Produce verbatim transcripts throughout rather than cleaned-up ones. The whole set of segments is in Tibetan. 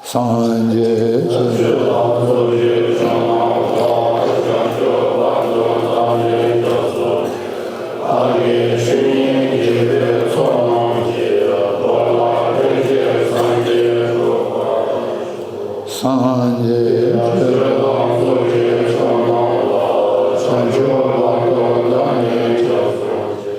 སངས་རྒྱས་ཆོས། སངས་རྒྱས་ཆོས། བདག་གིས་ཆོས་བྱེད་ཅེས་བགྱི་བའི་ཚོགས་རྣམས་ཀྱིས། འགྲོ་ལ་ཕན་ཕྱིར་སངས་རྒྱས་འགྲུབ་པར་ཤོག། སངས་རྒྱས་ཆོས་དང་ཚོགས་ཀྱི་མཆོག་རྣམས་ལ། བྱང་ཆུབ་བར་དུ་བདག་ནི་སྐྱབས་སུ་མཆི།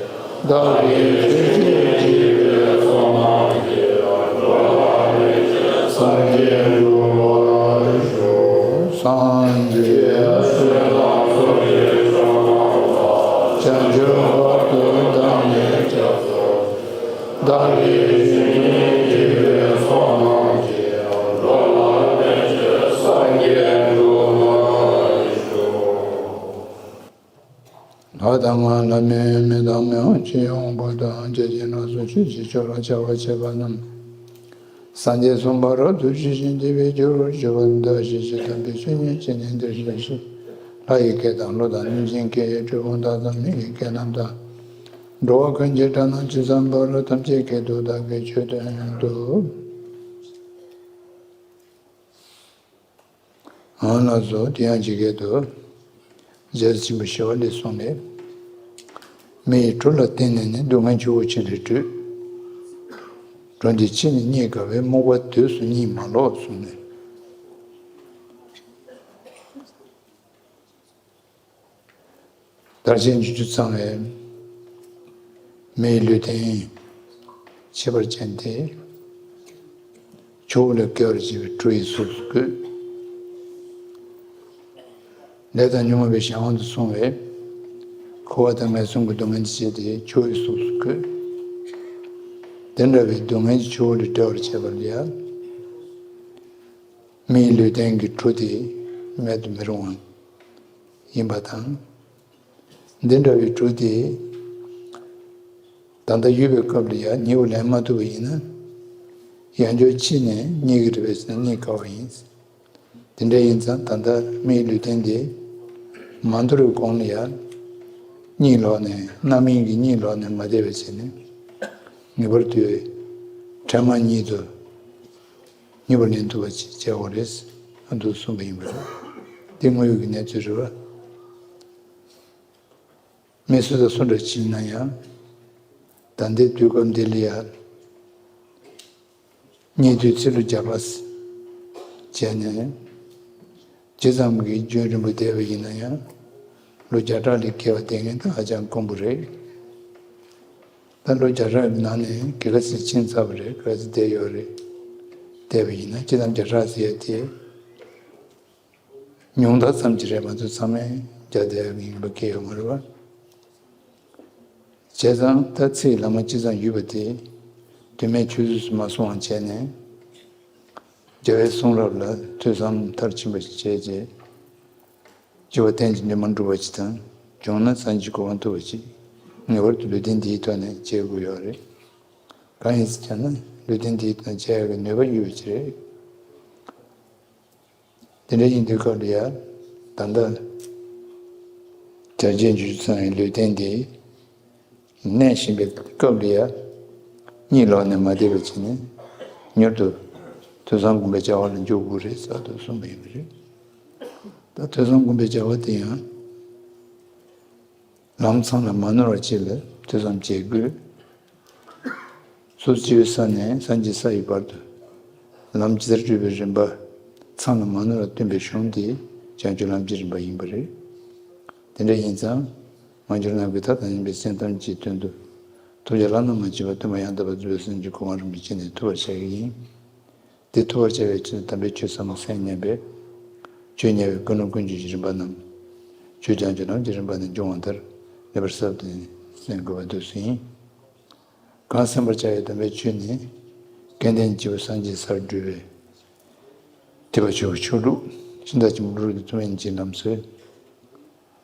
བདག་གིས་ཆོས་བྱེད་ཅེས་བགྱི་བའི་ཚོགས་རྣམས་ཀྱིས། འགྲོ་ལ་ཕན་ཕྱིར་སངས་རྒྱས་འགྲུབ་པར་ཤོག། ལྷ་དང་ལྷ་མིན་མི་དང་མི་དབང་སྤྱི་ཡོངས་པོ་དང་། བརྒྱ་བྱིན་ལ་སོགས་ཆོས་ཀྱི་མཆོག་ལ་ཕྱག་འཚལ་བ་རྣམས། སངས་རྒྱས་གསུངས་པ་རབ་ཏུ་ཞི་ཞིང་བདེ་བའི་རྒྱུར་གྱུར་པ་དང་། ཞི་ཞིང་དམ་པའི་ཆོས་ཉིད་ཀྱི་གནས་འདིར་གཤེགས་ཤིང་། ལྷ་ཡི་སྐད་དང་ཀླུ་དང་གནོད་སྦྱིན་སྐད། གྲུལ་བུམ་དག་དང་མི་ཡི་སྐད་རྣམས་དང་། འགྲོ་བ་ཀུན་གྱི་སྒྲ་རྣམས་ཇི་ཙམ་པར། ཐམས་ཅད་སྐད་དུ་བདག་གིས་ཆོས་བསྟན་ཏོ། འོ་ལགས་སོ། དེ་ཡང་ཇི་སྐད་དུ། རྒྱལ་སྲས་ཆེན་པོ་ཞི་བ་ལྷས་གསུངས་ནས། མི་ཡི་གྲོགས་ལ་བརྟེན་ནས་ནི། སྡུག་བསྔལ་ཆུ་བོ་ཆེ་ལས་བྲོས། འགྲོ་འདི་ཕྱི་ནས་རྙེད་དཀའ་བས། རྨུགས་པ་དུས་སུ་གཉིད་མ་ལོག་གསུངས་ནས། དར་ཆེན་བཅུ་བཅུ་ཚང་བའི་མི་ཡི་ལུས་རྟེན་ཁྱད་པར་ཅན་དེ། ཆུ་བོ་ལས་བརྒལ་བར་བྱེད་པའི་གྲུ་ཡི་གཟུགས་སུ་བཀོད། ལས་དང་ཉོན་མོངས་པའི་གཞན་དབང་དུ་སོང་བའི་འཁོར་བ་དང་ངན་སོང་གི་སྡུག་བསྔལ་གྱི་ཆེད་དེ་ཆུ་བོའི་གཟུགས་སུ་བཀོད། དེ་འདྲ་བའི་སྡུག་བསྔལ་གྱི་ཆུ་བོ་ལས་བསྒྲལ་བར་བྱེད་པ་ལ་ཡང་། མི་ཡི་ལུས་རྟེན་གྱི་གྲུ་དེ་མེད་དུ་མི་རུང་བ་ཡིན་པ་དང་། འདི་འདྲ་བའི་གྲུ་དེ་ད་ལྟ་ཡོད་པའི་སྐབས་ལ་ཡང་ཉེ་བར་ལེན་མ་ཐུབ་པ་ཡིན་ན། ཡང་བསྐྱར་ཕྱི་ནས་རྙེད་ཀྱི་རེད་པས་ཟེར་ན་རྙེད་དཀའ་བ་ཡིན། དེ་འདྲ་ཡིན་ཙང་ད་ལྟ་མི་ཡི་ལུས་རྟེན་དེ་མ་འདོར་བའི་གོང་ལ་ཡང་གཉིད་ལོག་ནས་རྣམ་གཡེང་གི་གཉིད་ལོག་ནས་མ་བསྡད་པ་བྱས་ནས་ངེས་པར་དུ་ཕྲ་མ་ཉིད་དུ་མྱུར་བར་ལེན་ཐུབ་པ་ཅིག་བྱེད་དགོས་རེད། ཨ་འདུག་གསུངས་པ་ཡིན་པ་རེད། འདི་དངོས་ཡོད་ཀྱི་གནས་ཚུལ་རེད་བ། མི་སུ་དང་སུ་འདྲ་ཅིག་ཡིན་ན་ཡང་། ད་ལྟའི་དུས་སྐབས་འདི་ལ་ཡང་། རྙེད་དུས་ཚེ་ལོ་བརྒྱ་ཕྲག་བྱས་ནས། ཇི་ཙམ་གྱི་རྒྱུན་རིང་པོ་བསྡད་པ་ཡིན་ན་ཡང་། ལོ་བརྒྱ་ཕྲག་ལས་བརྒལ་བ་བསྡད་མཁན་དེ་ཧ་ཅང་དཀོན་པོ་རེད། ད་ལོ་བརྒྱ་ཕྲག་གི་ནང་ནས་ག་ཚོད་ཕྱིན་ཚར་བ་རེད། ག་ཚོད་བསྡད་ཡོད་རེད། བསྡད་པ་ཡིན་ན་སྤྱིར་བཏང་བརྒྱ་ཕྲག་ཟེར་ཡ་དེ། ཉུང་མཐའ་ཙམ་གྱི་རེད་མ་གཏོགས་ཚང་མས་རྒྱ་དེ་ཡང་ཡིན་པ་སྐད་ཡོད་མ་རེད་བ། བྱས་ཙང་ད་ཚེའི་ལམ་ཅི་ཙམ་ཡོད་པ་དེ་དོན་མེད་ཆུད་ཟོས་སུ་མ་སོང་བ་བྱས་ནས། རྒྱལ་བའི་གསུང་རབ་ལ་ཐོས་བསམ་མཐར་ཕྱིན་པ་ཞིག་བྱས་རྗེས། སྤྱི་བོ་རྟེན་གྱི་ནུས་མ་འགྲུབ་པ་ཅིག་དང་། བྱུང་ན་སངས་རྒྱས་གོ་འཕང་ཐོབ་པ་ཅིག་ངེས་པར་དུ་ལུས་རྟེན་འདིའི་ཐོག་ནས་བྱེད་དགོས་ཡོད་རེད། གང་ཡིན་ཟེར་ན་ལུས་རྟེན་འདིའི་ཐོག་ནས་བྱེད་ཡག་གི་ནུས་པ་ཡོད་པ་ཅིག་རེད། དེ་འདྲ་ཡིན་དུས་སྐབས་ལ་ཡ། ད་ལྟ་དར་ཆེན་བཅུ་བཅུ་ཚང་བའི་ལུས་རྟེན་འདི་གནས་བཞིན་པའི་སྐབས་ལ་ཡ། གཉིད་ལོག་ནས་མ་བསྡད་པ་བྱས་ནས་མྱུར་དུ་ཐོས་བསམ་སྒོམ་པའི་བྱ་བ་ལ་འཇུག་དགོས་རེད་ཟེར་དུ་གསུངས་པ་ཡིན་པ་རེད། ད་ཐོས་བསམ་སྒོམ་པའི་བྱ་བ་དེ་ཡང་། ལམ་ཚང་ལ་མ་ནོར་བ་ཅིག་ལ་ཐོས་བསམ་བྱེད་དགོས། སོ་སོ་སྐྱེ་བོའི་ས་ནས་སངས་རྒྱས་ས་ཡི་བར་དུ་ལམ་ཇི་ལྟར་བགྲོད་པའི་རིམ་པ་ཚང་ལ་མ་ནོར་བར་སྟོན་པའི་གཞུང་དེ་བྱང་ཆུབ་ལམ་གྱི་རིམ་པ་ཡིན་པ་རེད། དེ་འདྲ་ཡིན་ཙང་མ་གྱུར་ནམ་མཁའི་མཐའ་དང་མཉམ་པའི་སེམས་ཐམས་ཅད་དོན་དུ་ཐོབ་བྱ་བླ་ན་མ་མཆིས་པ་སྟོན་པ་ཡང་དག་པར་རྫོགས་པའི་སངས་རྒྱས་གོ་འཕང་རིན་པོ་ཆེ་ནས་ཐོབ་པར་བྱ་གི་ཡིན། དེ་ཐོབ་པར་བྱ་བའི་ཕྱིར་དམ་པའི་ཆོས་ཟབ་མོ་གསན་སྙམ་པས། ཆོས་ཉན་པའི་ཀུན་སློང་ཀུན་སྤྱོད་ཀྱི་རིམ་པ་རྣམས། ཆོས་བྱང་ཆུབ་ལམ་གྱི་རིམ་པ་ནས་འབྱུང་བ་ལྟར་ངེས་པར་གསལ་བཏབ་ནས་གསན་དགོས་པ་འདུག་སེ་ཡིན། གང་གསན་པར་བྱ་བའི་དམ་པའི་ཆོས་ནི། སྐལ་ལྡན་སྐྱེས་བུ་སངས་རྒྱས་སར་བགྲོད་པའི། ཐེག་པ་ཆེན་པོའི་ཆོས་ལུགས། ཤིང་རྟ་ཆེན་པོ་ཀླུ་སྒྲུབ་ཀྱི་ཐུན་མོང་གི་ལམ་སྲོལ།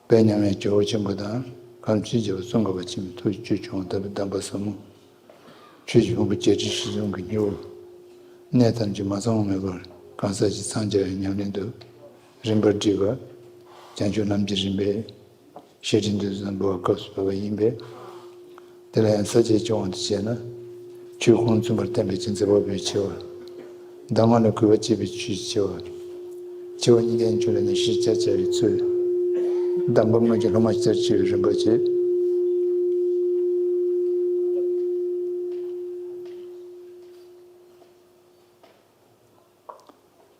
དཔལ་མཉམ་མེད་ཇོ་བོ་ཆེན་པོ་དང་། དཀར་མཛེས་རྒྱལ་པོ་ཙོང་ཁ་པ་ཆེན་པོའི་ཐུགས་ཀྱི་ཆོས་སྐྱོང་བ་དམ་པའི་གདམས་པ་ཟབ་མོ། ཆོས་ཀྱི་ཕུང་པོ་བརྒྱད་ཁྲི་བཞི་སྟོང་གི་སྙིང་པོ། གནས་ཐམས་ཅད་མ་ཚང་བ་མེད་པར་གང་ཟག་གཅིག་འཚང་རྒྱ་བའི་ཉམས་ལེན་དུ་རིམ་པར་བསྒྲིལ་བ། བྱང་ཆུབ་ལམ་གྱི་རིམ་པའི་བཤེས་སྤྲིང་དུ་བཟང་པོ་བ་སྐབས་སུ་བབས་པ་ཡིན་པས། དེ་ལ་ཡང་ས་བཅད་སྦྱོང་བ་དུ་བྱས་ན། ཆོས་ཁུངས་བཙུན་པར་བསྟན་པའི་ཅི་མཛད་པ་པོའི་ཆེ་བ། གདམས་ངག་ལ་གུས་པ་བསྐྱེད་པའི་ཆོས་ཀྱི་ཆེ་བ། ཆེ་བ་གཉིས་ལྡན་ཆོས་ལ་ནི་ཤེས་བྱ་བྱ་བའི་ཚུལ། གདམས་པ་དངོས་ཀྱི་སློབ་མ་ལྟར་བྱེད་པའི་རིམ་པ་བཅས།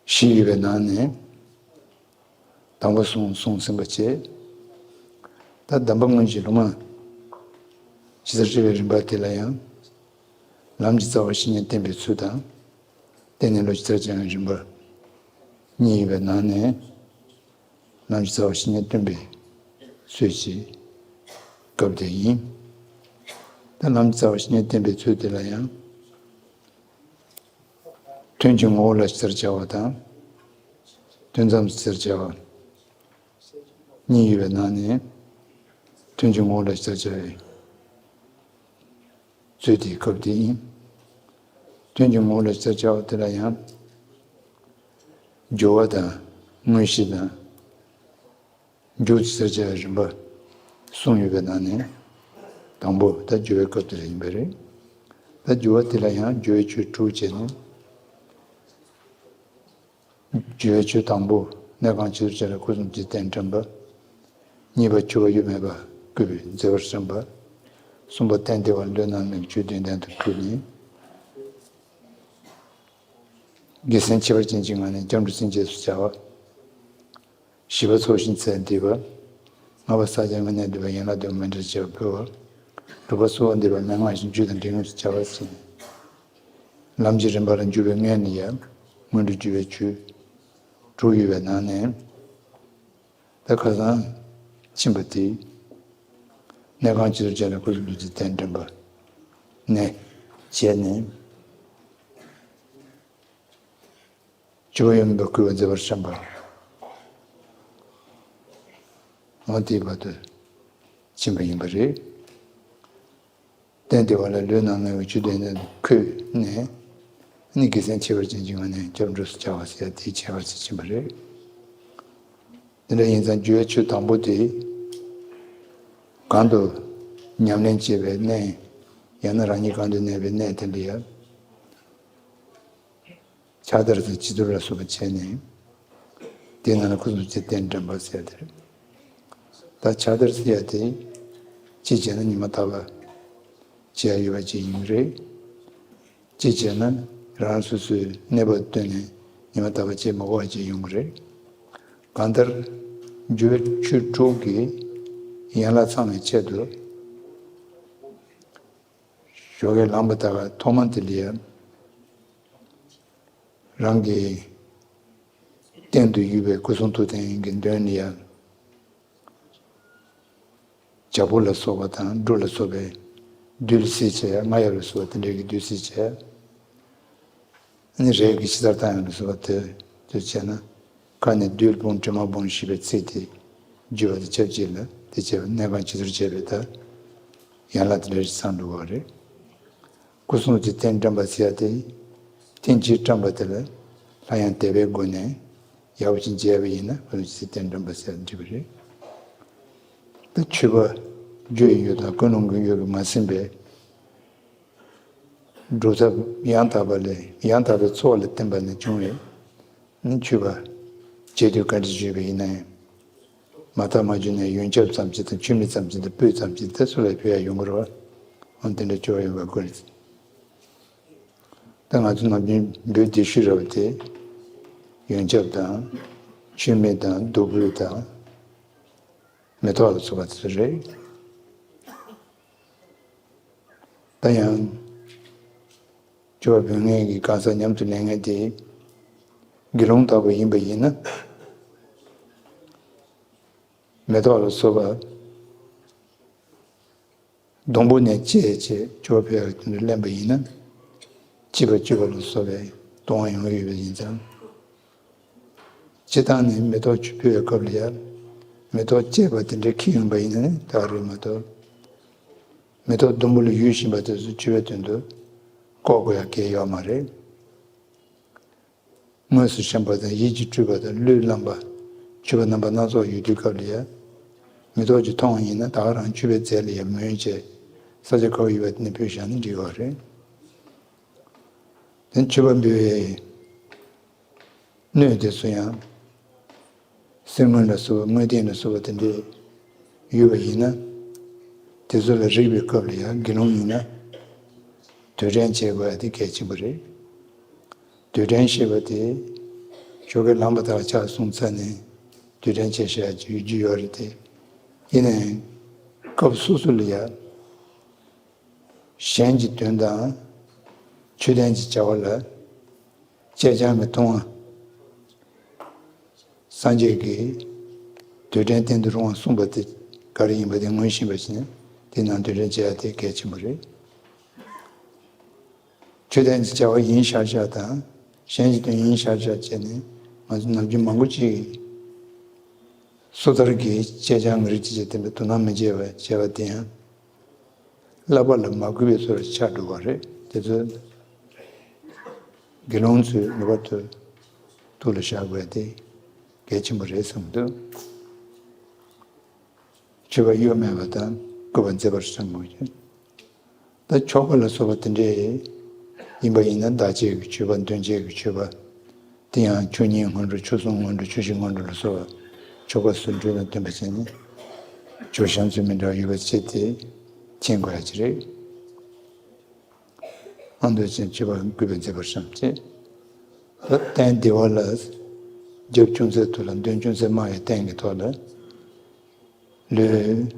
བཞི་ཡོད་པའི་ནང་ནས། དང་པོ་གསུངས་གསུངས་ཟིན་པ་བཅས། ད་གདམས་པ་དངོས་གཞི་སློབ་མ་ཇི་ལྟར་བྱེད་པའི་རིམ་པ་དེ་ལ་ཡང་། ལམ་གྱི་རྩ་བ་བཤེས་གཉེན་བསྟེན་པའི་ཚུལ་དང་། བསྟེན་ནས་བློ་ཇི་ལྟར་སྦྱང་བའི་རིམ་པ་གཉིས་ཡོད་པའི་ནང་ནས། ལམ་གྱི་རྩ་བ་བཤེས་གཉེན་བསྟེན་པའི་ཚུལ་གྱི་སྐབས་དེ་ཡིན། ད་ལམ་གྱི་རྩ་བ་བཤེས་གཉེན་བསྟེན་པའི་ཚུལ་དེ་ལ་ཡང་། དོན་གྱི་ངོ་བོ་ལ་ཇི་ལྟར་སྦྱར་བ་དང་། དོན་ཙམ་ཇི་ལྟར་སྦྱར་བ། གཉིས་ཡོད་པའི་ནང་ནས། དོན་གྱི་ངོ་བོ་ལ་ཇི་ལྟར་སྦྱར་བའི་ཚུལ་དེའི་སྐབས་དེ་ཡིན། དོན་གྱི་ངོ་བོ་ལ་ཇི་ལྟར་སྦྱར་བ་དེ་ལ་ཡང་། སྦྱོར་བ་དང་། དངོས་གཞི་དང་། མཇུག་ཇི་ལྟར་སྦྱར་བའི་རིམ་པ་གསུམ་ཡོད་པའི་ནང་ནས། དང་པོ་ད་སྦྱོར་བའི་སྐབས་དེ་ལ་ཡིན་པ་རེད། ད་སྦྱོར་བ་དེ་ལ་ཡང་སྦྱོར་བའི་ཆོས་དྲུག་བྱས་ནས། སྦྱོར་བའི་ཆོས་དང་པོ། གནས་ཁང་ཕྱི་དྲོ་བྱས་ལ་སྐུ་གསུམ་འདུས་བསྟན་དྲན་པ། གཉིས་པ་འཆི་བ་ཡོད་མེད་པ་བཀོད་པའི་མཛད་པར་བསམ་པ། གསུམ་པ་གཏན་བདེ་བ་བློས་བསྣམས་ནས་ཆོས་དོན་དོན་དུ་བཀོད་ནས། དགེ་མཚན་ཁྱད་པར་ཅན་གྱི་ངང་ནས་སྐྱབས་འགྲོ་སེམས་བསྐྱེད་སུ་བྱ་བ། བཞི་པ་ཚོགས་ཞིང་ཚད་འདུས་པ། ལྔ་པ་ས་སྐྱ་མི་གནས་འདུས་པ་ཡན་ལག་བདུན་མི་འབྲལ་བྱེད་པ་ཕུལ་བ། དྲུག་པ་གསོལ་བ་འདེབས་པ་མན་ངག་བཞི་རྒྱུད་དང་འབྲེལ་ཡོད་སུ་བྱ་བ་ཟེར། ལམ་གྱི་རིམ་པ་ལ་འཇུག་པའི་སྔོན་ནས་ཡང་སྔོན་འགྲོ་འཇུག་པའི་ཆོས་དྲུག་ཡོད་པའི་ནང་ནས། ད་ཁ་སང་ཕྱིན་པ་དེ། གནས་ཁང་ཕྱི་དྲོ་བྱས་ལ་སྐུ་གསུམ་འདུས་བསྟན་དྲན་པ་ནས་བྱས་ནས། འཆི་བ་ཡོད་མེད་པ་བཀོད་པའི་མཛད་པར་བཤམས་པ། འོ་དེའི་བར་དུ་ཕྱིན་པ་ཡིན་པ་རེད། གཏན་བདེ་བ་ལ་བློས་བསྣམས་ནས་ཆོས་དོན་དོན་དུ་བཀོད་ནས། ནི་དགེ་མཚན་ཁྱད་པར་ཅན་གྱི་ངང་ནས་སྐྱབས་འགྲོ་སུ་བྱ་བ་ཟེར་ཡ་དེའི་ཁྱད་པར་ཚུལ་ཕྱིན་པ་རེད། དེ་འདྲ་ཡིན་ཙང་སྦྱོར་བའི་ཆོས་དང་པོ་དེ། གང་དུ་ཉམས་ལེན་བྱེད་པའི་གནས། ཡང་ན་རང་ཉིད་གང་དུ་གནས་པའི་གནས་དེ་འདྲ་ཡ། ཕྱག་བདར་ཟེར་བྱི་དོར་ལ་སོགས་པ་བྱས་ནས། དེ་ནང་ལ་སྐུ་གསུམ་འདུས་བསྟན་དྲན་པ་ཟེར་དེ་རེད། ད་ཕྱག་བདར་ཟེར་ཡ་དེ། གཅིག་བྱས་ན་ཉི་མ་རྟག་པར་བྱེད་ཡ་ཡོད་པ་ཅིག་ཡིན་གྱི་རེད། གཅིག་བྱས་ན་རང་སོ་སོའི་གནས་བབ་བསྟུན་ནས་ཉི་མ་རྟག་པར་བྱེད་མ་དགོས་པ་ཅིག་ཡོང་གི་རེད། གང་ལྟར་སྦྱོར་བའི་ཆོས་དྲུག་གི་ཡན་ལག་ཚང་བའི་ཆེད་དུ། ཞོགས་ཀས་ལངས་པ་དང་ཐོག་མ་དེ་ལ་ཡང་། རང་གི་སྟེང་དུ་ཡོད་པའི་སྐུ་གསུང་ཐུགས་རྟེན་གྱི་མདུན་ལ་ཡང་། བྱག་ཕུག་ལ་སོགས་པ་དང་འབྲུ་ལ་སོགས་པའི་བདུད་བསད་བྱས། རྔ་ཡབ་ལ་སོགས་པ་དེ་འདྲའི་གི་བདུད་བསད་བྱས། ཨ་ནི་རས་ཀྱི་ཕྱི་དར་བཏང་ཡག་ལ་སོགས་པ་དེ་དེ་བྱས་ན། ཁ་ནས་བདུད་དཔུང་དྲི་མ་དཔུང་ཞེས་པའི་ཚིག་དེ་བརྗོད་པ་དང་ཆབས་ཅིག་ལ། དེ་བྱས་པ་གནས་ཁང་ཕྱི་དར་བྱས་པའི་ད་ཡན་ལག་དེ་འདྲ་ཞིག་ཚང་འགྲོ་བ་རེད། སྐུ་གསུང་ཐུགས་རྟེན་བཀྲམ་པ་ཟེར་ཡ་དེ། རྟེན་གྱིས་བཀྲམ་པ་དེ་ལ་སླར་ཡང་དད་པའི་སྒོ་ནས་ཡག་པོ་ཅིག་མཇལ་བ་ཡིན་ན། སྐུ་གསུང་ཐུགས་རྟེན་བཀྲམ་པ་ཟེར་ཡ་འགྲིག་པ་རེད། ད་མཆོད་པ་རྒྱུ་ཡི་ཡུལ་དང་ཀུན་སློང་གི་ཡུལ་ལ་མ་ཟིན་པའི་སྒྲུབ་ཐབས་ཡང་དག་པ་ལས། ཡང་དག་པའི་འཚོ་བ་ལ་བརྟེན་པ་ནས་བྱུང་བའི་ནི་མཆོད་པ་བྱེད་དུས་ག་འདྲ་བྱས་པ་ཡིན་ན་ཡང་། མ་བརྟགས་མ་དཔྱད་ནས་ཡོན་ཆབ་ཙམ་ཅིག་དང་མཆོད་མེ་ཙམ་ཅིག་དང་སྤོས་ཙམ་ཅིག་དེ་སུ་ལ་ཕུལ་ཡ་ཡོང་གི་རེད་བ། འོ་དེ་འདྲ་སྤྱོད་པ་ཡོད་པ་དགོས་རེད། ད་ང་ཚོ་ནམ་རྒྱུན་འབུལ་སྡེ་ཤོད་ར་བ་དེ། ཡོན་ཆབ་དང་། མཆོད་མེ་དང་། བདུག་སྤོས་དང་། མེ་ཏོག་ལ་སོགས་པ་དེ་ཚོ་རེད། ད་ཡང་། སྤྱོད་པ་འབུལ་མཁན་གྱི་གང་ཟག་མཉམ་དུ་ལེན་མཁན་དེ་དགེ་སློང་ལྟ་བུ་ཡིན་པ་ཡིན་ན། མེ་ཏོག་ལ་སོགས་པ་སྡོང་པོ་ནས་བཅད་བྱས་སྤྱོད་པ་འབུལ་ཡག་དེ་འདྲ་ལེན་པ་ཡིན་ན། སྐྱིད་པ་སྤྱོད་པ་ལ་སོགས་པའི་གཏོང་བ་ཡོང་གི་ཡོད་པ་ཡིན་ཙང་། སྤྱིར་བཏང་ནས་མེ་ཏོག་ཆུ་ཕུལ་བའི་སྐབས་ལ་ཡང་མེ་ཏོག་བཅད་པ་དེ་འདྲའི་ཁྱི་ཡོང་པ་ཡིན་ན་ནི་ད་ག་རེད་མ་གཏོགས། མེ་ཏོག་ཟླུམ་པོ་ལ་ཡུ་བཞིན་པ་དེ་ཚོ་མཆོད་པའི་དོན་དུ་བཀོག་དགོས་ཡ་གལ་ཡོད་མ་རེད། དངོས་སུ་བཤམས་པ་དང་ཡིད་ཀྱིས་སྤྲུལ་པ་དང་གླུས་བླངས་པ། མཆོད་པ་རྣམ་པ་སྣ་ཚོགས་ཡོད་དུས་སྐབས་ལ་ཡང་མེ་ཏོག་ཅིག་མཐོང་བ་ཡིན་ན་ད་ག་རང་མཆོད་པའི་རྫས་ལ་ཡང་མོས་བྱས། ས་ཆ་ག་པར་ཡོད་པ་དེ་ནས་ཕུལ་བཞག་ན་འགྲིག་གི་རེད། དེ་མཆོད་པ་འབུལ་བའི་ སྣོད་དེ་ཚོ་ཡང་གསེར་དངུལ་ལ་སོགས་པ་དངོས་བསྟན་ལ་སོགས་པ་དེ་འདྲས་ཡོད་པ་ཡིན་ན། དེ་ཚོ་ལ་རེག་པའི་སྐབས་ལ་ཡང་དགེ་སློང་ཡིན་ན། དུས་དྲན་བྱེད་དགོས་ཡ་དེ་གལ་ཆེན་པོ་རེད། དུས་དྲན་ཞེས་པ་དེ་ཆོ་ག་ལམ་པ་དག་ཆགས་སོང་ཚར་ནས་དུས་དྲན་བྱེད་བྱ་ཡ་ཡོད་རྒྱུ་ཡོད་རེད་དེ། ཡིན་ནའང་སྐབས་སོ་སོ་ལ་ཡ། གཞན་གྱི་དོན་དང་། ཆོས་ལྡན་གྱི་བྱ་བ་ལ་གཅེས་འཆང་གི་ལྟུང་བ། སངས་རྒྱས་ཀྱིས་དུས་དྲན་བསྟན་དུ་རུང་བ་གསུངས་པ་དེ་ག་རེ་ཡིན་པ་དེ་ངོས་བཞིན་པ་ཞིག་ནི་དེ་ནང་དུས་དྲན་བྱེད་ཡ་དེ་གལ་ཆེན་པོ་རེད། ཆོས་ལྡན་གྱི་བྱ་བ་ཡིན་ཤག་ཤག་དང་གཞན་གྱི་དོན་ཡིན་ཤག་ཤག་བྱས་ནས་ང་ཚོ་ནམ་རྒྱུན་མང་པོ་ཅིག་སོ་ཐར་གྱི་གཅེས་འཆང་གི་རིགས་ཅིག་བྱས་དེ་འདྲ་དོ་སྣང་མི་བྱེད་པ་བྱས་པ་དེ་ཡང་། བསླབ་པ་ལ་མ་གུས་པའི་བཟོ་འདྲ་ཆགས་འགྲོ་བ་རེད། དེ་ཚོ་དགེ་སློང་ཚོས་ངེས་པར་དུ་ཐུགས་ལ་བཞག་དགོས་དེ་གལ་ཆེན་པོ་རེད་བསམ་འདུག། སྤྱོད་པ་གཡོ་མེད་པ་དང་སྐུར་པ་མཛད་པར་བྱ་དགོས་ཀྱི། ད་ཆོ་ག་ལ་སོགས་པ་དེ་འདྲས་ཡིན་པ་ཡིན་ན་བདག་བསྐྱེད་ཀྱི་མཆོད་པ་འདོན་བྱེད་ཀྱི་མཆོད་པ། དེ་ཡང་ཆོས་ཉིད་སྔོན་འགྲོ་ཆོས་སྲུང་སྔོན་འགྲོ་ཆོས་གཞིག་སྔོན་འགྲོ་ལ་སོགས་པ་ཆོ་ག་སུ་འགྲོས་དང་བསྟུན་པ་བྱས་ནས་ཆོས་བཤམས་ཚུལ་མི་འདྲ་བ་ཡོད་པ་བྱས་ཏེ་མཁྱེན་དགོས་ཡ་ཅིག་རེད། ཨ་མདོ་ཅན་སྤྱོད་པ་གུས་པས་མཛད་པར་བྱ་སྟེ། ད་རྟེན་བདེ་བ་ལ་རྒྱབ་ཅུང་ཟད་ཐུག་ལ་འདོན་ཅུང་ཟད་དམའ་བའི་རྟེན་གྱི་ཐོག་ལ། ལུས།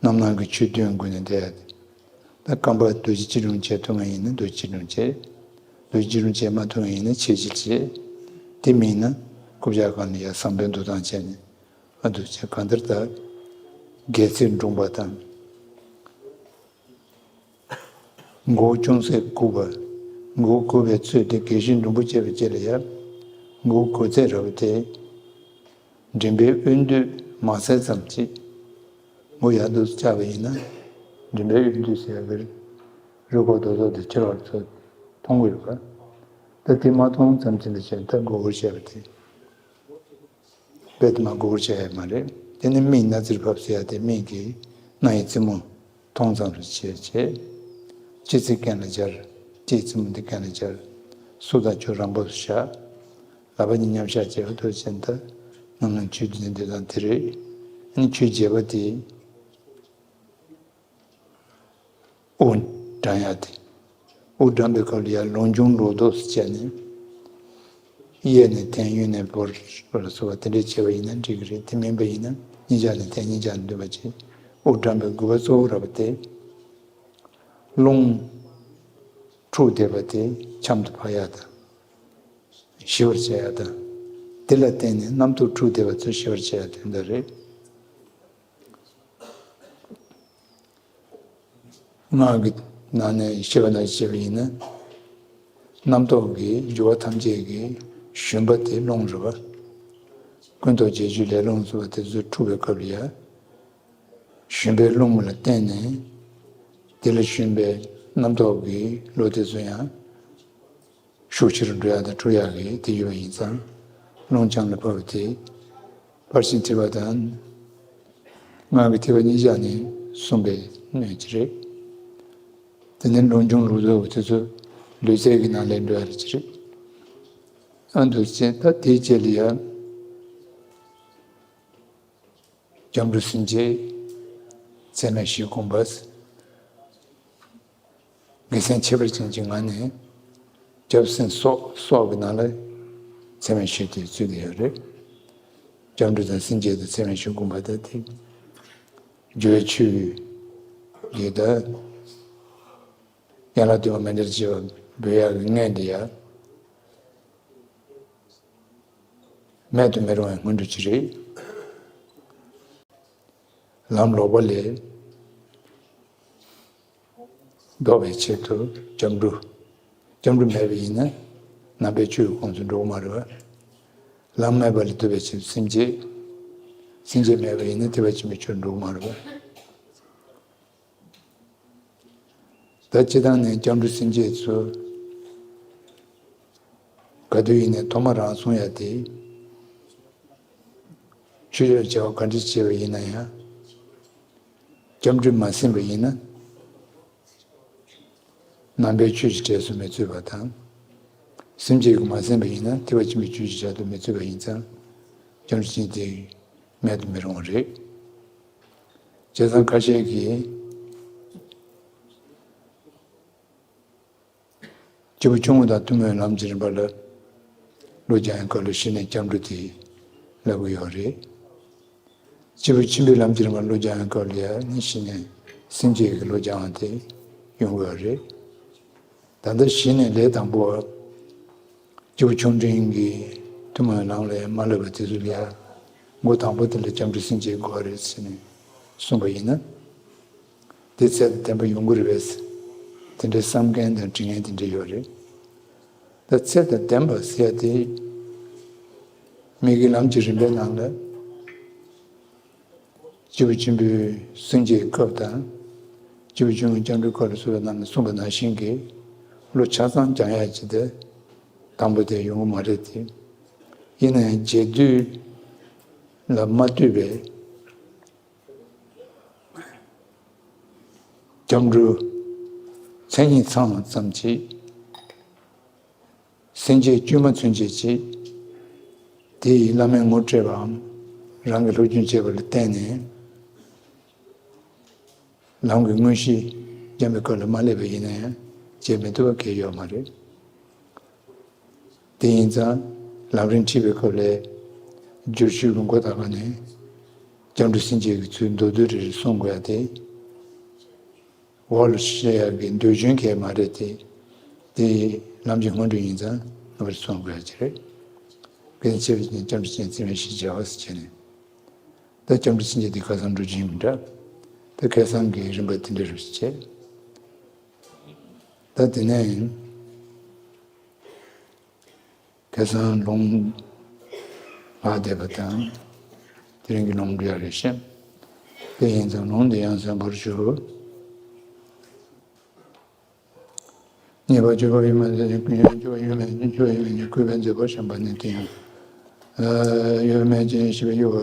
རྣམ་སྣང་གི་ཆོས་བདུན་བསྒོམས་ནས་བསྡད་ཡ་དེ། ད་རྐང་པ་རྡོ་རྗེ་སྐྱིལ་ཀྲུང་བྱེད་ཐུབ་ངེས་ཡིན་ན་རྡོ་རྗེ་སྐྱིལ་ཀྲུང་བྱེད། རྡོ་རྗེ་སྐྱིལ་ཀྲུང་བྱེད་མ་ཐུབ་ངེས་ཡིན་ན་ཆེ་བཞི་བྱེད། དེ་མིན་ན་རྐུབ་བཀྱག་སྒང་ལ་ཡ་བཟང་པོའི་འདུག་སྟངས་བྱས་ནས་ཨ་འདུག་བྱེད། གང་ལྟར་ད་སྒལ་ཚིགས་འགྲུངས་པ་དང་། མགོ་ཅུང་ཟད་གུག་པ། མགོ་གུག་པའི་ཚུལ་དེ་སྒལ་ཤུད་འགྲུང་པོ་བྱས་པའི་རྗེས་ལ་ཡ། མགོ་གུག་ཚད་ར་བ་དེ། མགྲིན་པའི་དབུས་མདུད་མ་ཟད་ཙམ་གྱིས། མགོ་ཡར་འདུག་བཅག་པ་ཡིན་ན། མགྲིན་པའི་དབུས་མདུད་ཟེར་བའི་རུས་ཁོག་རྡོག་རྡོག་དེ་ཕྱི་ལོགས་ཚུར་མཐོང་གི་ཡོད་པ། ད་དེ་མ་མཐོང་ཙམ་གྱིས་ལ་བྱས་ད་མགོ་སྒུར་བྱས་པ་དེ། དཔེ་དེ་མ་སྒུར་བྱས་ཡ་མ་རེད། དེ་ནི་མིག་སྣ་རྩེར་ཕབ་ཟེར་ཡ་དེ་མིག་གིས་སྣ་ཡི་རྩེ་མོ། མཐོང་ཙམ་དུ་བྱས་བྱས། ལྕེ་རྩེ་གྱེན་ལ་སྦྱར། ལྕེ་རྩེ་མོ་འདི་གྱེན་ལ་སྦྱར། གཟུགས་དང་ཆོས་རང་བབས་སུ་བཞག། ལག་པ་གཉིས་མཉམ་བཞག་བྱས་པ་ལྟ་བུ་བྱས་ན་ད། ནང་ལ་ཆོས་བདུན་འདི་དང་དེ་རེད། ཨ་ནི་ཆོས་བརྒྱད་པ་དེ། དབུགས་བགྲང་ཡ་དེ། དབུགས་བགྲང་པའི་སྐབས་ལ་ཡར་ལོངས་སྤྱོད་ལོག་རྟོག་སུ་བྱས་ནས། གཡས་ནས་འཐེན་གཡོན་ནས་བོར་ལ་སོགས་པ་དེ་འདྲས་བྱས་པ་ཡིན་ན་འགྲིག་གི་རེད། དེ་མིན་པ་ཡིན་ན་གཉིས་ཆ་ནས་འཐེན་གཉིས་ཆ་ནས་འདུས་པ་བྱས། དབུགས་བགྲང་པའི་དགོས་པ་གཙོ་བོ་ར་བ་དེ། རླུང་འཁྲུགས་བསྡད་པ་དེ་ཆམ་དུ་ཕབ་ཡ་དང་། ཞི་བར་བྱེད་ཡ་དང་། དེ་ལ་བརྟེན་ནས་རྣམ་རྟོག་འཁྲུགས་བསྡད་པ་ཚོ་ཞི་བར་བྱེད་ཡ་དོན་དག་རེད། སྔགས་ཀྱི་ནང་ནས་བཤད་པ་ནང་བཞིན་བྱས་པ་ཡིན་ན། རྣམ་རྟོག་གི་རྒྱུ་བ་ཐམས་ཅད་ཀྱི་ཞུན་པ་དེ་རླུང་རེད་པ། ཀུན་རྟོག་བརྒྱད་ཅུའི་ལས་རླུང་ཟེར་བ་དེ་ཚོ་འཁྲུགས་པའི་སྐབས་ལ་ཡ། ཞུན་པའི་རླུང་ལ་བརྟེན་ནས། དེ་ལ་ཞུན་པའི་རྣམ་རྟོག་གི་བློ་དེ་ཚོ་ཡང་། ཤུགས་ཆེ་རུ་འགྲོ་ཡག་དང་འཁྲུག་ཡག་གི་དེ་ཡོད་པ་ཡིན་ཙང་། རླུང་ཆམ་ལ་བབས་པ་དེ། ཕར་ཕྱིན་ཐེག་པ་དང་། སྔགས་ཀྱི་ཐེག་པ་གཉིས་ཆ་ནས་གསུངས་པའི་སྣོད་ཅིག་རེད། དེ་ནས་རླུང་འབྱུང་ལུགས་ལྡོག་དེ་ཚོ་ལུས་རྩལ་གྱི་ནང་ལས་འགྲོ་ཡག་ཅིག་རེད། ཨ་འདུག་ཅེས་ད་དེའི་རྗེས་ལ་ཡང་། སྐྱབས་འགྲོ་སེམས་བསྐྱེད། ཚད་མེད་བཞི་བསྒོམ་པ། དགེ་མཚན་ཁྱད་པར་ཅན་གྱི་ངང་ནས། སྐྱབས་སེམས་སོགས་སོགས་ཀྱི་ནང་ལ། ཚད་མེད་བཞི་དེ་ཚུད་ཀྱི་ཡོད་རེད། སྐྱབས་འགྲོ་དང་སེམས་བསྐྱེད་དང་ཚད་མེད་བཞི་བསྒོམ་པ་དང་དེ། སྦྱོར་བའི་ཆོས་ཀྱི་ད། ཡན་ལག་བདུན་པ་མཎྜལ་བཅས་པ་འབུལ་ཡག་གི་མངོན་དེ་ཡང་། མེད་དུ་མི་རུང་བའི་སྔོན་འགྲོ་ཅིག་རེད། ལམ་ལོག་པ་ལས་ལྡོག་པའི་ཆེད་དུ་སྐྱབས་འགྲོ། སྐྱབས་འགྲོ་མེད་པ་ཡིན་ན་རྣམ་པའི་ཆོས་ཀྱི་ཁོངས་སུ་འགྲོ་གི་མ་རེད་པ། ལམ་མེད་པ་ལས་བསྡུས་པའི་ཆེད་དུ་སེམས་བསྐྱེད། སེམས་བསྐྱེད་མེད་པ་ཡིན་ན་ཐེག་པ་ཆེན་པོའི་ཆོས་འགྲོ་གི་མ་རེད་པ། ད་སྤྱིར་བཏང་ནས་སྐྱབས་འགྲོ་སེམས་བསྐྱེད་ཚོ། ག་དུས་ཡིན་ནའི་ཐོག་མ་རང་གསུང་ཡ་དེ། ཆོས་ཕྱོགས་བྱ་བ་ག་འདྲ་བྱས་པ་ཡིན་ན་ཡང་། སྐྱབས་འགྲོས་མ་ཟིན་པ་ཡིན་ན། རྣམ་པའི་ཆོས་ཀྱི་གྲས་སུ་མི་ཚུད་པ་དང་། སེམས་བསྐྱེད་ཀྱིས་མ་ཟིན་པ་ཡིན་ན་ཐེག་པ་ཆེན་པོའི་ཆོས་ཀྱི་ཆར་དུ་མི་ཚུད་པ་ཡིན་ཙང་། བྱང་ཆུབ་ཅན་དེ་མེད་དུ་མི་རུང་བ་རེད། བྱས་ཙང་ཁ་ཤས་ཀྱིས་སྐྱེས་བུ་ཆུང་ངུ་དང་ཐུན་མོང་ལམ་གྱི་རིམ་པ་ལ་བློ་སྦྱང་ཡག་སྐབས་ལ་གཞི་ནས་སྐྱབས་འགྲོ་དེ་ལབ་ཀྱི་ཡོད་རེད། སྐྱེས་བུ་ཆེན་པོའི་ལམ་གྱི་རིམ་པ་བློ་སྦྱང་ཡག་སྐབས་ལ་ཡང་ནི་གཞི་ནས་སེམས་བསྐྱེད་ཀྱི་བློ་སྦྱང་བ་དེ་ཡོང་གི་ཡོད་རེད། ད་ལྟ་གཞི་ནས་ལས་དང་པོ་བ། སྐྱེས་བུ་ཆུང་འབྲིང་གི་ཐུན་མོང་ལམ་ལ་ཡང་མ་བསླབ་པ་དེ་ཚོ་ལ་ཡང་འགོ་དང་པོ་དེ་ལ་སྐྱབས་འགྲོ་སེམས་བསྐྱེད་དགོས་པ་རེད་ཟེར་ནས་གསུངས་པ་ཡིན་ན། དེ་ཚད་དང་ལྡན་པ་ཡོང་གི་རེད་པས། དེ་འདྲའི་བསམ་མཁན་དང་དྲི་མཁན་དེ་འདྲ་ཡོད་རེད། ད་ཚད་དང་ལྡན་པ་ཟེར་ཡ་དེ། མི་དགེ་ལམ་གྱི་རིམ་པའི་ནང་ལ། སྐྱེས་བུ་ཆེན་པོའི་སེམས་བསྐྱེད་སྐབས་དང་། སྐྱེས་བུ་ཆུང་ངུའི་སྐྱབས་འགྲོའི་སྐབས་ལ་སོགས་པའི་ནང་ལ་གསུངས་པ་ནང་བཞིན་གྱི་བློ་ཆ་ཚང་སྦྱང་ཡ་ཅིག་དེ་དང་པོ་དེ་ཡོང་གི་མ་རེད་དེ། ཡིན་ན་ཡང་རྗེས་ཟློས་ལ་མ་ལྟོས་པའི་སྐྱབས་འགྲོ་མཚན་ཉིད་ཚང་བ་ཙམ་གྱིས། སེམས་བསྐྱེད་བཅོས་མ་ཚུན་ཆད་ཀྱིས། དེ་ཡི་བླ་མའི་ངོ་སྤྲད་པའམ། རང་གི་སློབ་སྦྱོང་བྱས་པ་ལ་བརྟེན་ནས། ལམ་གྱི་དངོས་གཞི་སྦྱངས་པའི་སྐབས་ལ་མ་སླེབས་པ་ཡིན་ན་ཡང་བྱེད་མི་ཐུབ་པ་གང་ཡང་ཡོད་མ་རེད། དེ་ཡིན་ཙང་ལམ་རིམ་ཁྲིད་པའི་སྐབས་ལ་སྦྱོར་ཞུགས་ཀྱི་འགོ་དང་པོ་ནས་སྐྱབས་འགྲོ་སེམས་བསྐྱེད་ཀྱི་ཚུལ་མདོར་བསྡུས་རེ་རེ་གསུང་དགོས་ཡ་དེ། འོག་ལ་བཤད་ཡག་གི་འདོད་འཇོན་གང་ཡང་མ་རེད་དེ། དེ་ལམ་གྱི་སྔོན་འགྲོ་ཡིན་ཙང་ངོ་མ་གསུང་དགོས་ཡ་ཅིག་རེད། གལ་ཆེ་བའི་སྐྱབས་འགྲོ་ཅན་བརྩི་མེད་ཞེས་བྱ་བ་ཟེར་བྱས་ནས། ད་སྐྱབས་འགྲོ་སེམས་བསྐྱེད་དེ་ཁ་སང་འགྲོ་རྒྱུ་ཡིན་མི་འདྲ། ད་ཁ་སང་གི་རིམ་པ་དེ་འདྲ་རུ་བྱས། ད་དེ་ནས་ཁ་སང་ལུང་ལྷག་བསྡད་པ་དང་། དེ་རིང་གི་ལུང་འདྲ་རེད་ཤག་དེ་ཡིན་ཙང་ལུང་འདི་ཡང་གསན་པར་ཞུ། ཉེས་པ་བཅུ་པ་ཡུལ་མེད་ཀུན་ཡང་བཅུ་པ་ཡུལ་མེད་ཀུན་བཅུ་པ་ཡུལ་མེད་ཀྱི་བསྐུལ་བའི་མཛད་པ་གཞན་པ་ནི་དེ་ཡང་། ཡུལ་མེད་ཅིང་ཤེས་པའི་ཡུལ་བ་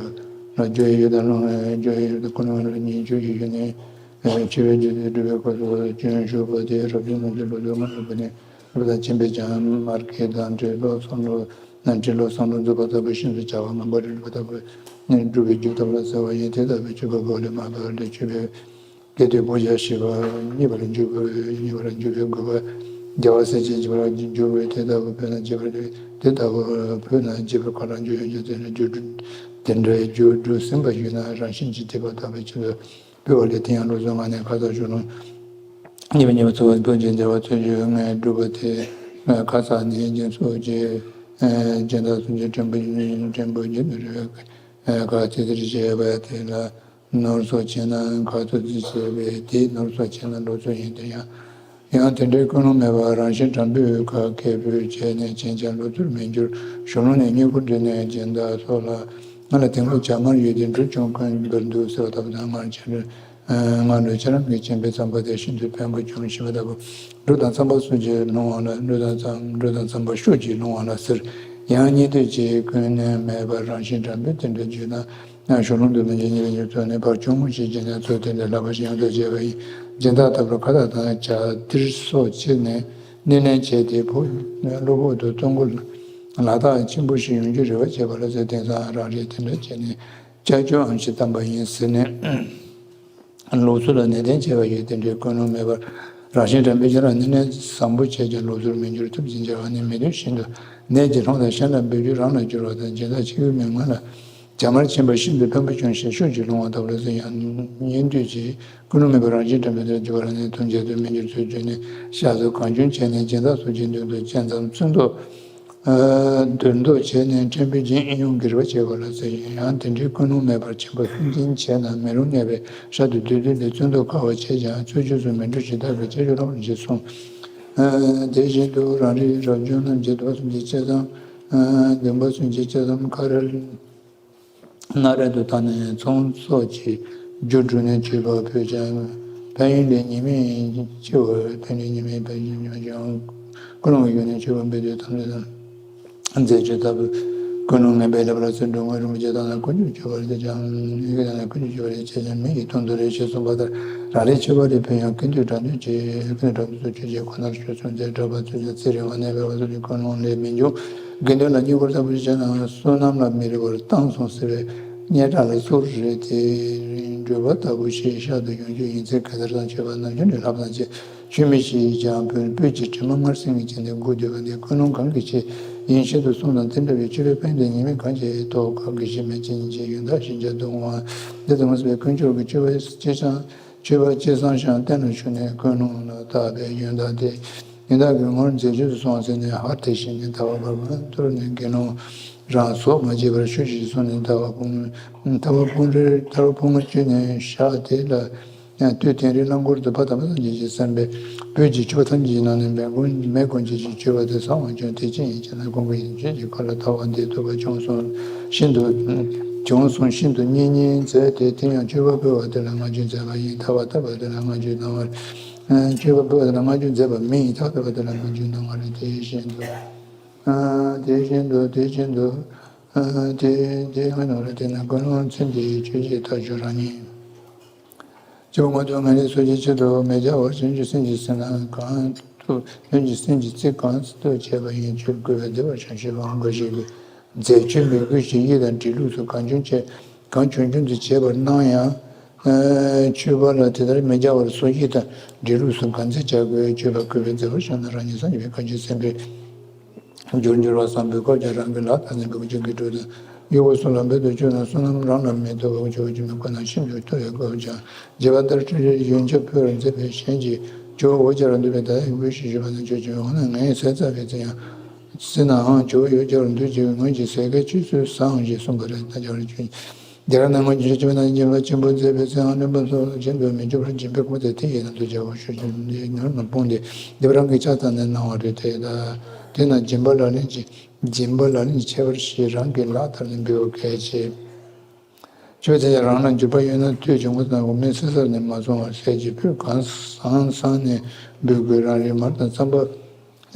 ལ་རྒྱུ་ཡི་ཡུལ་དང་ལུང་ཡི་ཡུལ་དང་ཀུན་སློང་ལ་ཉིད་རྒྱུ་ཡི་ཡུལ་ནི། ཆེ་བའི་རྒྱུ་དེ་སྒྲུབ་པའི་སྐབས་སུ་སྐྱོན་ཞུགས་པ་དེ་རབ་བྱུང་རྣམས་ཀྱི་ལོ་ཚོད་ལྔ་ལ་བུད་ནས་སློབ་དང་ཁྱིམ་པའི་བྱམས་མར་གྱི་དང་འབྲེལ་ལོ་བསམ་བློ་ན་འབྲེལ་ལོ་བསམ་བློ་འཛུགས་པ་ལྟ་བུ་ཤིན་ཏུ་བྱ་བ་ངན་པ་རེ་ལུས་པ་ལྟ་བུ་ནི་སྒྲུབ་པའི་རྒྱུ་ཐབས་ལ་བརྩེ་བ་ཡིན། དེ་ལྟ་བུའི་སྤྱོད་པ་སྒོ་ལས་མ་བབས་ལས་སྤྱོད་པའི། དགེ་སྡིག་པོ་ཡ་ཞེས་པ་གཉིས་པ་ལ་འཇུག་པའི་གཉིས་པ་ལ་འཇུག་པའི་དགོས་པ། རྒྱལ་བ་སྲས་བཅས་ཀྱི་བར་འཇུག་པའི་དེ་ལྟ་བུ་ཕུལ་ན་བྱེད་པར་འགྱུར། དེ་ལྟ་བུ་ཕུལ་ན་བྱེད་པར་གང་ལ་འཇུག་ཡོད་ཀྱང་དེ་ལ་འཇུག་དེ་འདྲའི་རྒྱུ་སྒྲུབ་ཟིན་པ་ཡོད་ན་རང་བཞིན་གྱིས་དེ་བ་དག་པའི་ཕྱིར་དུ་ཕུལ་བ་ལས། དེ་ཡང་ལོ་ཚོད་ལྔ་ནས་ཁ་ཙ་ཞུ་ལུང་གཉིས་པ་གཉིས་པ་ཚོ་བ་བོད་ཀྱི་རྒྱལ་བ་ཚོས་ཞུ་ལྔའི་སྒྲུབ་པ་དེ་ཁ་ཙ་ནས་རྒྱན་སོགས་ཀྱི་སྦྱིན་བདག་སོགས་ཀྱི་ཕྲན་བུ་ཕྲན་བུ་རྒྱུན་དུ་རེ་བའི་ཁ་ཚིག་དེར་བྱས་པ་དེ་ལ། ནོར་སོགས་བྱས་ན་ཁ་ཚུར་འཛིན་བྱས་པས་དེས་ནོར་སོགས་བྱས་ན་ལོ་ཚོད་ཡིན་ཏེ། ཡང་ཡང་དེ་འདྲའི་ཀུན་སློང་མེད་པར་རང་བཞིན་དྲང་པོའི་ཁ་ཁེ་ཕུལ་བྱས་ནས་བྱིན་ཀྱང་ལོ་ཚོད་མི་འགྱུར། གཞུང་ལུགས་ནས་བསྙེན་བཀུར་འདྲི་ནས་སྦྱིན་བདག་སོགས་ལ་ང་ལ་དེ་སྔོན་བྱ་དངར་ཡོད་དེ་འབྲུ་ཅུང་དཀོན་པར་འདུག་ཟེར་བ་ལྟ་བུ་དང་། སྔར་བྱས་ན་ང་ལུས་ཁྱེད་རང་གིས་བྱིན་པའི་ཚངས་པ་དེ་ཤིན་ཏུ་ཕན་པོ་བྱུང་ཞེས་པ་ལྟ་བུ། འབྲུ་དང་ཚངས་པ་སོགས་ཀྱིས་ལོང་བ་ལ། འབྲུ་དང་ཚངས་འབྲུ་དང་ཚངས་པ་ཤུགས་ཀྱིས་ལོང་བ་ལ་ཟེར། ཡང་སྙིགས་དུས་ཀྱི་ཀུན་ནས་མེད་པར་རང་བཞིན་དྲང་པོས་དེ་འདྲ་བརྗོད་ན། ཡང་གཞུང་ལུགས་འདི་ལ་ཉེ་ཉེ་བའི་ཚོགས་ནས་བར་ཆུང་ངུ་ཞིག་བྱས་ནས་ཚོགས་དེ་འདྲ་ལག་པ་ཞིག་ཡང་དུ་བྱས་པ་ཡིན། སྦྱིན་བདག་ལྟ་བུར་ཁ་བཏགས་དང་ཇ་ཏིར་སོགས་བྱས་ནས་སྣེ་ལེན་བྱས་ཏེ་བུ་བློ་ཕུག་ཏུ་གཏོང་སྒོ་ལ་དྭགས་ཆེན་པོ་ཞིག་ཡོང་རྒྱུའི་རེ་བ་བྱས་པ་ལ་ཟེར། དེང་སང་རང་རེས་དེ་འདྲ་བྱས་ནས་ཅ་ཅོའམ་ཞིག་བཏང་པ་ཡིན་ཟེར་ནས། ལུགས་སྲོལ་ལ་ནན་ཏན་བྱས་པ་ཡོད། དེ་འདྲའི་ཀུན་སློང་མེད་པར་རང་བཞིན་དྲང་པོས་ཁྱེད་རང་ནི་ནས་བཟང་པོ་བྱས་ཀྱང་ལུགས་སྲོལ་མི་འགྱུར་ཐུབ་ཅེས་བྱ་བ་ནི་མི་འདོད་བཞིན་དུ་ནད་ཀྱི་སློང་དང་གཞན་ལ་འབུལ་རྒྱུ་རང་ལ་འགྱུར་བ་དང་། སྦྱིན་བདག་ཕྱི་ཡུལ་མི་མངོན་ལ་བྱ་དམར་ཕྱིན་པ་ཤིན་ཏུ་ཕན་པོ་བྱུང་ཞེས་ཤུགས་ཀྱིས་ལོང་བ་ལྟ་བུ་ལ་ཟེར། ཡང་སྙིགས་དུས་ཀྱི་ཀུན་སློང་མེད་པར་རང་བཞིན་དྲང་པོའི་དེར་འགྱུར་བ་ནི་དུམ་བྱས་དུ་མི་འགྱུར་ཚུལ་བརྗོད་ནས་ཤ་ཚུགས་གང་བྱུང་བྱས་ནས་སྦྱིན་བདག་སོགས་ཀྱི་མདུན་དུ་བཅད་མཚམས་བཙུན་ཏོ། འདོན་ཏོ་བྱས་ནས་ཕྲན་བུ་ཅིག་ཨིན་ཡོང་གིར་བ་བྱེད་པ་ལ་ཟེར། ཡང་དེ་འདྲའི་ཀུན་སློང་མེད་པར་བྱིན་པ་སུན་འབྱིན་བྱས་ན་མི་རུང་ངེས་པས་ཤ་དུ་བདུད་བདུད་ལས་བཙུན་ཏོ་དཀའ་བ་བྱས་ཀྱང་ཚུལ་ཆོས་སུ་མི་འགྲོ་ཞེས་བརྟག་པའི་ཁྱད་ཆོས་རང་རང་ཞེས་གསུངས། དེ་བཞིན་དུ་རང་རིག་རབ་བྱུང་རྣམས་ཀྱི་དོགས་ཟིན་གྱི་བཅད་མཚམས། འདོན་པ་སུན་གྱི་བཅད་མཚམས་ཁ་རལ། སྣ་རལ་དུ་བཏང་ནས་ཚོང་སོགས་ཀྱི་རྒྱུ་བསྒྲུབས་ནས་མཆོད་པ་ཕུལ་ཀྱང་ཕན་ཡོན་ལས་ཉེས་དམིགས་ལྕི་བར་ཕན་ཡོན་ཉེས་དམིགས་ཕན་ཡོན་ཉེས་དམིགས་ཀྱང་ཀུན་སློང་གི་ཡོན་ནས་མཆོད་པ་འབུལ་དུས་དམ་ལས་དང་མཛད་སྤྱོད་ལྟ་བུ། ཀུན་སློང་ངན་པས་བསླད་པ་ལ་སོགས་འགྲོ་དངོས་རིན་པོ་ཆེ་དག་ན་ཀུན་སྤྱོད་སྤྱོད་པར་བྱེད་ཅིང་། ཡི་གེ་དག་ན་ཀུན་སྤྱོད་སྤྱོད་པར་བྱེད་ཅིང་མིང་གི་དོན་དུ་རེ་ཞེས་གསུངས་པ་ལྟར་རང་རེའི་སྤྱོད་པ་དེ་ཕན་ཡང་ཀུན་སྤྱོད་དྲང་དོན་གྱི་ཀུན་སྤྱོད་དྲང་དོན་དུ་སྤྱོད་ཅིང་ཁོ་ནར་སྤྱོད་གསུམ་མཛད་གྲགས་པ་ཚུལ་ཀྱང་ཚེ་རིང་བ་གནས་པའི་བར་དུ་ཀུན་སློང་ལས་མི་འབྱུང་། དགེ་འདུན་ལ་བསྙེན་བཀུར་ལྟ་བུ་བྱས་ན་བསོད་ནམས་ལ་མི་རིགས་པར་བཏང་སོང་ཟེར་བའི་སྙན་གྲགས་ལ་སོགས་རེད་དེ། འགྲུལ་པ་ལྟ་བུ་ཞེས་ཤར་དུ་ཡོང་རྒྱུ་ཡིན་ཚེ་ག་དར་དང་མཆོད་པ་ནམ་རྒྱུན་ནས་ལྷབ་དང་བཅས། ཆུ་མིག་ཞེས་ཀྱང་བོད་བོད་ཀྱི་དྲི་མ་མངར་ཟིན་གྱི་རྐྱེན་ལས་འགོ་བསྡུས་པ་འདི་ཀུན་སློང་གང་གི་ཆེད་ཡིན་ཞེས་སུ་གསུངས་དང་། དེ་འདྲ་བའི་སྤྱོད་པའི་ཕན་བདེ་ཉེས་དམིགས་གང་ཅིའི་ཐོག་ག་གེ་ཞིག་མེད་ཅིང་ཅིའི་ཡོན་བདག་ཞེས་བྱ་སྟོན་པ། འདི་ལྟ་བུ་ཟེར་བའི་དཀོན་མཆོག་གི་སྤྱོད་པ་ཅི་ཙམ་སྤྱོད་པ་ཅི་བསམ་ཞིང་བསྟན་ལ་ཞུགས་ནས་ཀུན་སློང་ལ་བརྟགས་པའི་ཡོན་བདག་སྟེ། ཡོན་བདག་གི་ངོར་མཛེས་བཅོས་སུ་སོང་བ་ཟེར་ནས་ཧར་ཐེག་ཞིག་ནས་ཐར་པ་བར་མ་དོར་ནས་དགེ་སློང་རང་སོགས་མ་བྱས་པར་ཤུགས་ཀྱིས་སོང་ནས་ཐར་པ་ཕུང་ཐར་པ་ཕུང་རེ་ཐར་པ་ཕུང་བ་བཅུ་ནས་ཞག་དེ་ལ། ཡང་དུས་དེང་རིང་རླངས་འཁོར་དུ་ཕ་དམ་པ་སངས་རྒྱས་ཀྱི་བསམ་པས་བོད་ཀྱི་ཆོས་ཐམས་ཅད་ཀྱི་ནང་ནས་མེད་དགོངས་མེད་དགོངས་ཀྱི་ཆོས་པ་དེ་གསང་བ་བྱུང་དེ་ཅི་ཡིན་ཅེ་ན། ཀུན་དགའ་ཡིད་བཞིན་གྱི་མཁའ་ལ་ཐར་པ་འདི་ཐོབ་པ་བྱུང་སོང་ཤིན་ཏུ་བྱུང་སོང་ཤིན་ཏུ་མཉེས་མཉེས་མཛད་དེ། དེ་ཡང་མཆོད་པ་ཕུལ་བ་དེ་ལ་བསྔགས་བརྗོད་མཛད་པ་ཡིན། ཐར་པ་ཐོབ་པ་དེ་ལ་བསྔགས་བརྗོད་གནང་བར། མཆོད་པ་ཕུལ་བ་དེ་ལ་བསྔགས་བརྗོད་མཛད་པ་མིན། ཐར་པ་ཐོབ་པ་དེ་ལ་བསྔགས་བརྗོད་གནང་བ་རེད། དེ་བཞིན་དུ། དེ་བཞིན་དུ་དེ་བཞིན་དུ། དེ་དེ་སྔ་ནང་རེ་དེ་ན་ཀུན་སློང་ཚེ་འདིའི་ཆོས་བརྒྱད་ཐག་ཆོད་རང་ཉིད། སྤྱི་བོ་མངོན་མཐོ་ངང་ནས་སོ་སྐྱེའི་ཆེད་དུ་མི་བྱ་བར་བྱང་ཆུབ་སེམས་ཀྱི་སེམས་ལ་གང་དུ་བྱང་ཆུབ་སེམས་ཀྱི་རྩིས་གང་དུ་བྱས་པ་ཡིན་ཆོས་བཀོད་པའི་བདེ་བར་ཆགས་ཞེས་པའང་འགའ་ཞིག་གིས་རྫས་ཆོས་མི་དགོས་ཤིང་ཡིད་དང་འབྲེལ་ལུགས་སུ་གང་བྱུང་བྱས་གང་བྱུང་བྱུང་དུ་བྱས་པར་སྣང་ཡང་། མཆོད་པ་ལ་དེ་ལྟར་མི་བྱ་བར་སོ་སྐྱེ་དང་འབྲེལ་ལུགས་སུ་གང་འཚལ་བྱ་དགོས་མཆོད་པ་བཀོད་པའི་བདེ་བར་ཆགས་ན་རང་ཉིད་སངས་རྒྱས་པའི་བཀའ་བརྒྱུད་སེམས་དཔའི་རྒྱུར་འགྱུར་བ་བསམ་པའི་སྐབས་ཀྱང་རང་གི་ལག་ཐ་ནས་འབུལ་བྱེད་ཀྱི་གྲོགས་དང་གཡོག་པོ་སོགས་ལ་འབུལ་དུ་བཅུག་ན་བསོད་ནམས་རང་ལ་མི་ཐོབ་པ་ཆོས་ཀྱི་མི་ཁོ་ན་ཤིན་ཏུ་ཐོབ་པའི་སྐབས་ཀྱང་བྱས་པ་ལྟར་སྤྲོས་བྲལ་ཡོན་ཆབ་ཕུལ་བར་མཛད་པས་གཞན་གྱིས་ཇོ་བོ་འོ་བརྒྱལ་བར་འདོད་པས་ད་ཡི་འབུལ་ཞེས་ཞུས་པ་ན་ཁྱོད་ཀྱིས་འོ་ན་ངས་ཟས་བཙལ་བའི་ཚེ་ཡང་ཟེར་ནའང་ཇོ་བོ་འོ་བརྒྱལ་བར་འདོད་ཅིག་ངོས་ཀྱིས་ཟས་གལ་ཆུད་ཟོས་བཟའང་ཞེས་གསུངས་པ་རེད། ད་རྒྱལ་བར་གྱུར། དེ་ལ་ནང་ངོ་སྤྱོད་ཅེས་པ་ན་སྦྱིན་པ་ཆེན་པོ་མཛད་པའི་ཚེའང་བླུན་པོ་ཚོ་ལ་སྦྱིན་པས་མི་འཇུག་པར་སྦྱིན་པའི་སྒོ་དེ་དེ་ཡི་ནང་དུ་བྱའོ་ཞུ་ཞིང་ལས་ཉོར་མ་སྤོང་སྟེ་སྡིག་པ་རང་གི་ཕྱག་བཏབ་ནས་གནང་བ་རེད་དེ། དེས་ན་སྦྱིན་པ་ལག་ལེན་གྱི་སྦྱིན་པ་ལག་ལེན་གྱི་ཁྱད་པར་ཞེས་རང་གི་ལག་བསྟར་ནས་འབུལ་བ་གལ་ཆེ། ཆོས་དེ་ཡང་རང་ལ་འཇུག་པ་ཡོད་ན་དུས་བྱུང་བ་དང་དབུ་མའི་སེམས་ཟབ་ནས་མ་སོང་བར་ཟས་ཀྱི་ཕུད་གང་བཟང་བཟང་ནས་འབུལ་དགོས། རང་རེའི་མར་དང་རྩམ་པ།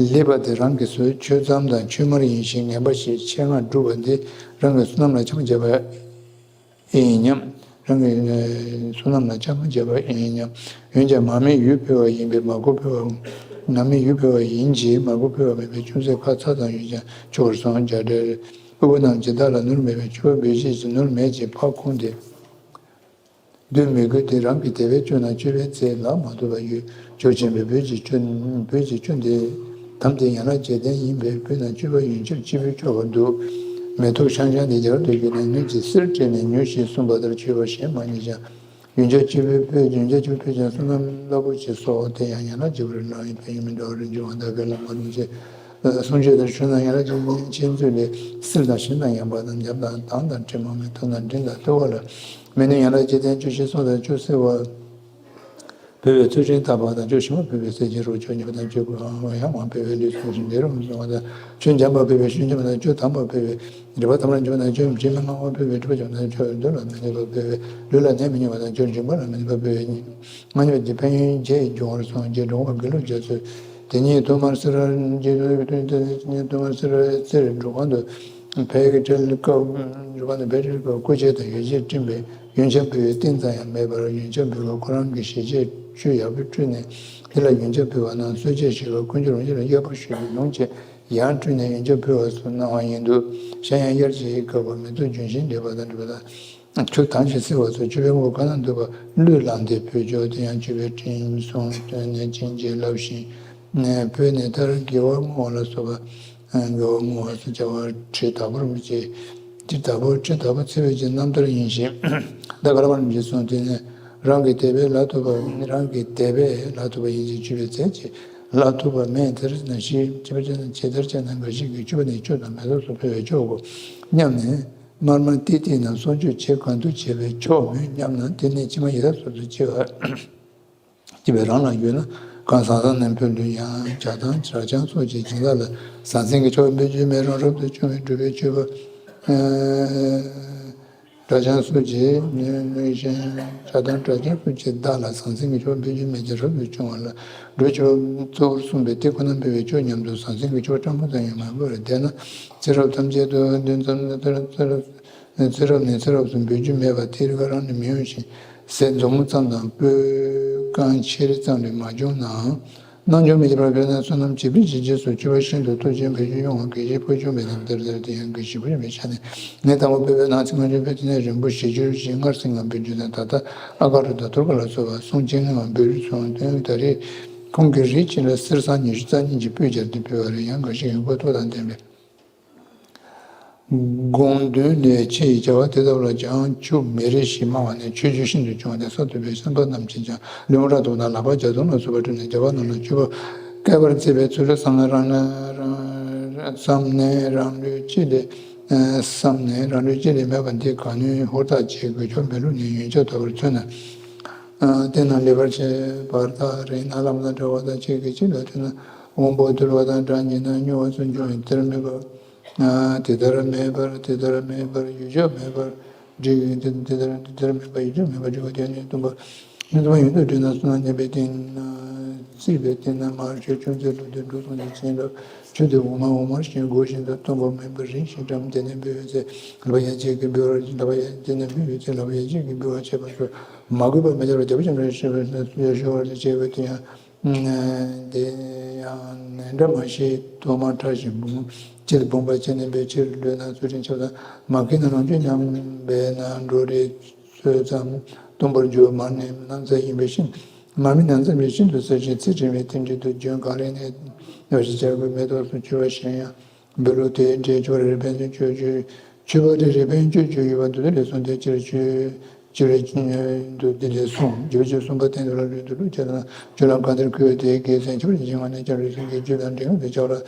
ལེགས་པ་དེ་རང་གིས་ཟོས། ཆོས་ཙམ་དང་ཆོས་མར་ཡིན་ཞིང་ངན་པ་ཞེས་ཆེད་མངགས་བསྒྲུབས་པ་འདི་རང་གི་བསོད་ནམས་ལ་ཆ་མ་བྱས་པ་ཨེ་ཡིན་སྙམ། རང་གི་བསོད་ནམས་ལ་ཆ་མ་བྱས་པ་ཨེ་ཡིན་སྙམ། འོན་ཀྱང་མར་མེ་ཡོས་ཕུལ་བ་ཡིན་པས་མར་ཁུ་ཕུལ་བ། མར་མེ་ཡོས་ཕུལ་བ་ཡིན་གྱི་མར་ཁུ་ཕུལ་བ་མིན་པས་ཅུང་ཟད་ཁ་ཚ་ཙམ་ཡོད་ཀྱང་ཆོག་པར་སོང་། རྒྱ་འགྲེལ། ཕུང་པོ་རྣམས་ཇི་ལྟ་ལ་ནོར་མེད་པས་མཆོད་པ་འབུལ་བྱེད་ཀྱི་ནོར་མེད་ཅིང་ཕར་ཁུང་སྟེ། སྡོད་མི་དགོས་ཏེ་རང་གི་དད་པས་སྤྱོད་ན་སྤྱོད་པའི་ཚེ་ལ་མ་ཐོབ་པ་ཡོད། ཆོས་ཆེན་པོའི་བོད་ཀྱི་སྤྱོད་བོད་ཀྱི་སྤྱོད་འདི་དམ་དེ་ཡན་ལག་བརྒྱད་ལྡན་ཡིན་པས་བོད་ན་སྤྱོད་པ་ཡོན་ཆབ་སྤྱི་བོས་ཆོག་པར་འདུག་མེ་ཏོག་ཤང་ཤང་དེ་རྒྱར་དུ་བཞུགས་ནས་སྣོད་ཀྱི་གསེར་སྤྲས་ནས་ཉོ་ཞེས་གསུངས་པ་ལྟར་མཆོད་པ་གཞན་མ་རྙེད་ཀྱང་ཡོན་ཆབ་སྤྱི་བོས་ཕུལ་ཡོན་ཆབ་སྤྱི་བོས་ཕུལ་ཀྱང་བསོད་ནམས་རླབས་པོ་ཆེ་སོགས་དེ་ཡང་ཡན་ལག་བརྒྱད་པོ་རེ་ལའང་ཕན་ཡོན་མིན་འདྲ་བ་རེ་འབྱུང་བ་བདག་གི་བླ་མ་རིན་ཆེན་གསུང་ཆོས་ལྟར་ཆོས་རྣམས་ཡན་ལག་བརྒྱད་ལྡན་ཆོས་མཛོད་ལས་གསེར་དང་ཞིང་དང་ཡངས་པ་དང་འཇམ་དང་དྭངས་དང་དྲི་མ་མེད་ཐུགས་དང་དྲིན་དང་ལྟེ་བ་ལ། མི་ནུས་ཡན་ལག་བརྒྱད་ལྡན་བཅུ་བཞི་སོགས་དང་བཅུ་བསིལ་བ་ཕུལ་བས་ཚུལ་ཁྲིམས་དག་པ་དང་བཅུ་ཞིམ་པ་ཕུལ་བས་སྲས་ཀྱི་རོ་བཅུ་ཉེས་པ་དང་བཅུ་དགུ་ཡང་མང་ཕུལ་བས་ལུས་སྲུང་ཞིང་བདེ་རུ་སྲུང་བ་དང་ཆོས་འཇམ་པ་ཕུལ་བས་ཆོས་འཇམ་པ་དང་བཅུ་དམ་པ་ཕུལ་བས་སྒྲིབ་པ་ཐམས་ཅད་འཇོམས་དང་ཆོས་དྲི་མ་མང་བ་ཕུལ་བས་སྒྲིབ་པ་འཇོམས་དང་ཆོས་འདུལ་ལ་མི་ནུས་པ་ཕུལ་བས་ལུས་ལ་ནད་མི་ཉེན་པ་དང་ཆོས་འཇིགས་པ་ལ་མི་ནུས་པ་ཕུལ་བས་སྔ་ཉོན་གྱི་ཕན་ཡོན་བརྒྱད་འབྱུང་བར་གསུངས། རྗེ་འགྲོ་བ་དགེ་ལུགས་རྒྱ་མཚོས་དེ་ཉིད་དུ་མར་སེར་རྗེ་དུ་དེ་ཉིད་དུ་མར་སེར་རྩེར་འགྲོ་གང་དུ། ཕའི་གི་ཁྲིད་སྐབས་རུ་བ་ནི་ཕའི་ཁྲིད་སྐབས་སྐུ་ཆས་དང་ཡོ་བྱད་སྤྲིན་པའི་ཡོན་ཆབ་ཕུལ་བའི་རྟེན་ཙམ་ཡང་མེད་པར་ཡོན་ཆབ་ཕུལ་བ་ཁོ་རང་གི་ཞལ་ཆད་ཆུས་ཡག་པོ་བཀྲུས་ནས་དེ་ལ་ཡོན་ཆབ་ཕུལ་བ་རྣམས་གསོལ་ཇ་ཞིག་ལ་དཀོན་མཆོག་རིན་ཆེན་ལ་གཡོག་པོ་ཞུས་པའི་ལུང་བཅས་ཡང་བཀྲུས་ནས་ཡོན་ཆབ་ཕུལ་བ་སོགས་གནང་བ་ཡིན་འདུག་གཞན་ཡང་དབྱར་གྱི་སྐབས་མེ་ཏོག་ལྗོན་ཤིང་འདེབས་པ་དང་འབྲེལ་བ་དང་། ཆུ་དྭངས་ཤིང་བསིལ་བ་སོགས་མཆོད་པའི་དངོས་གང་ན་འདུས་པ་བླུད་བླངས་ཏེ་ཕུལ་ཆོག་དེ་ཡང་མཆོད་པའི་སྤྲིན་གསུམ་བཏོན་ནས་བྱིན་གྱིས་བརླབས་ཤིང་ཕུལ་ནས་མཐར་དགེ་བ་བསྔོ་བ་ལ་སོགས་པ། དགེ་བ་བསྔོ་བ་སོགས་བྱ་བ་ཁྲི་དྭགས་པོ་རིན་པོ་ཆེ། ཁྲི་དྭགས་པོ་ཁྲི་དྭགས་པོ་འཚོལ་བའི་རྣམ་ཐར་ཡིན་ཞིང་། བདག་ག་ར་བ་རིན་པོ་ཆེས་གསུངས། དེ་ནས་རང་གི་དད་པས་ལ་ཐོབ་པ་རང་གི་དད་པས་ལ་ཐོབ་པ་ཡིན་ཞིང་མཆོད་པའི་ཚད་ཀྱིས་ལ་ཐོབ་པ་མེད། དེར་ན་ཞིག་ཅི་བ་ཅི་ན་ཇི་ལྟར་བྱས་ན་འགའ་ཞིག་གིས་མཆོད་པ་ནི་ཆུ་དང་མེ་ཏོག་སོགས་ཕུལ་བས་ཆོག་གོ་སྙམ་ནས། མར་མེ་ཏོག་ཏོག་ཏོ་རྣམས་གསོག་འཇོག་བྱེད་གང་དུ་བྱས་པས་ཆོག་མོད་སྙམ་ན། དེ་ནས་ཕྱི་མ་ཡི་དྭགས་སོགས་སུ་སྐྱེ་བ་སྐྱེ་བའི་རང་ལ་ཡོད་ན་གང་ཟག་ཟག་རྣམས་ཕུལ་དུ་ཡང་ཇ་དང་ཇ་ཆང་སོགས་ཀྱི་སྦྱིན་བདག་ལ་ཟང་ཟིང་གི་མཆོད་པ་འབུལ་རྒྱུ་མེད་རུང་རབ་ཏུ་བྱུང་བའི་སྒྲུབ་པའི་མཆོད་པ། སྒྲ་སྦྱང་སོགས་ཀྱི་ནུས་ནུས་ཤན། སྒྲ་དང་སྒྲ་སྦྱང་སོགས་ཀྱི་བརྡ་ལ་ཟང་ཟིང་གི་ཆོས་འབོད་རྒྱུ་མེད་ཅིང་རབ་ཏུ་བྱུང་བ་ལ། འགྲོ་ཆོས་གཙོ་བོར་གསུངས་པས་དེ་ཁོ་ན་འབད་པའི་ཆོས་ཉམས་སུ་ཟང་ཟིང་གི་ཆོས་ཕྲ་མོ་ཙམ་ཡང་མ་འབོད་པར་བསྡད་ན། ཚེ་རབས་ཐམས་ཅད་དུ་འདི་ཙམ་ཚེ་རབས་ནས་ཚེ་རབས་སུ་འབོད་རྒྱུ་མེད་པ་དེ་རིག་པ་རང་ནས་མི་འོང་ཞིང་ཟས་མཛོ་མོ་ཙམ་དང་སྤོས་རྐང་ཆེ་རིགས་ཙམ་ལས་མ་བྱུང་ནའང་། སྣང་ཆུང་མི་བྱེད་པར་འབད་ན་བསོད་ནམས་བྱེད་པའི་རྗེས་རྗེས་སུ་སྤྱོད་པ་ཤིན་ཏུ་སྟོབས་ཆེན་འབད་རྒྱུ་ཡོང་བ་དགེ་བཤེས་ཕུལ་བྱུང་བའི་ནང་དེར་དེར་དེ་ཡང་དགེ་བཤེས་ཕུལ་བྱུང་བའི་ཆ་ནས་ངས་དང་པོ་བོད་པའི་ནང་ཚིག་མ་བྱུང་བས་དེ་ནས་རིང་པོ་བཞི་བཅུ་ཞེ་ལྔར་སྲིང་ངམ་བོད་བརྒྱུད་ནས་ད་ལྟ་ཨ་ག་རུ་དང་ཐུར་ཀ་ལ་སོགས་པ་གསུང་ཆེན་ངམ་བོད་རིགས་སོང་དོན་ད་རེས་ཁོང་གིས་རིགས་གཅིག་ལ་གསེར་སྲང་ཉི་ཤུ་རྩ་གཉིས་ཀྱི་སྤོས་སྦྱར་ཏེ་ཕུལ་བ་རེད། ཡང་འགའ་ཞིག་གིས་མགོ་ཐོག་དང་ལྡན་པའི། དགོངས་དོན་ལས་ཕྱི་ཡི་བྱ་བ་དེ་ལྟ་བུ་ལ་བྱང་ཆུབ་མེ་རི་བཞིན་སྨྲ་བ་ནི་ཆོས་རྒྱུད་ཤིན་ཏུ་བྱུང་བ་སྟེ་ས་ཐོབ་པའི་སེམས་དཔའ་རྣམས་ཀྱིས་ཀྱང་ལུས་ངག་ཡིད་གསུམ་དང་ལག་པ་བརྒྱ་སྟོང་ལ་སོགས་པ་བསྒྲུབས་ནས་རྒྱལ་བ་རྣམས་ལ་སྤྱོད་པ་བསྐལ་པར་བརྩེ་བའི་ཚུལ་ལ་བསམ་ནས་རང་རང་བསམ་ནས་རང་ལུས་གཅིག་ལས་བསམ་ནས་རང་ལུས་གཅིག་ལས་མེད་པ་འདི་གང་ནུས་ཧུར་ཐག་བྱེད་དགོས་ཆོག་མེད་ལུགས་ནི་ཡོན་ཆབ་ལྟ་བུར་མཚོན་ན། དེ་རྣམས་ལེགས་པར་བྱས་པར་ཐག་རིང་ན་ལམ་དང་བྲལ་བ་དང་གཅིག་གིས་གཅིག་ལ་མཐུན་ན་དབང་པོ་དུལ་བ་དང་སྒྲ་ཉན་ན་སྨྱོ་བ་ཚུར་འབྱུང་བས་དེ་ལྟར་མེད་པར། དེ་ལྟར་མེད་པར་དེ་ལྟར་མེད་པར་ཡུལ་ཕྱོགས་མེད་པར་འགྲིག་དེ་ལྟར་དེ་ལྟར་མེད་པར་ཡུལ་ཕྱོགས་མེད་པར་འགྲིག་པ་དེ་ནི་སྟོང་པ། ཡུལ་སྟོང་པ་ཡུལ་དུ་འདྲེས་ན་བསོད་ནམས་ཉམས་པའི་སྟེང་ན་བརྩིས་པའི་སྟེང་ན་མར་ཆོས་ཅུང་ཟད་ལུགས་འདི་འགྲོ་སོང་དུ་བྱིན་རླབས་ཆོས་འདི་འོག་མ་འོག་མར་ཞིང་སྒོ་བཞིན་དུ་སྟོང་པ་མེད་པར་རིང་ཞིང་གྲངས་དེ་ནས་འབུལ་བའི་ཚེ་ལག་པ་ཡ་གཅིག་གིས་འབུལ་བར་ལག་པ་ཡ་དེ་ནས་འབུལ་བའི་ཚེ་ལག་པ་ཡ་གཅིག་གིས་འབུལ་བར་བྱེད་པ་སོགས་མ་གུས་པ་མི་བྱ་བར་རྒྱལ་པོ་ཅན་ལ་ཞེས་པའི་ཞུ་བར་བྱེད་པ་དེ་ཡང་། དེ་ཡང་ནན་འདྲ་མ་ཤེས་དོ་མ་ཕྲ་ཞིང་བུམ་སྤྱིར་བུམ་པ་ཅན་ནི་འབད་ཕྱིར་ལུས་ན་ཚུལ་ཁྲིམས་ཆབ་དང་མ་མཁས་ན་རང་རྒྱུད་ཉམས་པས་ན་འགྲོ་རིགས་ཚོད་ཙམ་སྟོང་པར་འགྱུར་མར་ནི་ནམ་ཚ་ཡིན་པའི་ཕྱིར། མར་མི་ནམ་ཚ་བའི་ཤིན་ཏུ་གསལ་ཞིང་ཚིག་དྲན་པའི་རྟེན་འབྲེལ་དུ་རྒྱུན་གང་ལས་ནས་ཡོ་བྱད་བྱ་དགོས་མེ་ཏོག་སོགས་བྱུ་བ་གཞན་ཡང་འབུལ་ལོ་དེའི་འབྲས་ཆོས་རེ་རེ་ཕན་ཚུན་གཅོད་གཅོད་བྱུ་བ་རེ་རེ་ཕན་གཅོད་གཅོད་ཡོད་པ་འདུག་དེ་ལས་གསུངས་ཏེ་སྤྱིར་ཆོས། སྤྱིར་འདུག་འདི་ལས་གསུངས། རྒྱུ་ཆོས་གསུམ་པ་སྟེང་དུ་ལ་ལུས་དུ་ལུས་བྱེད་དང་སྤྱོད་ལམ་གང་ལྟར་གུས་པས་དེའི་དགེ་མཚན་ཁྱད་པར་ཅན་ཞིག་ངོ་ནས་ཀྱང་ལུས་སེམས་ཀྱི་རྒྱུད་དང་འབྲེལ་ཡོད་དུ་བྱ་བ་ལ་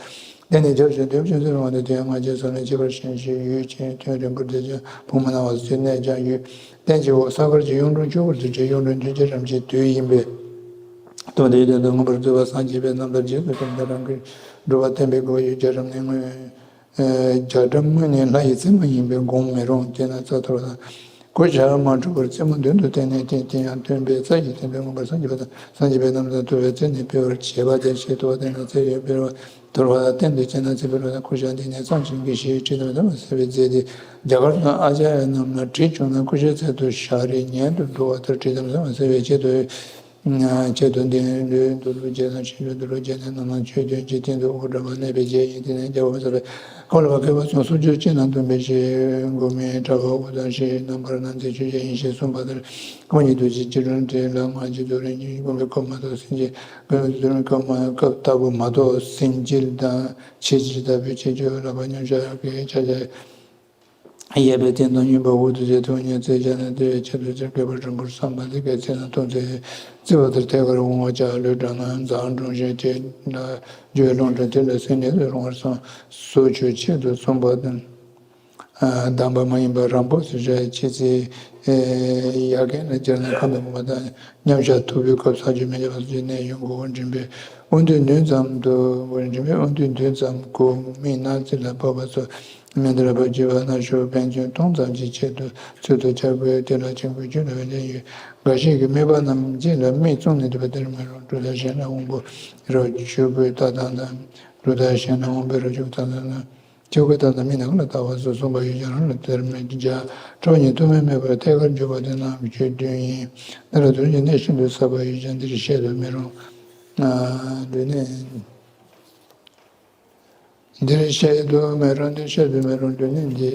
བརྟེན་ནས་བྱ་ཞིང་འདོད་ཅུང་ཟད་རུང་བ་ནི་དེ་ཡང་སྔ་རྗེས་སོ་ནས་ཁྱད་པར་ཞན་ཞིང་ཡུལ་ཅན་དོན་རིང་པོར་བསྡད་ཀྱང་བུ་མ་ན་བ་སོགས་གནས་ཀྱང་ཡུལ་བརྟན་གྱི་འོག་ས་གར་གྱི་གཡུང་དྲུང་ཆོས་སྐོར་དུ་བྲིས། གཡུང་དྲུང་མཐུན་རྐྱེན་རབ་མཆེད་དུས་ཡིན་པས། དོན་དེའི་དོན་དུ་མངོན་པར་མཛོད་པ་སངས་རྒྱས་པའི་རྣམ་ཐར་རྗེས་སུ་བཟུང་སྟེ་རང་གི་སྒྲུབ་པ་བསྟན་པའི་དགོས་ཡུལ་རྒྱ་གྲམ་ནས་མངོན། རྒྱ་གྲམ་དངོས་ནི་ལྷ་ཡི་མཚན་མ་ཡིན་པས་དགོངས་མི་རུང་། དེས་ན་རྩ་འཐོར་དང་གོ་ཆ་མ་འཁྲུགས་པར་རྩེ་མོ་མདུན་དུ་བསྟན་ནས་བསྟན། དེ་ཡང་སྟོན་པའི་རྩ་ཡི་བསྟན་པའི་མངོན་པར་སངས་རྒྱས་པ་དང་སངས་རྒྱས་པའི་རྣམ་ཐར་ཐུབ་པའི་རྩེ་ནས་འཕེལ་བར་བྱེད་པ་དེ་ཞེས་དུ་བ་བསྟན་ན་ཚེ་ཡོད་འཕེལ་བ་འཐོར་བ་ལ་བརྟེན་ཏེ་བྱས་ན་ཚེ་འཕེལ་བ་དང་གོ་ཆ་འདི་ནས་བརྩམས་ཤིང་དགེ་བཤེས་ཁྲི་དམ་ཟེར་བ་ཟེར་བའི་མཛད་དེ་རྒྱ་གར་དང་ཨ་ཙརྱ་རྣམས་ལ་བྲིས་བྱུང་ན་ཀུ་ཤའི་ཚལ་དུ་ཞག་རེ་ཉལ་དུ་འགྲོ་བ་ལྟར་ཁྲི་དམ་ཟེར་བ་ཟེར་བའི་ཆེད་དུ། ཆེད་དུ་འདི་ནི་ལུས་འདུལ་ལུགས་བརྒྱད་དང་ཕྱི་ལུས་འདུལ་ལུགས་བརྒྱད་ནི་ནང་ན་ཆོས་བདུན་གྱི་སྟེང་དུ་དབུ་འདྲ་བ་གནས་པའི་རྗེས་ཡིན། དེ་ནས་རྒྱལ་བ་ཟེར་བའི་སྐོར་ལ་བ་མཁས་པ་ཚོ་སུམ་ཅུ་གཅིག་ན་འདུམ་པའི་ཞེས་དགོས་མིན་གྲགས་པ་དབུ་དང་ཕྱིའི་རྣམ་པར་སྣང་མཛད་ཆོས་བརྒྱད་ཡིན་ཞེས་གསུངས་པ་ལྟར་ཀུན་གྱི་རྡོ་རྗེ་སྤྱི་སྒྲོན་བྲིས་ལ་སྔགས་ཀྱི་རྡོ་རིང་གི་དགོན་པའི་སྐབས་མ་གཏོགས་སེམས་ཅན་ཀུན་གྱི་རྡོ་རིང་སྐབས་མ་སྐབས་ལྟ་བུ་མ་གཏོགས་སེམས་ཅན་དང་ཆེ་ཆེ་ལྟ་བུའི་ཆེ་ཆེ་ལ་བ་སྙོམས་ཤར་གྱི་ཆ་ཆ། གཡས་པའི་སྟེང་དང་སྙིང་པོ་དབུ་དུ་བྱས་ཐུགས་ཉིད་རྩེ་རྒྱ་ནས་ལྟེ་བའི་ཆེད་དུ་ཅིར་བསྐལ་པ་རིང་པོར་བསམ་པ་འདི་སྐད་ཚེ་ན་སྟོང་ཚེ་བརྩི་བ་ལྟར་ཐད་ཀར་འོང་བ་ཅག་ལུས་དྲང་ན་འཛག་འགྲོ་ཞིང་དེ་ལ་རྒྱུ་ལོང་དྲན་དེ་ལ་སེམས་ཉིད་དུ་རུང་བར་བསམ། སོ་ཆོས་ཆེད་དུ་གསུངས་པ་དང་། གདམས་པ་མ་ཡིན་པ་རང་པོ་ཟེར་བྱ་ཡི་ཕྱི་ཚེ་ཡ་རྒན་ལ་སྦྱར་ན་ཁམས་དང་མ་དང་། མཉམ་བཞག་ཐུབ་པའི་སྐབས་ས་ཆུ་མི་འཇམ་པ་སོགས་ཀྱི་གནས་ཡོང་དགོས། འགྲིམ་པའི་དབང་དུས་འདུན་ཙམ་དུ་འགྲིམ་པའི་དབང་དུས་འདུན་ཙམ་གོ་མིག་སྣ་རྩེ་ལ་ཕོག་པ་སོགས་མི་འདིར་བབ་ཀྱི་བ་ན་ཤོར་ཕན་ཚུན་མཐོང་ཙམ་གྱི་ཆེད་དུ་ཚུལ་དུ་བྱ་དགོས། དེ་ལ་ཆེན་པོའི་རྒྱུད་ལ་བའི་ལན་ཡོད། འགའ་ཞིག་གིས་དམིགས་པ་རྣམས་རྗེས་ལ་མིག་བཙུམས་ནས་སྡོད་པ་དེར་མི་རུང་། གྲུབ་མཐའ་གཞན་ལ་དབང་པོ་རབ་འཇུག་པའི་ལྟ་སྟངས་དང་། གྲུབ་མཐའ་གཞན་ལ་དབང་པོ་རབ་འཇུག་པའི་ལྟ་སྟངས་དང་། ཆོས་སྐུའི་ལྟ་སྟངས་མི་ནམ་མཁའ་ལ་ལྟ་བ་སོགས་གསུངས་པ་ཡོད་ཀྱང་རང་ལ་དེར་མི་འཇགས། ཁྲོ་བ་ཉིད་ཐུག་མེད་མེད་པར་ཐད་ཀར་འཇུག་པ་དེ་རྣམ་དཔྱོད་བདུན་ཡིན། འདི་ལ་དོན་གྱི་གནད་ཤིན་ཏུ་ཟབ་པ་ཡོད་ཀྱང་འདིར་བཤད་དུ་མི་རུང་། འདི་ནི། འདིར་བཤད་དུ་མི་རུང་། འདིར་བཤད་དུ་མི་རུང་། འདི་ནི་འདི་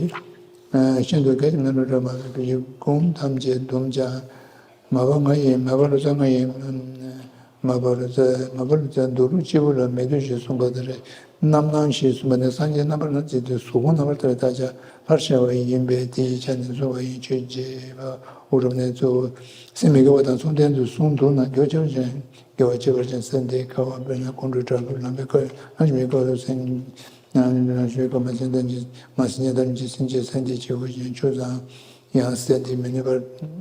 ཤིན་ཏུ་གལ་ཆེ་མི་རུང་རབ་མ་བབས་པའི་སྒོམ་ཐམས་ཅད་སྡོམ་ཀྱང་། མ་བབས་ང་ཡིན། མ་བབས་རུ་ཚ་ང་ཡིན། མ་བབས་རུ་ཚ་མ་བབས་རུ་ཚ་འདུག་རུ་སྐྱེས་བུ་ལ་མེད་དུ་ཞེས་གསུངས་པ་ལྟར་རྣམ་སྣང་ཞེས་གསུངས་པ་ནི་སངས་རྒྱས་རྣམ་པར་སྣང་མཛད་དེ་གཟུགས་ཕུང་རྣམ་པར་དག་པའི་བདག་ཅག་ལྷར་ཤར་བ་ཡིན་པས་དེའི་ཆ་ནས་གསུངས་པ་ཡིན། ཆོས་རྗེ་འཕགས་པ་ཨུ་རུབ་ནས་གཙོ་བོ་སེམས་མི་དགེ་བ་དང་མཚུངས་ལྡན་དུ་གསུངས་འདུག་ན་རྒྱུ་ཆེ་བ་ཅན་དགེ་བ་ཆེ་བ་ཅན་སེམས་དེ་དགའ་བ་དཔེར་ན་ཀོང་སྤྲུལ་དྲག་པོས་ལམ་པའི་སྐབས་ལམ་ཞིག་མའི་སྐབས་སུ་སེམས་ཉམས་ལེན་ཞུས་སྐབས་མ་སེམས་ལྡན་གྱི་མ་སེམས་ཉམས་ལྡན་གྱི་སེམས་ཀྱི་སེམས་དེ་སྐྱེ་བོ་ཡིན་ཆོས་དང་། ཡང་སེམས་དེ་མི་གནས་པར་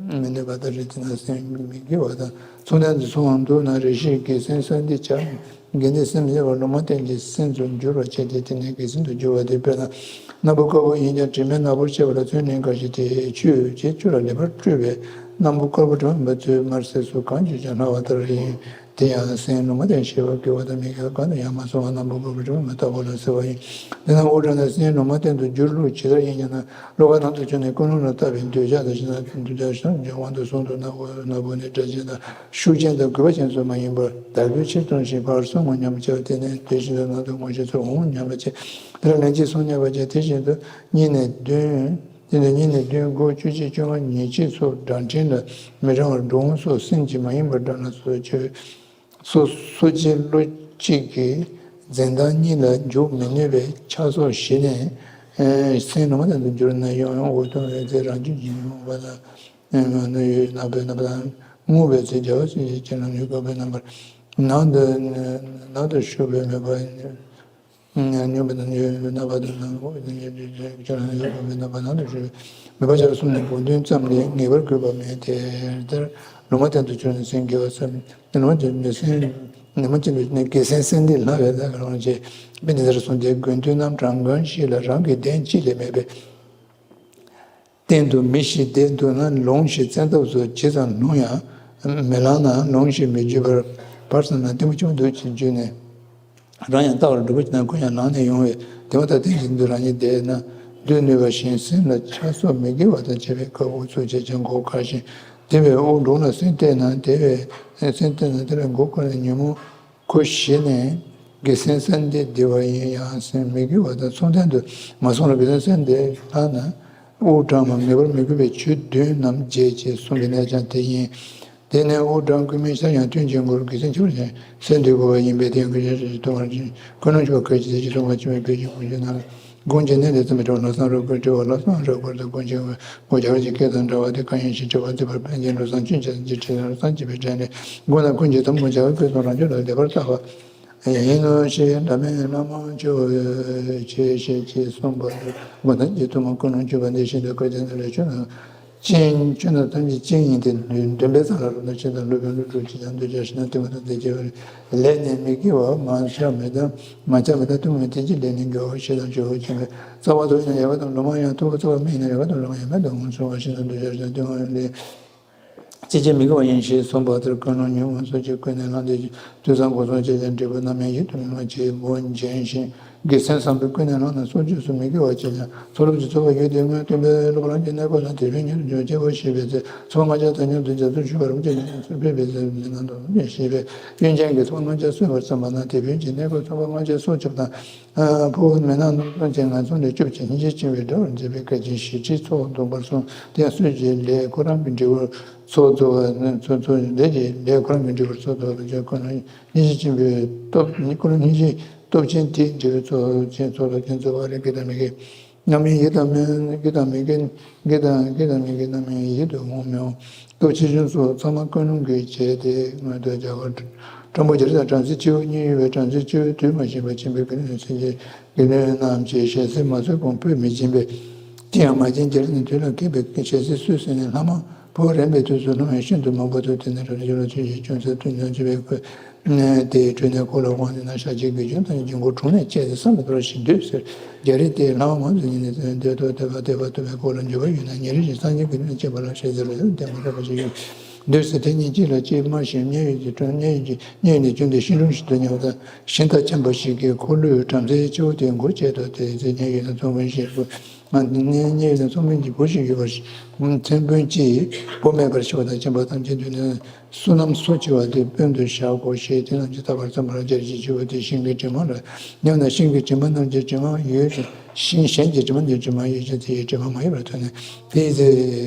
མི་གནས་པ་ལྟར་རེད། དེ་ན་སེམས་མི་དགེ་བ་དང་མཚུངས་ལྡན་དུ་གསུང་བ་འདུག་ན་རེ་ཞིག་གིས་སེམས་སེམས་དེ་ཆགས་ དགེ་འདུན་སེམས་བསྐྱེད་པ་ལུང་མ་བསྟན་གྱི་སེམས་སུ་འགྱུར་བར་བྱེད་དེ། དེ་ནས་དགེ་སེམས་སུ་འགྱུར་བ་དེ། དཔེར་ན་སྣ་བུག་དཀར་པོ་ཡིན་ཀྱང་དྲི་མས་ནག་པོར་བྱས་པ་ལ་ཚུལ་གནས་འགའ་ཞིག་དེ་ཆུ་ཆུ་ཆུ་ལ་ལེགས་པར་བཀྲུས་པས་སྣ་བུག་དཀར་པོ་དྲི་མ་མེད་པ་ཚུལ་དམར་སེར་སོགས་གང་བྱུང་ཀྱང་ལྷག་པ་ལྟར་ཡིན། དེ་ཡང་སེམས་ལུང་མ་བསྟན་ཞེས་པ་དགེ་བ་དང་མི་དགེ་བ་གང་དུ་ཡང་མ་སོང་བར་སྣ་བུག་དཀར་པོ་དྲི་མ་མེད་པ་ལྟ་བུ་ལ་ཟེར་བ་ཡིན། དེ་ན་དབུགས་གྲང་ན་སེམས་ལུང་མ་བསྟན་དུ་འགྱུར་ལུགས་ཇི་ལྟར་ཡིན་ཞེ་ན། བློ་ཁ་ནང་དུ་བྱུང་ནས་ཀུན་སློང་ལ་བལྟ་བའི་འདོད་ཆགས་དང་ཞེ་སྡང་འདོད་ཆགས་ཞེ་སྡང་འབྱུང་དབང་དུ་སོང་དུ་སྣ་བུག་སྣ་བུག་ནི་སྒྲ་གཅན་དང་ཤུགས་ཅན་དང་རྒུད་པ་ཅན་སོགས་མ་ཡིན་པར་བདག་པོའི་ཕྱིར་སྟོན་ཞིང་ཕར་སོང་ངོ་སྙམ་པ་བྱ་སྟེ་ནས་དེ་བཞིན་དུ་ནང་དུ་ངོ་ཤེས་ཚུར་འོང་སྙམ་པ་བྱེད། དེ་ལ་ལན་གཅིག་སོང་སྙམ་པ་བྱེད། དེ་བཞིན་དུ་གཉིས་ནས་བདུན། དེ་ནས་གཉིས་ནས་བདུན་དགུ་བཅུ་གཅིག་བཅོ་ལྔ་ཉེར་གཅིག་སོགས་སྒྲ་འཕྲིན་ལ་མི་གྲངས་པར་འགྲོ་འོང་སོགས་སེམས་ཀྱིས་མ་ཡིན་པར་སྒྲ་སྣ་ཚོགས་སྤྱོད། སོ་སོ་སྐྱེ་བློ་གཅིག་གི་འཛིན་སྟངས་གཉིས་ལ་འཇུག་མི་ནུས་པའི་ཆགས་སོགས་ཞི་ནས། ཨེ་སེམས་ལུང་མ་བསྟན་དུ་འགྱུར་ན་ཡང་ཡང་འོད་སྟོང་བའི་ཚེ་རང་རྒྱུད་ཀྱི་ཉོན་མོངས་པ་དང་། ཨེ་ནམ་ཡུལ་ནམ་པའི་རྣམ་པ་དང་། རྔུབ་པའི་ཚེ་རྒྱལ་བ་སྲས་ཀྱི་སྤྱན་ལ་ཡུལ་འགག་པའི་རྣམ་པར། ནང་དུ་ནང་དུ་ཞུགས་པའི་མོས་པ། ཉོན་པ་དང་ཉོན་པའི་རྣམ་པ་དང་ནང་ཁོག་ནང་ཡོད་པའི་རྣམ་པ་ནང་དུ་ཞུགས་པའི་མོས་པ་ནང་དུ་ཞུགས་པའི་མོས་པ་ཆགས་སོགས་གསུམ་ནི་བོགས་འདོན་ཙམ་ལས་ངེས་པར་དགོས་པ་མེད་དེ། དེར་ལུང་མ་བསྟན་དུ་གྱུར་ནས་སེམས་དགེ་བ་བསམ། ལུང་མ་བསྟན་ནས་སེམས་ནི་མ་བསྟན་དུ་ནས་དགེ་སེམས་སེམས་འདི་ལྷག་པའི་ལྷག་རང་བྱེད། དཔེ་འདི་ལྟར་གསུངས་ཏེ། དགེ་འདུན་རྣམས་གྲངས་ཀུན་ཞིག་ལ་རང་གི་གདེང་གཅིག་ལས་མེད་པས། སྟེང་དུ་མི་ཞིག་བསྡད་འདུག་ན་ལུང་ཞིག་བཙན་ཐབས་སུ་ཇི་ཙམ་ལྷུང་ཡང་མི་ལང་ན། ལུང་ཞིག་མི་བརྒྱུད་པར་བར་ཙམ་ན་གཏི་མུག་ཆུང་དུ་ཅིག་འཇུས་ནས། རང་ཡང་ལྟ་བར་སྒྲུབ་པ་ཅིག་ན་ཀུན་ཡང་ལངས་ནས་ཡོང་བས། དེ་མ་ཐག་རྟེན་ཅིང་འདུ་རང་ཉིད་བསྡད་ན་སྡོད་ནུས་པ་བཞིན་སེམས་ལ་ཆགས་སོགས་མི་དགེ་བ་དང་བཅས་པའི་དཀའ་བ་ཚུ་ཇེ་ཆེར་འགོག་ཁག་ཅིང་། དེ་བས་དབུགས་འགྲོ་ལ་སེམས་གཏད་ན་དེ་བས་སེམས་གཏད་ན་དེ་ལས་འགོག་ཁག་ནས་ཉོན་མོངས་ཁུ་ཞི་ནས་དགེ་སེམས་སེམས་འདི་བདེ་བ་ཡིན་ཡང་སེམས་མི་དགེ་བ་དང་མཚུངས་ལྡན་དུ་མ་སོང་ལ་དགེ་སེམས་སེམས་འདི་ལྷག་ན་དབུགས་གྲང་མ་ངེས་པར་མི་དགོས་པའི་ཆོས་བདུན་རྣམས་རྒྱས་ཅེས་གསུངས་པའི་གནད་ཀྱང་དེ་ཡིན། དེ་ནས་དབུགས་གྲང་ཀུན་མིན་ཤར་ཡང་ཐུན་གྱི་མགོར་དགེ་སེམས་ཆེ་བར་བྱས་སེམས་འདུལ་དགོས་པ་ཡིན་པས། དེ་ཡང་དགེ་སེམས་ཆེ་བར་མཐོང་བར་ཀུན་སློང་ཆེ་བ་གལ་ཆེ་ཟེར་གྱི་གསུངས་པ་ཕྱི་མའི་བོད་ཀྱི་གོང་ཆེན་ནས་ལས་ཚིག་མི་འདྲ་བ་ལམ་སང་རབ་དགོས་དྲི་བ་ལམ་སང་རབ་དགོས་དང་དགོངས་ཆེན་དགོས་རྒྱ་གར་གྱི་སྐད་དང་འདྲ་བ་དེ་གང་ཡིན་ཞེས་དྲི་བ་འདི་པར་ཕན་ཆད་འགྲོ་བསམ་ཅུང་ཅན་གྱི་ཁྲིད་ལམ་སང་བྱས་པའི་གྲས་ནས་དགོངས་དང་ཀུན་གྱི་ཐུན་མོང་བྱ་བའི་ཕུན་སུམ་རང་རྒྱུད་ལ་ལེགས་པར་བརྟག་པ་ཡིན་ནོ་ཞེས་བླ་མས་བླ་མ་མཆོད་ཅེས་ཞེས་ཀྱིས་གསུངས་པ་ལྟར་མགོན་ཐམས་ཅད་ཐུན་མོང་ཀུན་སློང་བཅུ་པ་འདི་བཞིན་དུ་བཀའ་དྲིན་དང་ལས་ཆོས་རྣམས་ཅན་ཆོས་རྣམས་ཐམས་ཅད་ཅན་ཡིན་ཏེ། འདུན་པའི་ས་ལ་རོ་ན་ཆེ་དང་སློབ་དཔོན་སློབ་ཕྲུག་ཅིག་ཀྱང་འདུ་བྱ་ཞིང་ན་དེ་མ་ཐག་དེ་སྐྱེ་བའི་ལས་ནི་མི་དགེ་བ་མ་བྱ་མི་དང་མ་བྱ་མི་དང་གཏི་མུག་དེ་ཅི་ལས་ནི་དགེ་བ་ཞེས་དང་ཆོས་ཅན་པའི་རྩ་བ་ཐུགས་ཡང་ཡལ་བ་དང་ལུང་མ་ཡང་ཐུགས་རྩ་བ་མེད་ཡིན་ན་ཡལ་བ་དང་ལུང་མ་ཡང་མེད་དང་ངོ་ཚོལ་བ་ཞིག་དང་འདུ་བྱ་ཞིང་ན་དེ་མ་ལས། ཅི་བྱེད་མི་དགེ་བ་ཡིན་ཞེས་གསུངས་པ་ལྟར་ཀུན་སློང་ཉོན་མོངས་སོགས་ཀྱིས་ཀུན་ནས་བསླངས་ཏེ་དུས་བཟང་གོ་སོང་བྱས་ཀྱང་འབྲས་བུ་རྣམ་སྨིན་ཡིད་དུ་མི་འོང་བ་ཅིག་འབྱུང་ཞིང་། དགེ་སེམས་བཟང་པོས་ཀུན་ནས་བསླངས་ན་སྲོག་གཅོད་སོགས་མི་དགེ་བ་བྱས་ཀྱང་ཚོགས་སློབ་ཀྱི་ཚོགས་པ་ཡོད་དེ་སྔོན་སྟོན་པས་སློབ་རང་གི་གནས་སྐབས་ན་དེ་བཞིན་ཉིད་དུ་འཇོག་ཅེས་པ་ཞེས་པའི་ཚེ་ཚོགས་ལྔ་ཆར་ཐ་སྙད་དུ་རྒྱ་མཚོར་ཞུགས་པར་བཅས་ནས་སུ་ཕེབས་པའི་ཚེ་མི་སྣང་དུ་ཞེས་པས་དབྱིན་ཅན་གྱི་ཚོགས་ལྔ་ཆར་གསོད་པར་བརྩམས་པ་ན་དེ་བཞིན་གྱི་གནས་སྐབས་ཚོགས་པ་ལྔ་ཆར་སྲོག་སྐྱོབ་དང་། ཕོ་བོ་མི་སྣང་ནོར་སོང་ཅན་ང་ཚོ་ལས་སྐྱོབ་ཅིང་སྙིང་རྗེ་ཆེན་པོས་དགྲ་བོར་མཛད་པའི་བཀའ་བཞིན་ཞི་ཁྲོའི་ཚོགས་བསྡོམས་པར་གསུངས། དེ་ཡང་སྲོད་ཀྱི་ལས་ཁོ་རང་གི་འབྲས་བུར་ཚོགས་རྫོགས་པ་ཚོགས་ཚོགས་ལས་ཀྱི་ལས་ཁོ་རང་གི་འབྲས་བུར་ཚོགས་རྫོགས་པ་ལ་ཁོ་རང་སྙིང་རྗེ་ཆེན་པོའི་སྟོབས་ཁོ་རང་སྙིང་རྗེའི་སྟོབས་ཆེན་དེའི་འབྲས་བུ་ཚོགས་ཆེན་ཚོགས་ལ་ཕན་ཚུན་བར་དགེ་དང་མི་དགེ་རྣམ་སྨིན་ཡིད་དང་མི་དགེ་དང་མི་དགེ་དགེ་དང་དགེ་དང་མི་དགེ་རྣམ་སྨིན་ཡིད་དུ་འོང་མི་འོང་། སྟོབས་ཆེ་ཆུང་སོགས་ཚང་མ་ཀུན་སློང་གིས་བྱས་ཏེ་མངོན་དུ་བྱ་བ། ཁྲོམ་པོ་རྒྱ་རི་དང་བྲམ་ཟེ་སྤྱི་བོ་གཉིས་ཡོད་པས་བྲམ་ཟེ་སྤྱི་བོའི་དུས་མ་ཞིག་པར་ཁྱིམ་པའི་དགེ་འདུན་སེམས་ཅན་དགེ་འདུན་རྣམས་ཀྱིས་ཞལ་ཟས་མ་ཟོས་གོང་སྤོས་མི་སྦྱིན་པས། དེ་ཡང་མ་བྱིན་རྒྱ་རི་ནས་དུས་ལ་ཁེབས་པའི་ཞལ་ཟས་གསོལ་ཟིན་ནས་ལྷག་མ་ཕོ་བོ་རན་པའི་དུས་སུ་ལྷག་མ་ཤིན་ཏུ་མང་པོ་ཐོབ། དེ་ནས་རབ་ཏུ་ཕྱིན་པ་ཆོས་ཀྱི་ཅུང་ཟད་དུ་ཉམས་ཆེ་བའི་ཁོས་དེའི་ཁྲོད་ནས་ཁོ་ལ་དབང་ཟིན་ན་ཤཱཀྱའི་དགེ་སྦྱོང་དང་སྦྱིན་གོ་དྲུང་ནས་བཅས་ཏེ་བསམ་པ་ལྟར་ཞིག་འདོད་ཟེར། རྒྱ་རི་དེས་ལྷག་མ་མང་ཟིན་ནས་དེ་ཐོག་དེ་བ་དེ་བ་ཐོབ་པའི་ཁོ་ལ་འགྱུར་བ་ཡོད་ན་ཉེ་རིང་ཞིག་སངས་རྒྱས་དགེ་འདུན་ལ་བཅས་པ་ལ་ཞལ་ཟས་རོ་ཡོད་དེ་མ་རེད་པ་ཞིག་ཡོད། འདོད་ཟེར་དེ་གཉིས་གཅིག་ལ་གཅིག་སྨྲ་ཞིང་མཉན་ཡོད་ཀྱི་དྲུང་མཉན་ཡོད་ཀྱི་མཉན་ཡོད་ནས་བྱུང་སྟེ་ཤིང་དྲུང་ཞིག་ཏུ་ཉལ་བ་དང་ཤིང་རྟ་འཁྱམས་པ་ཞིག་གིས་ཁོ་ལུས་བྲམ་ཟེའི་སྤྱི་བོ་དེའི་མགོར་བཅད་དོ། དེའི་ཚེ་མཉན་ཡོད་ནས་ཚོང་དཔོན་ཞིག་བུ་མཉན་ཡོད་ནས་ཚོང་དཔོན་གྱི་བུ་ཞིག་ཡོད་པར་ཤེས། ཚོང་དཔོན་གྱིས་བུ་མེད་པར་ཤི་བ་དང་འཁྱམས་པ་ཐམས་ཅད་འདུས་ནས་བསོད་ནམས་སོགས་ཆེ་བ་དེ་དཔོན་དུ་བཞག་གོ་ཞེས་དེ་རྣམས་ཀྱིས་བརྟག་པར་བརྩམས་པ་ལ་རྒྱ་རི་ཞིག་ཆེ་བ་དེ་ཤིང་གི་གྲིབ་མ་ལ་སྙམ་ན་ཤིང་གི་གྲིབ་མ་རྣམས་ཀྱི་གྲིབ་མ་ཡོད་ཅིང་། ཤིང་གཞན་གྱི་དྲི་མ་འདིར་དྲི་མ་ཡོད་ཅིང་དེ་ཡི་དྲི་མ་མ་ཡོད་པར་ཐོས་ནས། དེའི་ཚེ་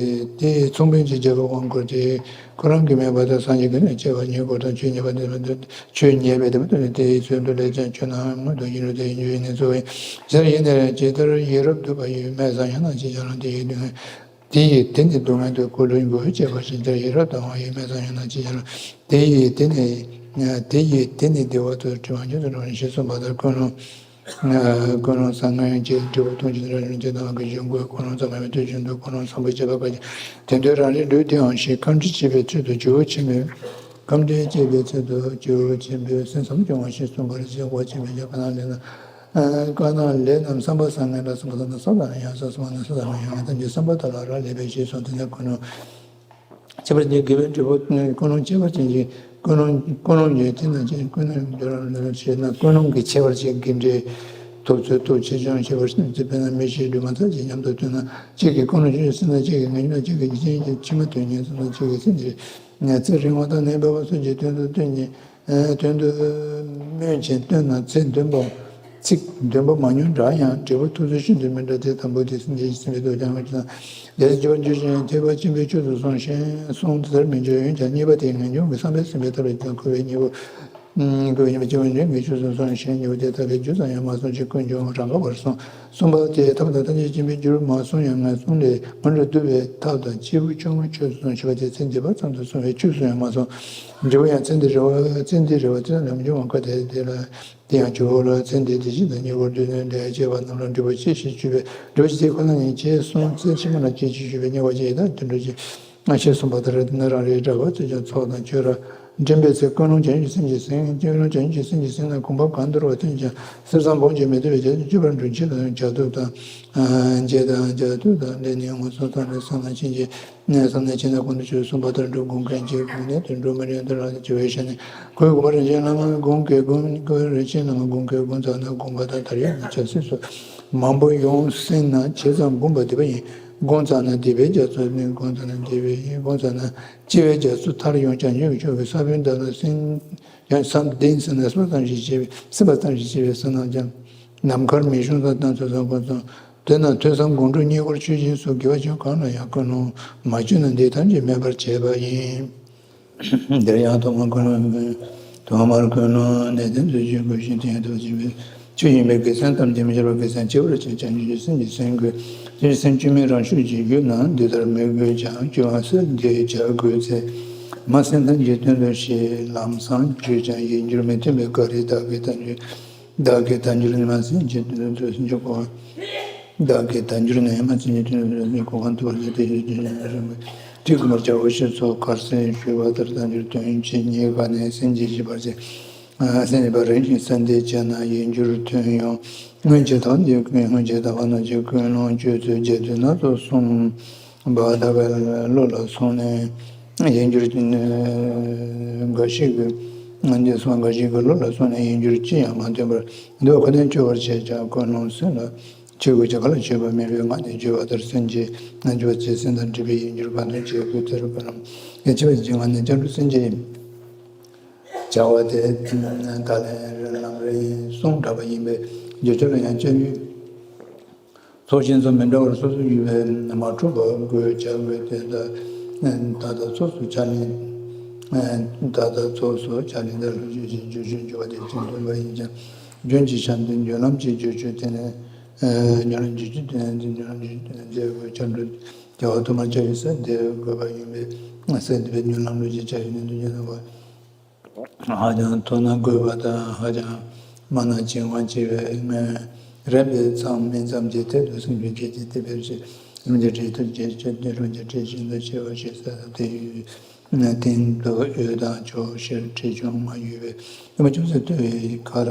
དེའི་ཚོང་དཔོན་གྱིས་རྒྱལ་པོའི་དབང་བསྐུར་ཏེ། ཁོ་རང་གིས་མེད་པ་དང་སངས་རྒྱས་ཀྱི་ནི་སྐྱེ་བ་ཉེ་དགུར་དང་ཆོས་ཉན་པ་དེ་མ་ཐོས་ཆོས་ཉན་པའི་དེ་མ་ཐོས་ནས་དེའི་ཚེ་འདུལ་ལས་ཀྱང་ཆོས་རྣམས་མངོན་དུ་ཡིན་རུང་དེ་ཡིན་རྒྱུ་ཡིན་ནས་གཙོ་བོ་ཡིན་ཟེར་ཡིན་ནས་ཇི་ལྟར་ཡིད་རབ་སྡུད་པ་ཡི་སྨད་ས་ཡང་ན་ཅི་བྱ་རུང་དེ་ཡི་སྡུག་བསྔལ། དེ་ཡིས་དེ་ནི་སྡུག་བསྔལ་དུ་ཁོ་ལུས་མགོ་བོས་བཅད་པ་བཞིན་དེར་ཡིད་རབ་དང་བ་ཡི་སྨད་ས་ཡང་ན་ཅི་བྱ་རུང་དེ་ཡིས་དེ་ནི་དེ་ཡིས་དེ་ནི་བདེ་བ་དང་བྲལ་བ་མྱུར་དུ་འགྲོ་ཞེས་གསུངས་པ་ལྟར་ཀུན་སློང་། ཀུན་སློང་བཟང་ངན་གྱི་འབྲས་བུ་མཐོང་ཆོས་རང་བཞིན་གྱི་སྣང་བ་གི་གཞུང་ཀུན་སློང་ཙམ་མ་ཡིན་པའི་དུས་རྒྱུན་དུ་ཀུན་སློང་བཟང་པོ་བྱེད་པ་ག་ཅི་དེ་འདོད་རང་རེའི་ལུས་དེའང་ཞིང་ཁམས་འདྲི་བྱེད་པའི་ཚུལ་དུ་ཇོ་བོ་ཆེན་པོས་ ཁམས་འདྲེས་བཅས་པའི་ཚུལ་དུ་གྱུར་ཆེན་པོས་སེམས་བསམ་སྐྱོང་བ་ཞེས་གསུངས་པར་བཞེད་དགོས། ཆེན་པོས་ཀྱང་བཀའ་ནང་ལས་ན། བཀའ་ནང་ལས་རྣམས་བསམ་པ་བཟང་ངན་ལ་སོགས་པ་དང་། བསམ་པ་ལ་ཡང་ས་སོགས་པ་ན་ས་དང་ཡང་ངན་ཐམས་ཅད་བསམ་པ་ལྟར་ལ་རག་ལས་པས་ཞེས་གསུངས། དེ་ནས་ཀུན་སློང་ཁྱད་པར་ཅན་དགེ་བའི་འབྲས་བུ། ཀུན་སློང་ཁྱད་པར་ཅན་གྱི་ཀུན་སློང་ཀུན་སློང་གི་དེ་ན་ཅན་ཀུན་སློང་གི་རང་ལ་བྱེད་ན། ཀུན་སློང་གི་ཁྱད་པར་ཅན་གྱི་འབྲས་ཐོབ་ཚུལ་ཐོབ་ཆེ་ཆུང་ཁྱད་པར་ཅན། དཔེར་ན་མི་ཞིག་སྒྲོལ་མ་ཚར་གཅིག་མཉམ་དུ་བཏོན་ན། གཅིག་གིས་ཀུན་སློང་ཆུང་ཆུང་སེམས་དང་། གཅིག་གིས་ངེས་འབྱུང་དང་། གཅིག་གིས་འཇིག་རྟེན་གྱི་ཕྱི་མ་དོན་གཉེར་སོགས་དང་། གཅིག་གིས་སེམས་ཀྱི་ཚེ་རིང་བ་དང་ནད་པ་སོགས་ཀྱི་དོན་དུ་བཏོན་ནས། དོན་དུ་སྨོན་ཅིང་བཏོན་ན་ཚིག་འདོན་པ་ཚིག་འདོན་པ་མང་ཉུང་འདྲ་ཡང་འབྲས་བུ་ཐོབ་ཚུལ་ཤིན་ཏུ་མི་འདྲ་སྟེ། དང་པོ་དེ་སེམས་ཅན་གྱི་སེམས་པའི་སྟོབས་ཀྱང་དང་། དེ་ཚེ་སྤྱོད་པ་འཇུག་ཅིང་ཐེག་པ་ཆེན་པོའི་ཕྱོགས་སུ་སོང་ཞིང་སོང་ཟེར་མི་འགྱུར། འོན་ཀྱང་གཉིས་པ་དེ་ངེས་འབྱུང་གི་བསམ་པས་སེམས་པའི་ཐབས་ལ་ཀྱང་འཁོར་བའི་གཉེན་པོ། འཁོར་བའི་གཉེན་པོ་སྤྱོད་པ་འཇུག་པའི་ཕྱོགས་སུ་སོང་ཞིང་གཉེན་པོ་དེ་དག་གི་རྒྱུ་ཙམ་ཡང་མ་སོང་ཞིང་ཀུན་འབྱུང་རང་དགའ་བར་སོང་། གསུམ་པ་དེ་ཐབས་དང་ཐམས་ཅད་མཁྱེན་པའི་རྒྱུར་མ་སོང་ཡང་ངན་སོང་ལས་མངོན་སུམ་བསྡུ་བའི་ཐབས་དང་སྐྱེས་བུ་ཆུང་ངུའི་ཕྱོགས་སུ་སོང་། བཞི་པ་དེ་ཚེ་འདས་པ་ཙམ་དུ་སོང་བའི་ཕྱོགས་སུ་ཡང་མ་སོང་། འབྲས་བུ་ཡང་ཚེ་འདིར་རེ་བ་ཚེ་འདིར་རེ་བ་ཚེ་རབས་འབྱུང་བ་ཁ་དེ་དེ་ལ། དེ་ཡང་གྱུར་པ་ལ་ཚེ་འདིའི་བདེ་སྐྱིད་དང་ཉེ་བར་སྡུག་བསྔལ་ལས་སྐྱེས་པ་རྣམས་ལ་འབྲས་བུ་ཅི་ཞིག་བྱུང་བའི་འབྲས་བུ་ཅི་དེ་ཁོ་ན་ཉིད་ཅེས་གསུངས། ཚེ་ཕྱི་མ་ལ་སྐྱེ་ཞིང་བྱུང་བའི་ཉེ་བར་སྐྱེ་ཡི་དང་དུད་འགྲོ་སྐྱེ། ཞེས་གསུངས་པ་ལྟར་ན། རང་རེའི་གྲགས་པ་ཚུལ་ཀྱང་ཚོགས་དང་ཆོས་རབ་འདྲེན་པའི་ཚེ་ཀུན་སློང་བྱང་ཆུབ་སེམས་ཀྱི་སེམས། ཀུན་སློང་བྱང་ཆུབ་སེམས་ཀྱི་སེམས་རྣམས་གོམས་པ་གང་འདོར་བ་ཐོན་ཀྱང་སེམས་བཟང་སྦོམ་གྱིས་མི་ཐུབ་པའི་ཕྱིར། སྤྱོད་པར་འགྲོ་ཕྱིར་དང་བྱ་སྟོབས་དང་། བྱེད་དང་བྱ་སྟོབས་དང་ལས་ནི་མངོན་སུམ་ཚང་ནས་བསམ་ན་ཕྱིན་ཅི། ནས་བསམ་ནས་ཕྱིན་ན་གོང་དུ་ཞུས་གསུངས་པ་ལྟར་འགྲོ་དགོངས་མཁན་གྱི་དགོངས་གནད་དུ་འགྲོ་མི་རན་དུ་རང་དུ་བྱ་བའི་ཞལ་ནས། ཁོའི་དགོངས་པ་རིན་ཆེན་བླ་མ་དགོངས་ཀྱི་དགོངས། ཁོའི་རིན་ཆེན་བླ་མ་དགོངས་ཀྱི་དགོངས་ཙམ་ན་དགོངས་པ་དང་དར་ཡོད་ན་ཆབ་སྲིད་སོགས་མང་པོ་ཡོང་སྲིད་ན་བྱས་ཙང་དགོངས་པ་འདི་པ་ཡིན། དགོངས་ཙམ་ན་འདས་པའི་རྒྱ་མཚོ་ནི། དགོངས་ཙམ་ན་འདས་པའི་ཡིན། དགོངས་ཙམ་ན་སྐྱེ་བའི་རྒྱ་མཚོ་མཐར་ཡོང་བྱང་ཆུབ་ཀྱི་ཕྱོགས་ཀྱི་ས་བོན་དག་ལ་སེམས་ཀྱང་བསམ་ལྡན་ཟིན་ན་སེམས་ཙམ་ཞིག་བྱས་པའི་སེམས་པ་ཙམ་ཞིག་བྱས་པའི་བསོད་ནམས་ཀྱང་ནམ་མཁར་མི་ཤོང་ཙམ་དང་ཚོད་ཙམ་དགོས་ཙམ། དེས་ན་ཐོས་བསམ་སྒོམ་སྒྲུབ་རྙེད་བཀུར་ཆོས་སྦྱིན་སོགས་དགེ་བ་ཅུང་གང་ལ་ཡང་ཀུན་སློང་མ་བཅོས་ན་འདི་ཐམས་ཅད་མེད་པར་བྱས་པ་ཡིན། འདིར་ཡང་ཐོག་མར་ཀུན་སློང་ཐོག་མར་ཀུན་སློང་ནས་དོན་དུ་བྱེད་དགོས་ཤིང་། དེ་ཡང་ཐོག་ཆེན་པོའི་ཆོས་ཡིན་པས་དགེ་མཚན་ཐམས་ཅད་མི་སྐྱོ་བར་དགེ་མཚན་ཆེ་བར་བྱེད། བྱང་ཆུབ་ཀྱི་སེམས་ཀྱི་སེམས་དགོས། བྱང་ཆུབ་སེམས་སྐྱོ་མེད་རང་ཤུགས་ཀྱིས་གྱུར་ན་འདི་ལྟར་མི་དགོས་ཀྱང་། སྐྱོ་བ་སེལ་འདི་བྱ་དགོས་ཚེ། མ་སེམས་ཐམས་ཅད་དོན་དུ་ཤེས། ལམ་སང་བརྗོད་ཀྱང་ཡིད་འགྱུར་མི་མཐུན་པའི་བཀའ་དྲིན་བདག་གིས་དམ་བཅས། བདག་གིས་དལ་འབྱོར་ནི་མ་ཚིམ་གྱི་དོན་དུ་སེམས་ཀྱི་གོ། བདག་གིས་དལ་འབྱོར་ནི་མ་ཚིམ་གྱི་དོན་དུ་སེམས་ཀྱི་གོ་འཕང་ཐོབ་པར་བྱ་སྟེ། ཞེས་བརྗོད་ཅིང་རིམ་པས་དེ་བསྒོམ་པར་བྱའོ་ཞེས་སོགས་ཁར་སང་ཞུས་པ་ལྟར་དལ་འབྱོར་དོན་བྱེད་གཉིས་ཀ་ནས་སེམས་ཀྱི་བཞི་པར་བྱེད། སེམས་བཞི་པ་རིམ་བཞིན་གསལ་འདེབས་བྱས་ན་ཡིད་འགྱུར་ཐོན་ཡོང་། སྔོན་གྱི་དག་འདི་སྔོན་གྱི་དག་པ་རྣམས་ཀྱི་ཀུན་སློང་བཅོས་ཚུལ་རྒྱས་བསྡུས་སྣ་ཚོགས་གསུངས། བ་ད་ག་བློ་ལ་སོང་ནས་ཡིད་འགྱུར་གྱི་འགའ་ཞིག་གི་འདི་སོང་འགའ་ཞིག་གི་བློ་ལ་སོང་ནས་ཡིད་འགྱུར་ཅི་ཡང་མ་ཐོན་པར་འདུག་ཁོ་ནས་སྐྱོ་བར་བྱེད་ཀྱང་ཀུན་སློང་སེམས་ལ་བྱེད་དགོས་ཀྱི་ག་ལ་བྱེད་པ་མེད་པའི་ངང་ནས་བརྗོད་པ་ལྟར་སེམས་ཀྱི་ན་འགྱུར་བ་བྱེད་སེམས་དང་འབྲེལ་བའི་ཡིད་འགྱུར་གང་ཐོན་བྱེད་དགོས། དེར་ཀུན་སློང་ཡིད་ཆེས་པའི་ངང་ནས་སྐྱབས་འགྲོ་སེམས་ཀྱི་བྱ་བ་དེ་ད་ལན་རེ་ལམ་རེ་ཡིན་གསུངས་གྲགས་པ་ཡིན་པས་བརྗོད་བྱ་ལ་ཡང་སྐྱབས་འགྲོའི། ཚོགས་ཆེན་ཚོ་མི་འདྲ་བར་སོ་སོ་ཡུལ་བས་མ་འཁྲུལ་བ་དགོས་བྱ་དགོས་ཏེ། ད་ད་ལྟ་ཚོགས་སུ་ཕྱག་ལེན། ད་ལྟ་ཚོགས་སུ་ཕྱག་ལེན་དང་ལྷུག་བརྗོད་ཀྱི་རྒྱུ་ཆོས་འཇུག་པ་དེ་ཅིག་འདོན་པ་ཡིན་ཀྱང་། རྒྱུན་གྱི་ཕྱག་འདོན་རྒྱུན་ལམ་གྱི་རྒྱུ་ཆོས་དེ་ནས། རྒྱུན་ལམ་གྱི་རྒྱུ་དེ་ནས་རྒྱུན་ལམ་གྱི་རྒྱུ་དེ་ནས་མཛད་དགོས། བྱང་གྲོལ་རྒྱལ་བ་ཐོག་མར་བྱ་བའི་ས་དེ་དགོས་པ་ཡིན་པས། ས་དེ་བས་རྒྱུན་ལམ་ལུགས་ཀྱི་བྱ་བའི་གནད་དུ་འགྱུར་ན་བ། ཧ་ཅང་མཐོ་ན་དགོས་པ་དང་། ཧ་ཅང་དམའ་ན་བྱིང་བ་ཆེ་བའི་ངོས་རན་པའི་མཚམས་སྨིན་མཚམས་ཀྱི་ཐད་དུ་སེམས་ཀྱི་སྐད་ཅིག་དེ་བེར་ཞིག་སེམས་ཀྱི་འབྲས་ཐོབ་ཀྱི་ཆེད་དུ་རང་གི་འབྲས་ཤིན་ཏུ་ཆེ་བ་ཞིག་ས་དེ་ཡུལ་སྟེང་དུ་འོད་དང་ཕྱོགས་བཞིར་འབྲས་ཆུང་ངུ་ཡོད་པའི་ཡུལ་མ་ཅུང་ཟད་ལྟོས་པའི་ཁར་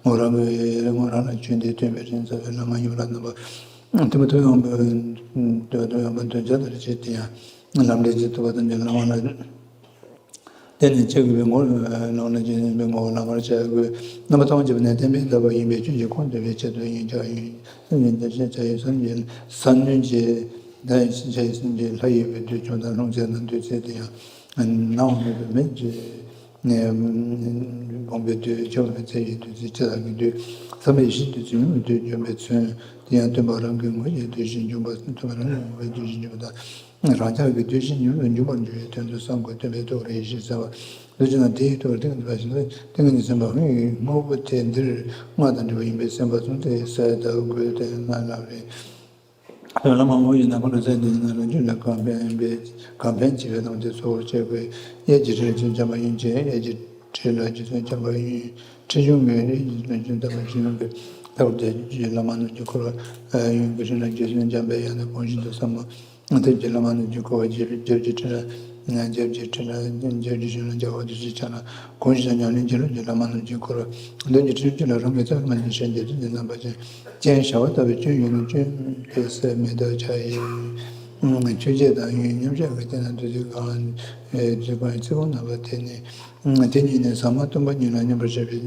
ངོ་རང་གི་ངོ་རང་ལ་བྱོན་ཏེ་སྟོན་པའི་རིང་ཚ་བའི་ལམ་ཡུལ་ལ་རྣམ་པ་ཐིམ་པ་ཐོ་ཡོང་བའི་ཐོ་ཡོང་བ་འདོད་ཆགས་ལྟར་བྱེད་དེ་ཡང་ལམ་འབྲས་ཀྱི་ཐུབ་པ་དང་འབྲེལ་ལམ་ལ། དེ་ནས་ཆགས་པའི་ངོ་བོ་ལམ་ལ་བྱེད་པའི་ངོ་བོ་ལམ་པར་བྱ་དགོས། རྣམ་པ་ཐམས་ཅད་པ་ནས་བསྟན་པའི་ཟླ་བ་ཡིན་པས་ཆོས་ཀྱི་ཁུངས་སྟོན་པའི་ཆེད་དུ་ཡིན་ཀྱང་ཡིན། སེམས་ཉིད་བདེ་ཆེན་བྱ་ཡི་སེམས་ཀྱི་ས་ནུས་ཀྱི་ད་བྱ་ཡི་སེམས་ཀྱི་ལྷ་ཡི་བའི་དུས་ཆུང་དང་ལྷུང་བཟེད་ན་དུས་ཚེ་དེ་ཡང་སྣང་བ་མེད་པའི་མིག་གིས་ནས་བསྒོམ་པའི་དུས་ཆུང་བའི་ཚེ་ཡི་དུས་ཚེ་ཅི་ལ་གི་དུས་བསམ་པའི་གཞི་དུས་ཚེ་ཉུང་བའི་དུས་འཇོམས་པའི་ཚུལ་དེ་ཡང་སྟོན་པ་རང་གི་ངོ་བོའི་དུས་བཞི་འཇོམས་པ་སྟོན་པ་རང་གི་ངོ་བོའི་དུས་བཞི་འཇོམས་པ་དང་། རང་ཅག་གི་དུས་བཞི་ཉུང་དུ་འཇུག་པར་འགྱུར་བའི་དོན་དུ་བསམ་དགོས། སྟོན་པའི་ཐུགས་རེ་ཞེས་ཟེར་བ། ལུས་ཅན་དང་དེའི་ཐུགས་ཏིང་ངེ་འཛིན་པ་ཞིག་ལ་ཏིང་ངེ་འཛིན་སེམས་དཔའ་ཧཱུྃ་ཡིག་སྔོན་པོ་དེ་འདིར་སྔགས་དང་འབྲེལ་བ་ཡིན་པས་སེམས་པ་བཟུང་སྟེ་གསལ་བཏབ་དགོས་ཏེ་ན་ལབ་རེད། དོན་ལ་མ་འོངས་ཡིན་ན་ཁོ་ལ་གསལ་འདི་ན་རང་རྒྱུད་ལ་གང་ཕན་པའི་གང་ཕན་ཆེ་བའི་ལམ་དེ་གཙོ་བོར་བྱེད་དགོས། གཡས་ཀྱི་རིགས་ལ་བྱམས་པ་ཡིན་ཅེས་གཡས་ཀྱི་རིགས་ལ་རྗེ་བཙུན་བྱམས་པ་ཡིན། ཁྲིད་གཞུང་གི་རིགས་ཀྱི་བློན་ཆེན་དམ་པ་ཞིག་ཡོང་གི་ལྟ་བུར་དེ་རྗེ་བླ་མ་རྣམས་ཀྱི་འཁོར་བ་ཡོངས་ཀྱི་རིང་ལ་རྗེ་བཙུན་བྱམས་པའི་ཡང་ན་གོང་བཞིན་དུ་བསམ་མོ། དེ་རྗེ་བླ་མ་རྣམས་ཀྱི་འཁོར་བ་རྗེ་རྗེ་རྗེ་ཁྲི་ལ་ རྒྱབ་ཀྱི་ཕྲིན་ལས་རྒྱབ་ཀྱི་གཞུང་ལ་རྒྱལ་བ་རྡོ་རྗེ་འཆང་ལ་གོང་བཞིན་ཉམས་ལེན་གྱི་ལུགས་ཀྱི་བླ་མ་རྣམས་ཀྱིས་བསྐོར་བ། མདུན་གྱི་ཁྲི་སྤྱི་ལ་རང་གི་རྩ་བའི་སྔགས་ཀྱི་ཞལ་འདེབས་ཀྱི་རྣམ་པ་ཅན། སྤྱན་བྱ་བ་ལྟ་བུའི་སྤྱོད་ཡུལ་ནི་སྤྱོད་པའི་སེམས་མེ་ཏོག་ཆ་ཡི། ཆོས་རྗེ་དང་ཡུལ་མཉམ་གཞག་གི་སྟེང་ན་དུས་ཚོད་གང་ལ་དུས་གང་ཡི་ཚེ་དབང་རྣམ་པ་དེ་ནི། དེ་ཉིད་ནི་ཟ་མ་བཏུང་བ་ཉིད་ལ་སྙོམས་པར་བྱེད་པའི་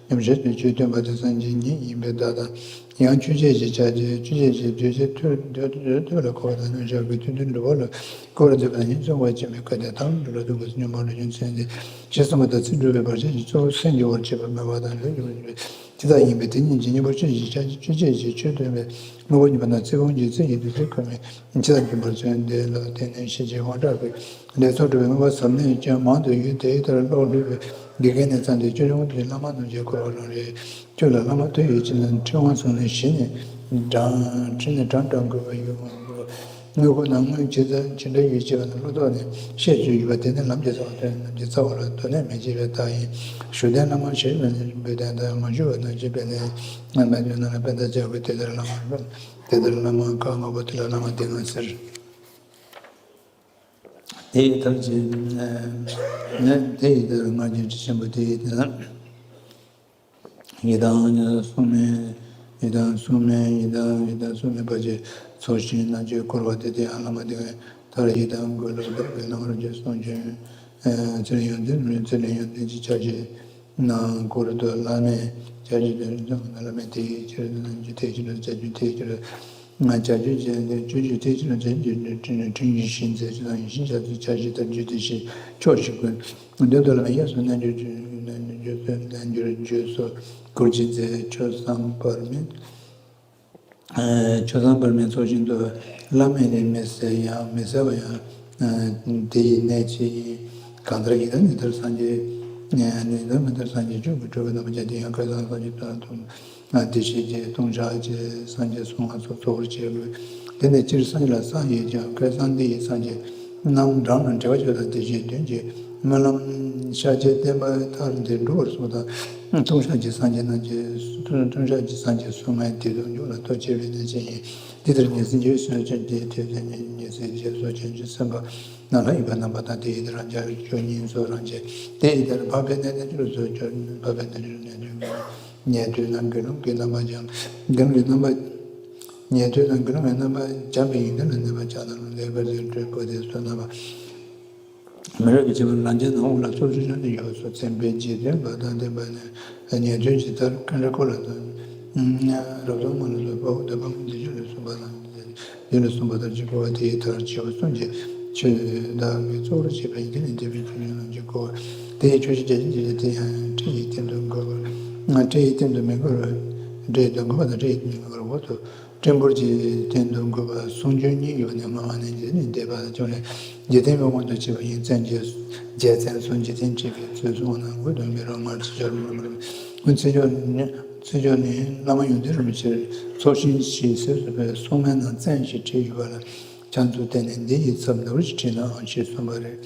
སྙོམས་བྱེད་དུ་ཆོས་སྟོན་པ་དེ་སངས་རྒྱས་ཉིད་ཡིན་པའི་བརྡ་དང་། ཡང་ཆོས་རྗེ་ཞེས་བྱ་སྟེ་ཆོས་རྗེ་ཞེས་འདོད་ཆགས་ཐོས་འདོད་ཐོས་ལ་འཁོར་བ་དང་སྙོམས་འཇུག་གི་མཐུན་དུ་འགྲོ་བ་ལ་འཁོར་བར་འདོད་པ་ཉིད་བཙོང་བར་བྱེད་པའི་སྐབས་དེ་དང་འགྲོ་ལ་འདུག་པའི་སྙོམས་པར་འཇུག་ཚུལ་འདི་ཞེས་གསུངས་པ་ལྟར་ཚེ་སྒྲུབ་པའི་བར་ཆད་ཀྱི་གཙོ་བོ་སེམས་སྐྱོ་བར་བྱེད་པ་སྨོན་པ་དང་ལས་སྒྲུབ་པར་འགྱུར་བས། དེ་ལྟར་ཡིན་པས་དེ་ཉིད་ཀྱི་སྙིང་པོ་ཆོས་ཀྱི་ཆ་ཆོས་ཅན་ཞེས་ཆོས་སྟོན་པའི་དངོས་པོ་ཉིད་པ་དང་ཚེ་དབང་གི་ཚེ་ཡི་དུས་ཚོད་ཁོ་ནའི་ཇི་ལྟར་འབྱུང་བར་མཚོན་དེ་ལ་བརྟེན་ནས་ཤེས་བྱའི་དབང་དྲག་པའི་ལས་ཚོགས་སྒྲུབ་པའི་དངོས་པོ་ཟབ་གནད་ཅན་མང་དུ་ཡོད། དེ་ལྟར་ཀློག་ལྷུས་པའི་དགེ་རྒན་ནས་བརྩམས་ཏེ་ཆོས་སྐྱོང་གི་བླ་མ་རྣམས་ཀྱིས་བསྐོར་བ་རང་རེད། ཁྱོད་ལ་བླ་མ་དོན་ཡོད་ཅེ་ན་ཕྲིན་དབང་སོང་ནས་གཞི་ནས་དྲང་ཁྲིད་ནས་དྲང་དྲང་དགོས་པ་ཡོད་མ་རེད། དངོས་པོ་རྣམས་དངོས་ཇི་ལྟར་ཇི་འདྲ་ཡོད་ཅེས་པ་ནི་བློ་ཐོག་ནས་ཤེས་རྒྱུ་ཡོད་པ་དེ་ནི་ལམ་གྱི་རྩ་བ་སྟོན། ལམ་གྱི་རྩ་བ་ལ་དོན་གནད་མི་བྱེད་པའི་རྟགས་ཡིན། ཞུ་ལྡན་བླ་མ་ཞེས་པ་ནི་འབོད་ལྡན་དང་མ་ཞུ་བ་ནང་བཞིན་པའི་ལན་ང་མེད་དུས་ན་ལ་པད་ཟླ་བྱ་དགོས། དེ་ལྟར་བླ་མ་དེ་ལྟར་བླ་མ་གང་བསྔགས་པ་དེ་ལ་བླ་མ་དེ་ང་ཟེར། དེ་ཡི་མཐར་གྱིས་ནས་དེ་ཡི་མཐར་སྔར་གྱི་དྲི་ཆེན་པོ་དེ་ཡི་དེ་ན། ཡི་དམ་སྲུང་མའི་ཡི་དམ་སྲུང་མའི་ཡི་དམ་ཡི་དམ་སྲུང་མའི་བར་གྱི་ཚོགས་ཞིང་རྣལ་འབྱོར་བསྐོར་བ་དེ་དེ་ཡང་བླ་མ་དེ་ཡི་མཐར་ཡི་དམ་དགོས་ལུགས་ལྡོག་པའི་ལམ་རིམ་གྱི་གསུང་རྒྱུན། ཚུལ་ཡོན་ཏན་ཚུལ་ཡོན་ཏན་གྱི་ཆ་བྱད། ནང་སྐོར་དུ་བླ་མའི་བྱ་བྱེད་དོན་དུ་བླ་མའི་དེའི་ཕྱིར་དུ་རྣལ་འབྱོར་དེའི་ཕྱིར་དུ་བྱ་རྒྱུད་དེའི་ཕྱིར་དུ་ང་བྱ་རྒྱུད་ཀྱི་སྤྱོད་རྒྱུད་དེའི་ཕྱིར་དུ་བྱ་རྒྱུད་དྲིན་ཡིད་བཞིན་མཛད་ཕྱིར་དང་ཡིད་བཞིན་བྱ་ཚུལ་བྱ་བྱེད་ལྟར་རྒྱུད་དེ་བཞིན་ཕྱོགས་བཞི་ཀུན་མདུན་དུ་བླ་མའི་གཡས་སུ་རྣལ་འབྱོར་རྒྱུད་རྣལ་འབྱོར་རྒྱུད་སོགས་རྣལ་འབྱོར་རྒྱུད་སོགས་སྐུར་བྱིན་མཛད། ཆོས་བཟང་བར་མའི་ཆོས་བཟང་བར་མའི་ཚོགས་ཞིང་དུ་བླ་མའི་རིགས་མི་གསལ་ཡང་མི་གསལ་བ་ཡང་དེ་ཡི་གནད་ཅིག་ཡིན། གང་ལྟར་ཡི་དམ་ཉི་ལྟར་སངས་རྒྱས། ཉི་ལྟར་མི་ལྟར་སངས་རྒྱས་བཅུ་དགུ་སྤྲུལ་པའི་རྣམ་པ་ཅན་དེ་ཡང་ཁ་སང་སངས་རྒྱས་དང་དུ་མ་བདེ་གཤེགས་ཀྱི་ལྟུང་བཤགས་ཀྱི་སངས་རྒྱས་སྲུང་མ་སོགས་གཙོ་བོར་བྱས་དགོས། དེ་ནས་སྤྱིར་སངས་རྒྱས་ལ་བསམ་ཡོད་ཀྱང་ཁ་སང་འདི་ཡི་སངས་རྒྱས་རྣམས་རང་ལ་འབྲེལ་བ་ཆོས་དང་བདེ་གཤེགས་མདུན་གྱི་སྨོན་ལམ་ཤཱཀྱའི་བསྟན་པ་མཐར་འདིར་འགྲོ་བར་གསུངས་དང་། ལྟུང་བཤགས་ཀྱི་སངས་རྒྱས་རྣམས་ཀྱི་ལྟུང་བཤགས་ཀྱི་སངས་རྒྱས་སྲུང་མའི་བདེ་སྡུག་མཇུག་ལ་ལྟོ་འཕྱེ་བའི་གནས་ཆེན་ཡིན། འདི་ལྟར་ཉེར་སྲིད་འཇིག་གསོད་ཅན་གྱི་དེ་ལྟར་ཉེར་སྲིད་འཇིག་གསོད་ཅན་གྱི་སེམས་དཔའ་རྣམས་ལ་ཡོད་པའི་རྣམ་པ་དང་དེ་ཡི་དེ་རང་རྒྱལ་སྐྱོ་སྙིང་སོགས་རང་བྱས། དེ་ཡི་དེར་འཕགས་པའི་གནས་ནས་བཅུ་སོགས་སྐྱོ། འཕགས་པའི་གནས་བཅུ་གནས་བཅུ་ཉན་ཐོས་རྣམས་དགེ་སློང་གི་རྣམ་པ་ཅན། དགེ་སློང་གི་རྣམ་པ། ཉན་ཐོས་རྣམས་དགེ་སློང་གི་རྣམ་པ་བྱམས་པའི་ཡོན་ཏན་ལ་གནས་པ་ཕྱག་ན་རྡོ་རྗེ་དཀར་པོའི་སྤྲུལ་པོ་དེ་ཚོ་རྣམ་པ། མི་རབས་ཀྱི་བྱེ་བྲག་ལམ་གྱི་ནང་དབུ་ལ་སོར་ཆུད་ཆོད་ནས་ཡོངས་སུ་ཚིམ་པའི་འཇིག་རྟེན་པ་དང་ལྡན་པ་ནི་ཉན་ཐོས་ཇི་ལྟར་ཀུན་རིག་ཁོ་ལ་དང་། རབ་བྱུང་མ་ལ་སོགས་དཔའ་བོ་དང་དཔའ་མོ་འདི་ཆོས་ལ་གསུངས་པ་དང་། འདི་ལ་གསུངས་པ་ལྟར་གྱི་གོ་བ་དེའི་མཐར་གྱི་བ་གསུམ་གྱི་ཆོས་བདག་གིས་གཙོ་བོར་བྱས་པ་ཡིན། དེ་ནི་འདས་པའི་ཆོས་ཉིད་རྣམས་ཀྱི་གོ་བ་དེའི་ཆོས་ཀྱི་རྒྱ་ཆེན་གྱི་དེ་ཡང་འཁྲིད་ཡིག་སྟེང་དུ་འགོད་པར། འཁྲིད་ཡིག་སྟེང་དུ་མི་འགོད་པར། འཁྲིད་ཡིག་ཏུ་འགོད་པ་དང་འཁྲིད་ཡིག་ཏུ་མི་འགོད་པར་འོག་ཏུ། སྤྲིན་ཕུང་གི་སྟེང་དུ་འགོད་པ་གསུང་རྒྱུན་གཉིས་ཡོད་ནས་སྔ་མ་ནས་འདས་ནས་འདས་པ་དང་བྱུང་ནས་འཇིག་རྟེན་པའི་དབང་དུ་བྱས་པ་ཡིན། བཙན་གྱི་རྒྱལ་མཚན་སོགས་འཇིག་རྟེན་འཁྲིད་པའི་ཚུལ་སོགས་ནང་འགོད་དུ་མི་རུང་ངར་ཚུལ་སྦྱར་མི་རུང་། ཚིག་སྦྱོར་ནི་ཚིག་སྦྱོར་ནི་བླ་མ་ཡོན་ཏན་རིན་པོ་ཆེར་ཚོགས་ཞིང་ཞེས་ཟེར་སོགས་པའི་གསུང་མིང་རྣམས་བཙན་ཞེས་བྲིས་ཡོད་པ་ལ་ཕྱག་མཛུབ་བསྟན་ནས་འདི་ཡི་ཚབ་ནོར་ཞེས་བྲིས་ནའང་ཞེས་གསུངས་པ་རེད།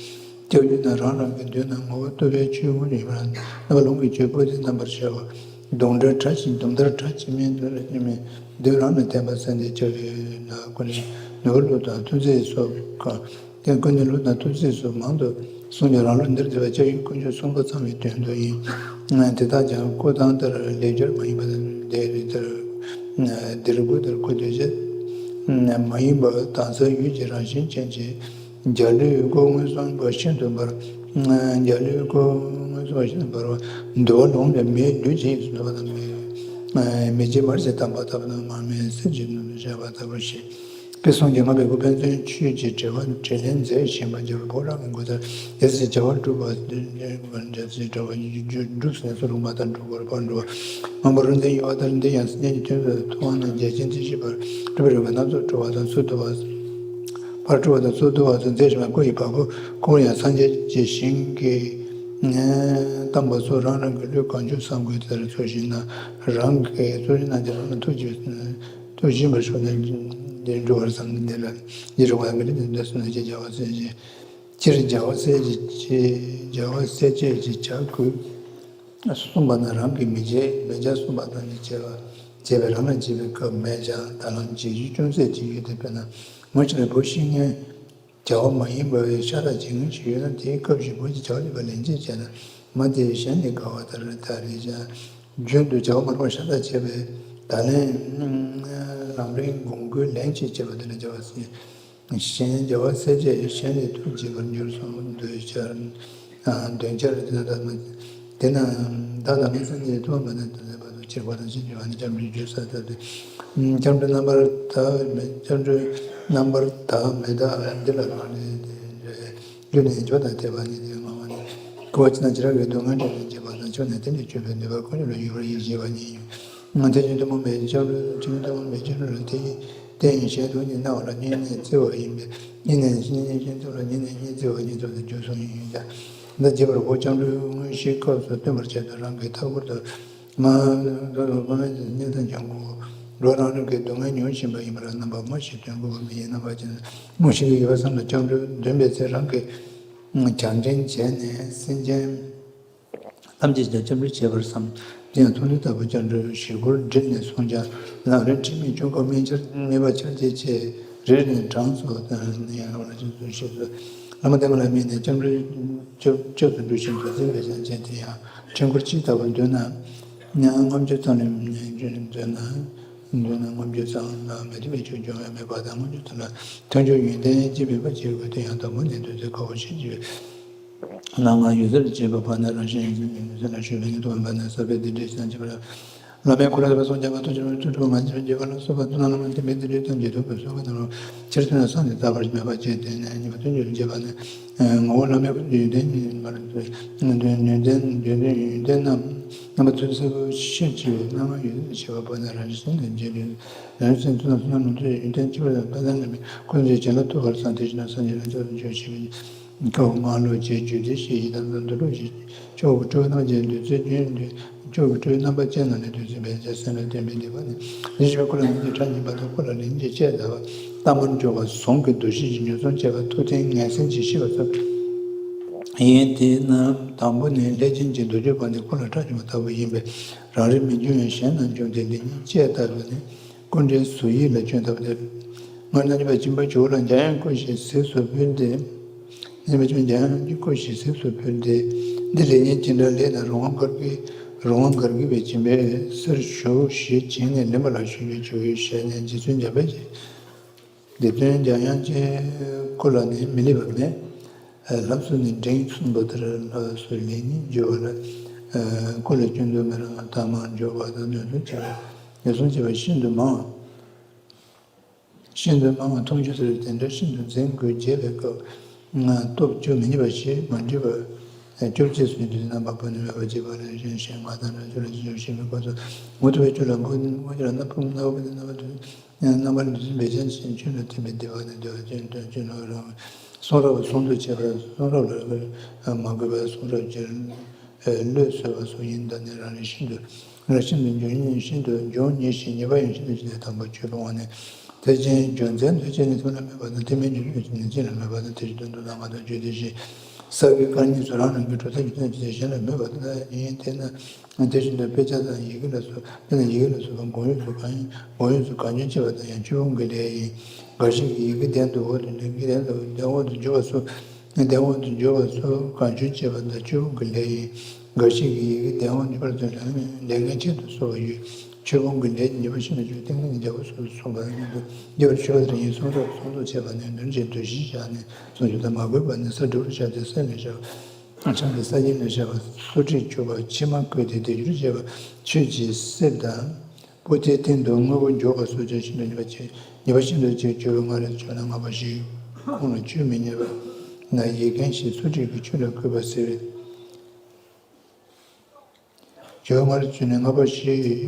སྐྱབས་ཡུལ་ན་རང་རང་གི་མདུན་ན་ངོ་བོ་རྟོགས་པའི་ཆོས་དབུ་ཡིན་པར་རྣམ་པ་ལོངས་སྐུའི་ཆོས་པོ་ཏི་རྣམ་པར་ཤར་བ། གདོང་འདྲ་གྲགས་ཅན་གདོང་ལྟར་གྲགས་ཅན་མིན་འདུག་ལ་ཅན་མིན་མདུན་རང་ལ་བསྟན་པ་གསལ་འདེབས་སྐྱབས་ཡུལ་ན་ཀུན་ནས་ནོར་བུ་ལུགས་དང་ཐུགས་བརྩེ་སོགས་གང་ཀུན་ནས་ལུགས་དང་ཐུགས་བརྩེ་སོགས་མང་དུ་གསུངས་ཀྱང་རང་ལུགས་འདིར་བསྡུས་པ་སྐྱབས་ཡུལ་དཀོན་མཆོག་གསུམ་པོ་ཚང་བའི་དོན་དུ་ཡིན། དེ་དག་ཀྱང་སྐུ་དང་ལྟར་ལས་སྦྱོར་མ་ཡིན་པ་དང་དེ་རིགས་ལྟར་འདིར་སྐུ་ལྟར་སྐུ་འདོད་བྱེད་མ་ཡིན་པ་དང་ས་ཡུལ་གྱི་རང་བཞིན་ཅན་གྱི། འཇའ་ལུས་སྐུ་མངོན་སུམ་པ་ཤིན་ཏུ་འབར། འཇའ་ལུས་སྐུ་མངོན་སུམ་པ་ཤིན་ཏུ་འབར་བ། འདུ་བ་ལོངས་པའི་མེའི་ལུས་ཅན་ཡིན་ཟེར་བ་དང་མེ། མེ་ལྕེ་མར་ཞིང་དྭངས་པ་ལྟ་བུ་དང་མར་མེ་སེར་གྱི་ནང་དུ་བཞག་པ་ལྟ་བུ་ཞིག་དཔེ་གསུམ་གྱིས་སྔགས་པའི་སྐུ་ཕན་ཚུན་ཆོས་ཀྱི་དྲི་བ་དྲིས་ལན་མཛད་བཞིན་པ་འཇའ་ལུས་ཕོ་བྲང་གི་མགོ་ལྟར་རྒྱལ་སྲས་བྱ་བ་གྲུབ་པ་འཇའ་ཚོན་གྲགས་པ་སྒྲུབ་ཟིན་སོགས་ལུང་མ་དང་འགྲོ་སྐོར་བར་འགྲོ་བ། མང་པོ་རིག་འཛིན་གཡོ་བ་ལྟར་འདི་ཡང་སྙན་གྱི་དོན་དུ་ཐུབ་དབང་ནས་རྒྱལ་ཆེན་ཐེག་བཞི་པར་སྤྲུལ་པའི་རིམ་པ་སྣ་ཚོགས་གྲུབ་པ་དང་ཚུལ་བསྡུ་བ། ཕར་སྤྲུལ་པ་དང་ཚུལ་བསྡུ་བ་སོགས་མཛད་བཞིན་པ་སྐུ་ཡི་བ་སྤུ་ཁོ་བོ་ཡང་སངས་རྒྱས་ཀྱི་ཞིང་གི་བསྟན་པ་སོགས་རང་རང་གི་བློས་གང་བྱུང་བསམ་དགོས་དེ་ལྟར་ཚོགས་ཞིང་ན་རང་གི་ཚོགས་ཞིང་ན་དེ་རང་ལ་ཐུགས་ཀྱི་ཐུགས་བཞིན་པར་ཞུགས་ནས་འགྲོ་བར་བསམ་འདི་ལ་འདི་རུ་བ་གི་འདི་འདི་སོགས་ནས་ཀྱི་རྒྱལ་བ་སྲས་ཀྱི་སྤྱིར་རྒྱལ་བ་སྲས་ཀྱི་རྒྱལ་བ་སྲས་བཅས་ཀྱི་བྱ་དགོས། གསུངས་པ་ན་རང་གིས་མི་བྱེད་མི་བྱ་གསུངས་པ་དང་ནི་བྱེད་པ་བྱེད་པའི་རང་ལ་བྱེད་པའི་སྐབས་མེད་ཀྱང་ད་ལམ་བྱེད་རྒྱུ་ཅུང་ཟད་ཅིག་ཡོད་དེ། དཔེར་ན་ངོ་ཤེས་པའི་བུ་ཤེས་ངན་ བྱ་བ་མ་ཡིན་པ་བའི་ཤ་སྟག་བྱེད་མཁན་ཞིག་ཡོད་ན། དེའི་སྐབས་ཤིག་བུ་གཅིག་བྱ་བ་ལས་པ་ལན་གཅིག་བྱས་ན། མ་དེས་གཞན་ནི་དགའ་བ་ལྟར་ད་རེས་ཀྱང་རྒྱུན་དུ་བྱ་བ་མ་རུངས་པ་ཤ་སྟག་བྱས་པས། ད་ལན་ལམ་རིམ་དགོངས་དགོས་ལན་གཅིག་བྱས་པ་དེ་ལ་བྱ་བ་ཟེར། གཞན་བྱ་བ་ཟད་བྱས་གཞན་ལས་ཐུགས་བརྗེད་པར་འགྱུར་གསུངས། འདོད་ཆགས་འདོད་ཆགས་རེད་དེ་ད་མ་དེ་ན་ད་ལྟ་མི་སེམས་ཀྱི་ཐུགས་མ་ནས་དུས་ལས་བར་དུ་ཁྱེར་བ་དང་ཕྱིན་ཅི་བ་ནི་སྐྱབས་འགྲོའི་རྒྱུ་ས་ལྟར་ཏེ། སྐྱབས་འགྲོའི་རྣམ་པར་དག་མེད་སྐྱབས་འགྲོའི་རྣམ་པར་དག་མེད་དག་འདི་ལ་རང་རེད་དེ། རྒྱུ་ནི་འཇོག་དང་དད་པ་ཉིད་དེ་སྨྲ་བ་ནི། སྐུར་བ་ཕྱི་ནང་ཇི་ལྟར་གྱི་སྡུག་བསྔལ་འདྲེན་ནས་བྱེད་པ་དང་ཆོས་ནི་དེ་འདྲའི་སྤྱོད་པའི་ནུས་པ་ཀུན་སྤྱོད་ལ་ཡོད་པར་ཡིད་ཆེས་པ་ཉིད་ཡིན། ང་དེ་བཞིན་ཐུན་མོང་མེད་ཀྱང་སྐྱབས་འགྲོ་ཆོས་ཐུན་མོང་མེད་ཀྱང་འགྲོ་ལ་དེ་ཡི་དེ་ཡི་གཞན་དུ་ཉིད་སྣང་བ་ལ་གཉིས་གནས་བརྩི་བ་ཡིན་པས་གཉིས་གནས་གཞན་གཞན་དུ་ལ་གཉིས་གནས་གཉིས་བརྩི་བ་གཉིས་ཐོབ་སྟེ་རྒྱུ་གསུངས་ཡིན་ཀྱང་། འདི་རྒྱས་པར་འོ་སྐྱབས་འགྲོའི་དངོས་གཞིའི་སྐབས་སུ་སྟོན་པར་བྱེད་དུ་རང་གི་མཐའ་འཁོར་དུ་མ་དོ་དོ་པ་མེད་ཀྱི་གནས་དང་འཇམ་མགོན་འགྲོ་རང་རང་གི་སྡུག་བསྔལ་མྱོང་བཞིན་པ་ཡིན་པར་རྣམ་པ་སྨོ་ཞེས་སྟོན་དགོས་པ་མི་ཡིན། རྣམ་པ་ཅན་སྨོ་ཞིག་གི་ཡོད་པ་བསམ་ལ་སྐྱབས་འགྲོ་འདོན་པའི་ཚེ་རང་གི་བྱང་འདྲེན་བྱས་ནས་སེམས་ཅན་ཐམས་ཅད་ཀྱང་སྐྱབས་འགྲོ་བྱེད་པར་བསམ། དེ་ཡང་ཐུགས་ནི་ལྟ་བུ་སྐྱབས་འགྲོའི་ཞིག་པོར་བསྒྲིལ་ནས་སོང་ཀྱང་ལམ་རིམ་ཁྲིད་མི་བཅུ་འགོག་སྨན་ཆར་སྨེ་བ་ཆར་ཅན་བཅས་རེ་རེ་ནས་གྲངས་སུ་ནི་ཡང་རང་ལ་ཅུང་ཟད་ཤེས་སོ། བླ་མ་བསྟེན་པ་ལ་དམིགས་ནས་སྐྱབས་འགྲོའི་སྐྱབས་སྐྱབས་སུ་འགྲོ་ཞིང་དུ་འཛིན་པའི་སེམས་ཅན་དེ་ཡང་ཕྲེང་སྐོར་སྤྱི་ལྟ་བུ་འདོད་ན་ཡང་མངོན་སྤྱོད་ཙམ་ལས་འདོད་ན་འདོད་ན་མངོན་སྤྱོད་ཙམ་ལ་མི་མཐུན་པའི་ཕྱོགས་སྦྱོང་བའི་མེད་པ་དང་མངོན་སྤྱོད་ཙམ་ལ་མཐུན་ཕྱོགས་ཡོན་ཏན་ཅི་མེད་པ་ཅིག་དགོས་དེ་ཡང་དང་པོ་ནས་འདོད་ཚུལ་ཁ་བོ་ཞེས་བརྗོད། ལ་ང་ཡོད་ཚད་ལ་བྱེད་པ་བར་ན་རང་བཞིན་ཡོད་ཚད་ལ་ཞུགས་པའི་ཉིན་ཐོ་བ་ན་ས་པའི་དེ་འདྲའི་སེམས་བྱེད་པ་ལ། བླ་མའི་འཁོར་ལ་སོགས་ཀྱང་མ་ཐུག་ཅིང་ཐུག་ཐུག་མ་བྱེད་པའི་བྱེད་པ་ལ་སོགས་པ་དུ་ན་ལ་མ་བསྟན་པའི་དེ་འདྲའི་ཐམས་ཅད་ཐུག་པའི་སོགས་པ་ན་རུ་ཕྱིར་ཐུན་ལ་སངས་ནས་ཐར་པར་མེད་པ་བྱས་ཏེ་ནས་ཉེས་པ་ཐུན་ཆོད་ལ་བྱེད་པ་ནི། ངོ་བོ་བླ་མའི་ཁོར་ཡུན་ལྡན་ཉིད་མ་རུ་ཐུག་ཡོན་ཏན་ཡོན་ཏན་ཡོན་ཏན་རྣམས་རྣམ་པ་ཐུན་གསལ་པོ་ཤེས་ཀྱི་སྣང་བ་ཡོད་བྱེད་པ་བར་ན་རང་བཞིན་སེམས་ལ་འཇལ་ནུས། རང་བཞིན་སེམས་ཐུན་ལ་ཐུན་ལ་མ་ཐུག་ཡོན་ཏན་ཆེ་བ་དང་ལྷ་ལྡན་རྣམས་ཁོ་ཚོས་བྱིན་རླབས་ཐོབ་པར་བསམ་དེ་བཞིན་སངས་རྒྱས་ལ་མཆོག་ཏུ་གྱུར་ཞེས་པའི། ཁ་བ་སྔ་ལོགས་ཀྱི་རྒྱུད་སྡེ་བཞི་ཡི་དམ་དུ་འདུ་འགྲོ་ཞེས་ཕྱོགས་ཀྱི་སྤྲོས་རྣམ་ཅན་འདུས་ཚུལ་རྒྱུན་འདུས་ཕྱོགས་ཀྱི་སྤྲོས་རྣམ་པ་ཅན་རྣམས་ནི་འདུས་ཚུལ་བས་ཀྱང་སེམས་ལ་བརྟེན་པའི་སྡིག་པ་ནི་རེ་ཞིག་པའི་ཁོ་ལ་ནི་ཁྲག་སྙོམས་པ་དང་ཁོ་ལ་ལན་གཅིག་བཅད་ཟ་བ་གཏམ་པར་འཇོག་པ་ཟུང་གི་འདུ་ཤེས་ཀྱི་ཉེར་འཚོ་བཅས་པ་ཐུགས་བརྟན་ངན་སེམས་ཀྱིས་ཤི་བ་སོགས་ཡིན། དེ་རྣམས་དང་པོ་ནི་ལྷས་བྱིན་གྱིས་འདུལ་རྒྱུ་པ་ནི་ཁོ་ལ་ཁྲག་སྙོམས་པ་ལྟ་བུ་ཡིན་པས་རང་རིག་མི་འབྱུང་ཡང་གཞན་རྣམས་འབྱུང་སྟེ་ལེགས་ཉེས་དཔྱད་ལྟ་བུ་ནི། སྐུ་འདྲའི་གཟུགས་ཡིད་ལ་སྐྱོན་ལྟ་བུ་སྟེ། སྔར་རྣམ་རྒྱུ་པ་སྦྱིན་པ་ཇོ་བོ་ལ་འཇམ་དབྱངས་སྐུ་ཞེས་གཟིགས་སུ་ཕུལ་ཏེ། རྣམ་རྒྱུ་པ་འཇམ་དབྱངས་ཀྱི་སྐུ་ཞེས་གཟིགས་སུ་ཕུལ་ཏེ། འདི་ལེགས་ཉེས་ཅི་འདྲ་ལེགས་ན་རོང་བ་གར་གྱི་རོང་བ་གར་གྱི་བའི་སྦྱིན་པའི་གསེར་ཞུ་ཞེས་བྱིན་ནས་ལེན་པ་ལ་ཞུགས་པའི་ཇོ་བོའི་ཞལ་ནས་རྗེ་བཙུན་འཇམ་དཔལ་གྱི་སྡེ་བཙུན་འཇམ་དབྱངས་ཀྱི་སྐུ་ལ་ནི་མི་སླེབས་པ་མེད། ལྷ་བསུ་ནི་འབྲིང་གསུངས་པ་ལྟར་ལྷ་བསུ་ལེགས་ཉེས་བརྗོད་པ་ལ། སྐུ་ལ་སྐྱོན་དུ་མི་རུང་ཐ་མག་འཇོག་པ་དང་ཉེས་སོང་བྱེད་པ་ཉེས་སོང་བྱེད་པ་ཤིན་ཏུ་མང་། ཤིན་ཏུ་མང་བ་མཐོང་ཆོས་ཟེར་བའི་དེ་འདྲ་ཤིན་ཏུ་འཛིན་དགོས་བྱས་པའི་སྐབས། སྟོབས་བཅུ་མི་ཉམས་པ་ཞེས་མ་འདྲིས་པ། བཅོ་བརྒྱད་སོགས་ཀྱི་རྣམ་པ་པོ་ནི་མེད་པར་བྱེད་པ་ལ་གཞན་ཞེས་ང་དང་རང་ཆོས་ལ་ཞེན་པའི་སྐབས་སུ་མུ་སྟེགས་པའི་ཆོས་ལ་མགོ་མགོ་ཆོས་ལ་སྣ་ཕུག་སྣ་ཕུག་སྣ་ཕུག་རྣམ་པར་འདུ་འཛིན་འབད་ཅན་ཞིང་ཆོས་ལ་བརྟེན་པའི་བདེ་བ་ནི་བདེ་བ་ཅན་དོན་ཅན་ནོ་རང་གསུང་རབ་ཟུང་དུ་འབྲེལ་བ་གསུང་རབ་ལ་མ་གུས་པ་གསུང་རབ་ཀྱི་བློས་བཟོད་པ་སོགས་ཡིན་ད་ནི་རང་རིག་ཤིན་ཏུ་རང་ཤིན་ཏུ་འབྱུང་ཉེས་ཤིན་ཏུ་འབྱུང་ཉེས་ཤིང་ཉེས་པ་ཡང་ཤིན་ཏུ་ཆེ་སྟེ་དང་པོ་ཆོས་སྤོང་བ་ནི་དེ་ཅན་རྒྱུ་མཚན་དོན་ཅན་ནི་ཐུན་ལ་མེད་པ་དང་དེ་མིན་རྒྱུ་མཚན་ནི་རྒྱུད་ལ་མེད་པ་དང་དེ་བཞིན་དུ་མདོ་སྡེ་ལྔ་དང་རྒྱུད་སྡེ་བཞི་ས་དགུའི་བཀའ་གཉིས་སུ་རང་རང་གི་གྲུབ་མཐའ་རྒྱུ་མཚན་ཅན་གཞན་ལ་མེད་པ་དང་ཡིན་དེས་ན། དེ་བཞིན་དུ་དཔེ་ཆ་དང་ཡི་གེ་ལ་སོགས་དཔེར་ན་ཡི་གེ་ལ་སོགས་པ་འགོག་ཡུལ་དུ་གང་ཡིན། འགོག་ཡུལ་དུ་གང་བྱུང་སྤྱད་པ་དང་ཡང་ཆོས་སྤོང་གི་ལས་ཡིན། འགའ་ཞིག་གིས་ཡི་གེ་གདན་དུ་འོག་ཏུ་ལེགས་ཀྱི་གདན་དུ་གདན་འོག་ཏུ་འཇུག་པ་སོགས་གདན་འོག་ཏུ་འཇུག་པ་སོགས་གང་བྱུང་སྤྱད་པ་དང་ཆོས་སྤོང་གི་ལས་ཡིན། འགའ་ཞིག་གིས་ཡི་གེ་གདན་འོག་འཇུག་པར་བརྩོན་ལ་ལས་ངན་ཆེད་དུ་གསོལ་བ་ཡོད། ཆོས་སྤོང་གི་ལས་ཀྱི་ཉེས་པ་ཤིན་ཏུ་ཆེ་བས་ཏིང་ངེ་འཛིན་རྒྱལ་པོ་སོགས་སུ་གསུངས་པ་ཉིད་དུ་རྒྱས་པར་ཞུས་པ་དེ་ཡིན། གསུང་རབ་ཟུང་དུ་འབྲེལ་བ་ནི་ནོར་གྱི་འདུ་ཤེས་བཞག་ནས་གསུང་རྒྱུ་དང་མ་གུས་པ་ནི་ས་དྲིལ་བུར་བཞག་སྟེ་སེམས་ལ་བཞག་ཆང་གི་ས་ཡིན་ལ་བྱ་བ་སུ་ཁྲིད་བཅུག་པ་ཕྱི་མ་བཀོད་དེ་དེ་བསྒྱུར་བྱས་པ་ཆོས་ཀྱི་གསེབ་དང་། པོ་ཏའི་སྟེང་དུ་དངོས་པོ་འཇོག་པ་སོགས་ཀྱང་ཤིན་ཏུ་ཉེས་པ་ཆེ། ཉེས་པ་ཤིན་ཏུ་ཆེ་བརྗོད་པ་སྔར་ལས་བརྗོད་ན་ལྔ་པ་ཞིག་ཁོང་ལ་ཆོས་མི་ཉན་པ་ན་ཡིག་མཁན་ཞིག་སུ་ཁྲིད་ཀྱི་ཆོས་ལ་གུས་པ་ཟེར་བས། བརྗོད་པ་སྔར་བརྗོད་ན་ལྔ་པ་ཞིག་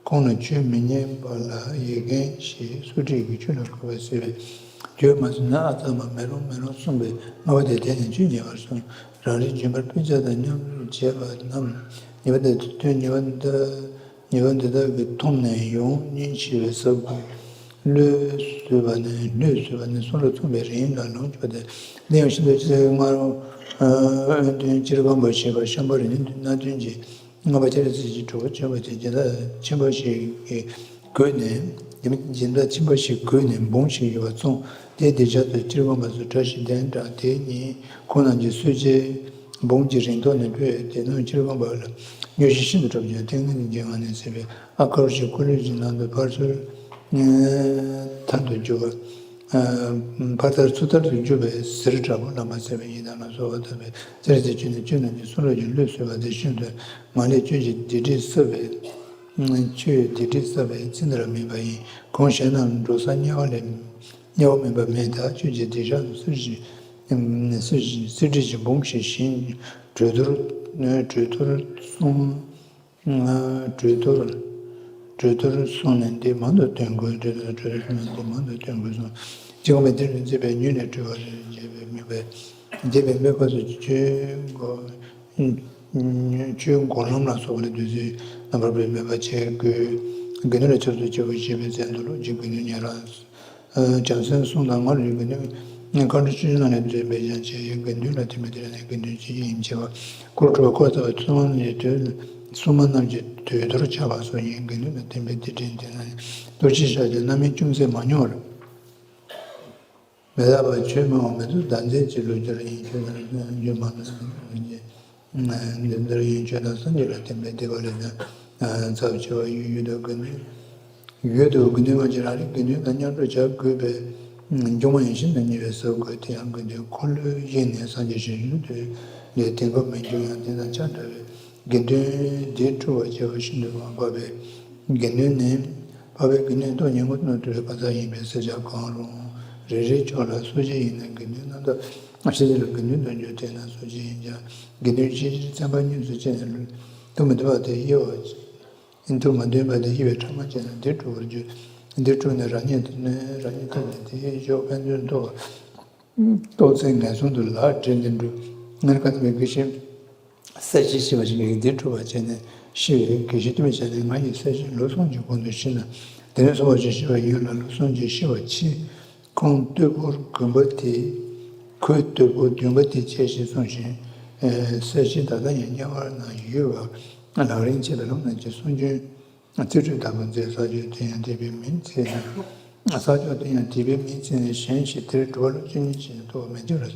ཁོང་ལ་ཆོས་མི་ཉན་པ་ལ་ཡིག་མཁན་ཞིག་སུ་ཁྲིད་ཀྱི་ཆོས་ལ་གུས་པ་ཟེར་བས། བརྗོད་མ་ཟིན་ན་ཨ་ཚ་མ་མེ་ལོང་མེ་ལོང་གསུངས་པས་ལྔ་པ་དེ་དེ་ནི་ཆོས་ཉེས་པར་གསུངས། རང་རིག་འབྱིན་པར་དཔེ་ཆ་དང་མཉམ་དུ་བྱས་པ་རྣམས་ཉེས་པ་དེ་དོན་ཉེས་པ་འདི་ཉེས་པ་འདི་དག་གིས་མཐོང་ནས་ཡོང་སྙིང་ཞི་བའི་ས་དགུ། བློས་བཟོད་པ་ནི་བློས་བཟོད་པ་ནི་གསུང་རབ་མཚུངས་པའི་རིང་ལ་ལོངས་སྤྱོད་པ་སྟེ། འདི་ཡང་ཤིན་ཏུ་ཆེ་སྔར་ཨོན་ཏུན་སྤྱིར་སྒོམ་པ་ཞེས་པ་ཤམ་བྷ་ར་ནི་སྣ་བདུན་གྱི་ལྔ་པ་ཅ་ལག་རྩིས་ཀྱི་གྲོགས་པོ་བྱས་པ་དེ་སྦྱིན་བདག་ཁྱིམ་པ་ཞིག་གིས་བགོས་ནས་སྦྱིན་བདག་ཁྱིམ་པ་ཞིག་བགོས་ནས་འབུང་ཞིག་ཡོད་པ་བཙོང་ དེ་དེ་ཆ་དུ་སྤྱིར་བཏང་པ་སུ་བཀྲ་ཤིས་ལྡན་དང་དེ་ཉིད་ཁོང་རྣམས་ཀྱི་གསོལ་ཇའི་འབུམ་གྱི་རིང་ཐོག་ནས་ཕུལ་བས། དེ་རྣམས་སྤྱིར་བཏང་པ་ལ་མངོན་ཤེས་ཤིན་ཏུ་འཁྲབ་ཀྱང་ཏིང་ངེ་འཛིན་གྱི་ངང་ནས་ཟིན་པས། ཨ་ཀ་རུ་ཞིག་འཁོར་ལོས་ཀྱི་ནང་དུ་ཕར་ཚུར་མཐར་ཐུག་གྱུར་པ། ཕར་ལྟར་ཚུར་ལྟར་དུ་གྱུར་པའི་གཟིར་དྲག་པོ་ལམ་པ་ཟེར་བའི་ཡི་དམ་ལ་གསོལ་བ་བཏབ་པས། ཚེ་རིང་ཚེ་བཅུད་ནས་ཆོས་རྣམས་ཀྱི་གསུང་རབ་ཀྱི་གླུས་གསོལ་བ་དེ་བཞིན་དུ་མ་ལས་ཆོས་ཀྱི་སྡིག་སྒྲིབ་བསགས་པའི། ཆོས་ཀྱི་སྡིག་སྒྲིབ་བསགས་པའི་ཚེ་འདིར་མེད་པ་ཡིན། གང་གཞན་རྣམས་འགྲོ་ས་དམྱལ་བ་ལས་དམྱལ་བ་མེད་པ་མེད་ད། ཆོས་ཀྱི་སྡིག་བཤགས་སུ་གསེར་གྱི་གསེར་གྱི་གསེར་བྲིས་ཀྱི་འབུམ་ཞིག་བཞེངས། གྲོས་གཏོར་གྲོས་གཏོར་གསུང་། གྲོས་གཏོར། གྲོས་གཏོར་གསུངས་ནས་འདི་མང་དུ་སྟོན་དགོས། གྲོས་གཏོར་གྲོས་གཏོར་གསུངས་ནས་འདི་མང་དུ་སྟོན་དགོས་གསུངས། ཅི་གོང་མའི་དེར་མི་མཛད་པའི་ཉོན་ནས་སྤྲུལ་པ་རེད་ཅེས་པའི་དམིགས་པས། འདས་པའི་དམིགས་པ་སོགས་ཀྱི་ཆོས་འགོ་ཆོས་འགོ་ལམ་ལ་སོགས་པ་ལ་འདུས་ཚུལ་རྣམ་པར་འབད་མེད་པ་བྱེད་དགོས། དགེ་འདུན་ལ་ཆབས་སུ་མཆིའོ་ཞེས་པའི་མཚན་དུ་ལུགས་ཀྱི་དགེ་འདུན་ཉན་རང་། བྱང་སེམས་གསུམ་དང་སྔར་གྱི་དགེ་འདུན་མཁའ་འགྲོ་ཆོས་སྐྱོང་ལ་ནི་འདུས་པའི་ཡང་ཆེ་ཡི་དགེ་འདུན་ལ་ཐིམ་པའི་དེ་ལ་ནི་དགེ་འདུན་ཆེ་ཡིན་བྱེད་པ། འཁོར་ལོ་དྲུག་པ་འཁོར་ཚར་བའི་སྲུང་མ་རྣམས་ཀྱི་དོད་སྲུང་མ་རྣམས་ཀྱི་དོད་གཏོར་ཆགས་པ་སོགས་ཡིན། དགེ་འདུན་ལ་ཐིམ་པའི་དེ་དྲན་དེ་ལ་ནི་གཏོར་ཆེན་བཤགས་ཀྱི་རྣམ་སྨིན་ཅུང་ཟད་མ་མྱོང་བར། མི་ལྷག་པ་ཆོས་སྨྲ་བ་མི་ཐུབ་བདག་འཛིན་གྱི་ལུགས་སྦྱོར་ཡིན། ཆོས་ལ་རྒྱུ་མ་ནི་འདི་ལྟར་ཡིན། ཆོས་དང་སངས་རྒྱས་ལ་བརྟེན་པའི་སྡིག་པ་ལས་ཀྱང་ཚབས་ཆེ་བ་ཡོད། ཡོད་དོ་དགེ་འདུན་ཡོད་དོ་དགེ་འདུན་མ་ཆེ་རང་རིག་དགེ་འདུན་དང་མཉམ་དུ་བྱ་དགོས་པའི་འབྱུང་བ་ཡིན་ཕྱིར་ན་ཉེ་བའི་ས་དགོས། དེ་ཡང་དགེ་འདུན་འཁོར་ལོས་བཞེངས་ནས་སངས་རྒྱས་ཞལ་བཞུགས་དུས་ལས་དེ་འགོ་མི་འབྱུང་ཡང་དེ་དང་ཆ་འདྲ་བའི་དགེ་འདུན་སྡེ་དྲུག་པ་བྱེ་བ་ཤིན་ཏུ་མང་པ་བས། དགེ་འདུན་ནི། འཕགས་པའི་དགེ་འདུན་སྟོང་ཉིད་མངོན་དུ་གྱུར་པའི་བར་མཚམས་ཡིན་པས་སེར་སྐྱ་གང་རུང་རེ་རེའི་ཕྱོགས་ལ་གསོ་དཔྱད་ཡིན་ན་དགེ་འདུན་རྣམ་དག་ཕྱི་དེ་ལ་དགེ་འདུན་དུ་འགྱུར། དེས་ན་གསོ་དཔྱད་ཡིན་ཀྱང་དགེ་འདུན་ཕྱི་ཕྱིར་ཚན་པ་གཉིས་སུ་ཕྱེ་ནས་ལུས་དུ་མི་འདུན་པ་དེ་དབྱེ་བ། དུ་མ་འདུན་པ་དེ་དབྱེ་བའི་ཕྲ་མ་བྱས་ན་སྡེ་དྲུག་པར་འགྱུར། སྡེ་དྲུག་ནི་རང་ཉིད་དུ་ནི་རང་ཉིད་དུ་ནི་དེའི་ཕྱོགས་ཕན་ཚུན་རྟོག་རྟོག་ཚད་ངན་སོང་དུ་ལག་སྦྲེལ་ནས་འགྲོ། སྔར་བཀའ་གདམས་པའི་དགེ་བཤེས་སད་བྱེད་ཤེས་པ་ཞིག་གིས་སྡེ་དྲུག་པ་བྱས་ནས་ཤེས་པའི་དགེ་བཤེས་སྟོན་པའི་ཞལ་ནས་ང་ཡི་སད་བྱེད་ལུས་ཟུངས་ཀྱི་གོང་དུ་ཤེས་ན་དེ་ནས་གསོ་བ་ཞིག་ཤེས་པ་ཡོད་ལ་ལུས་ཟུངས་ཀྱི་ཤེས་པ་ཆེ། ཁོང་བསྟོད་ཕུར་དགོན་པ་དེ། ཁོས་བསྟོད་ཕུར་བདུན་པ་དེ་བྱས་ཞེས་གསུངས་ཤིང་། སད་བྱེད་ད་ལྟ་ཡང་དམྱལ་བ་ན་ཡོད་པ་ལག་ལེན་བྱེད་པའི་ལམ་རྣམས་ཀྱི་གསུང་རྒྱུན། རྩིས་སྤྲོད་ལྟ་བུ་མཛད། ས་ཕྱོགས་དེ་ཡང་དད་པའི་མིང་བརྩིས་ནས། ས་ཕྱོགས་དེ་ཡང་དད་པའི་མིང་བརྩིས་ནས་གཞན་ཞིག་དེར་འགྲོ་བ་ལུགས་ཅན་ཉིད་ཅེས་རྟོགས་པར་མི་བྱེད་པར་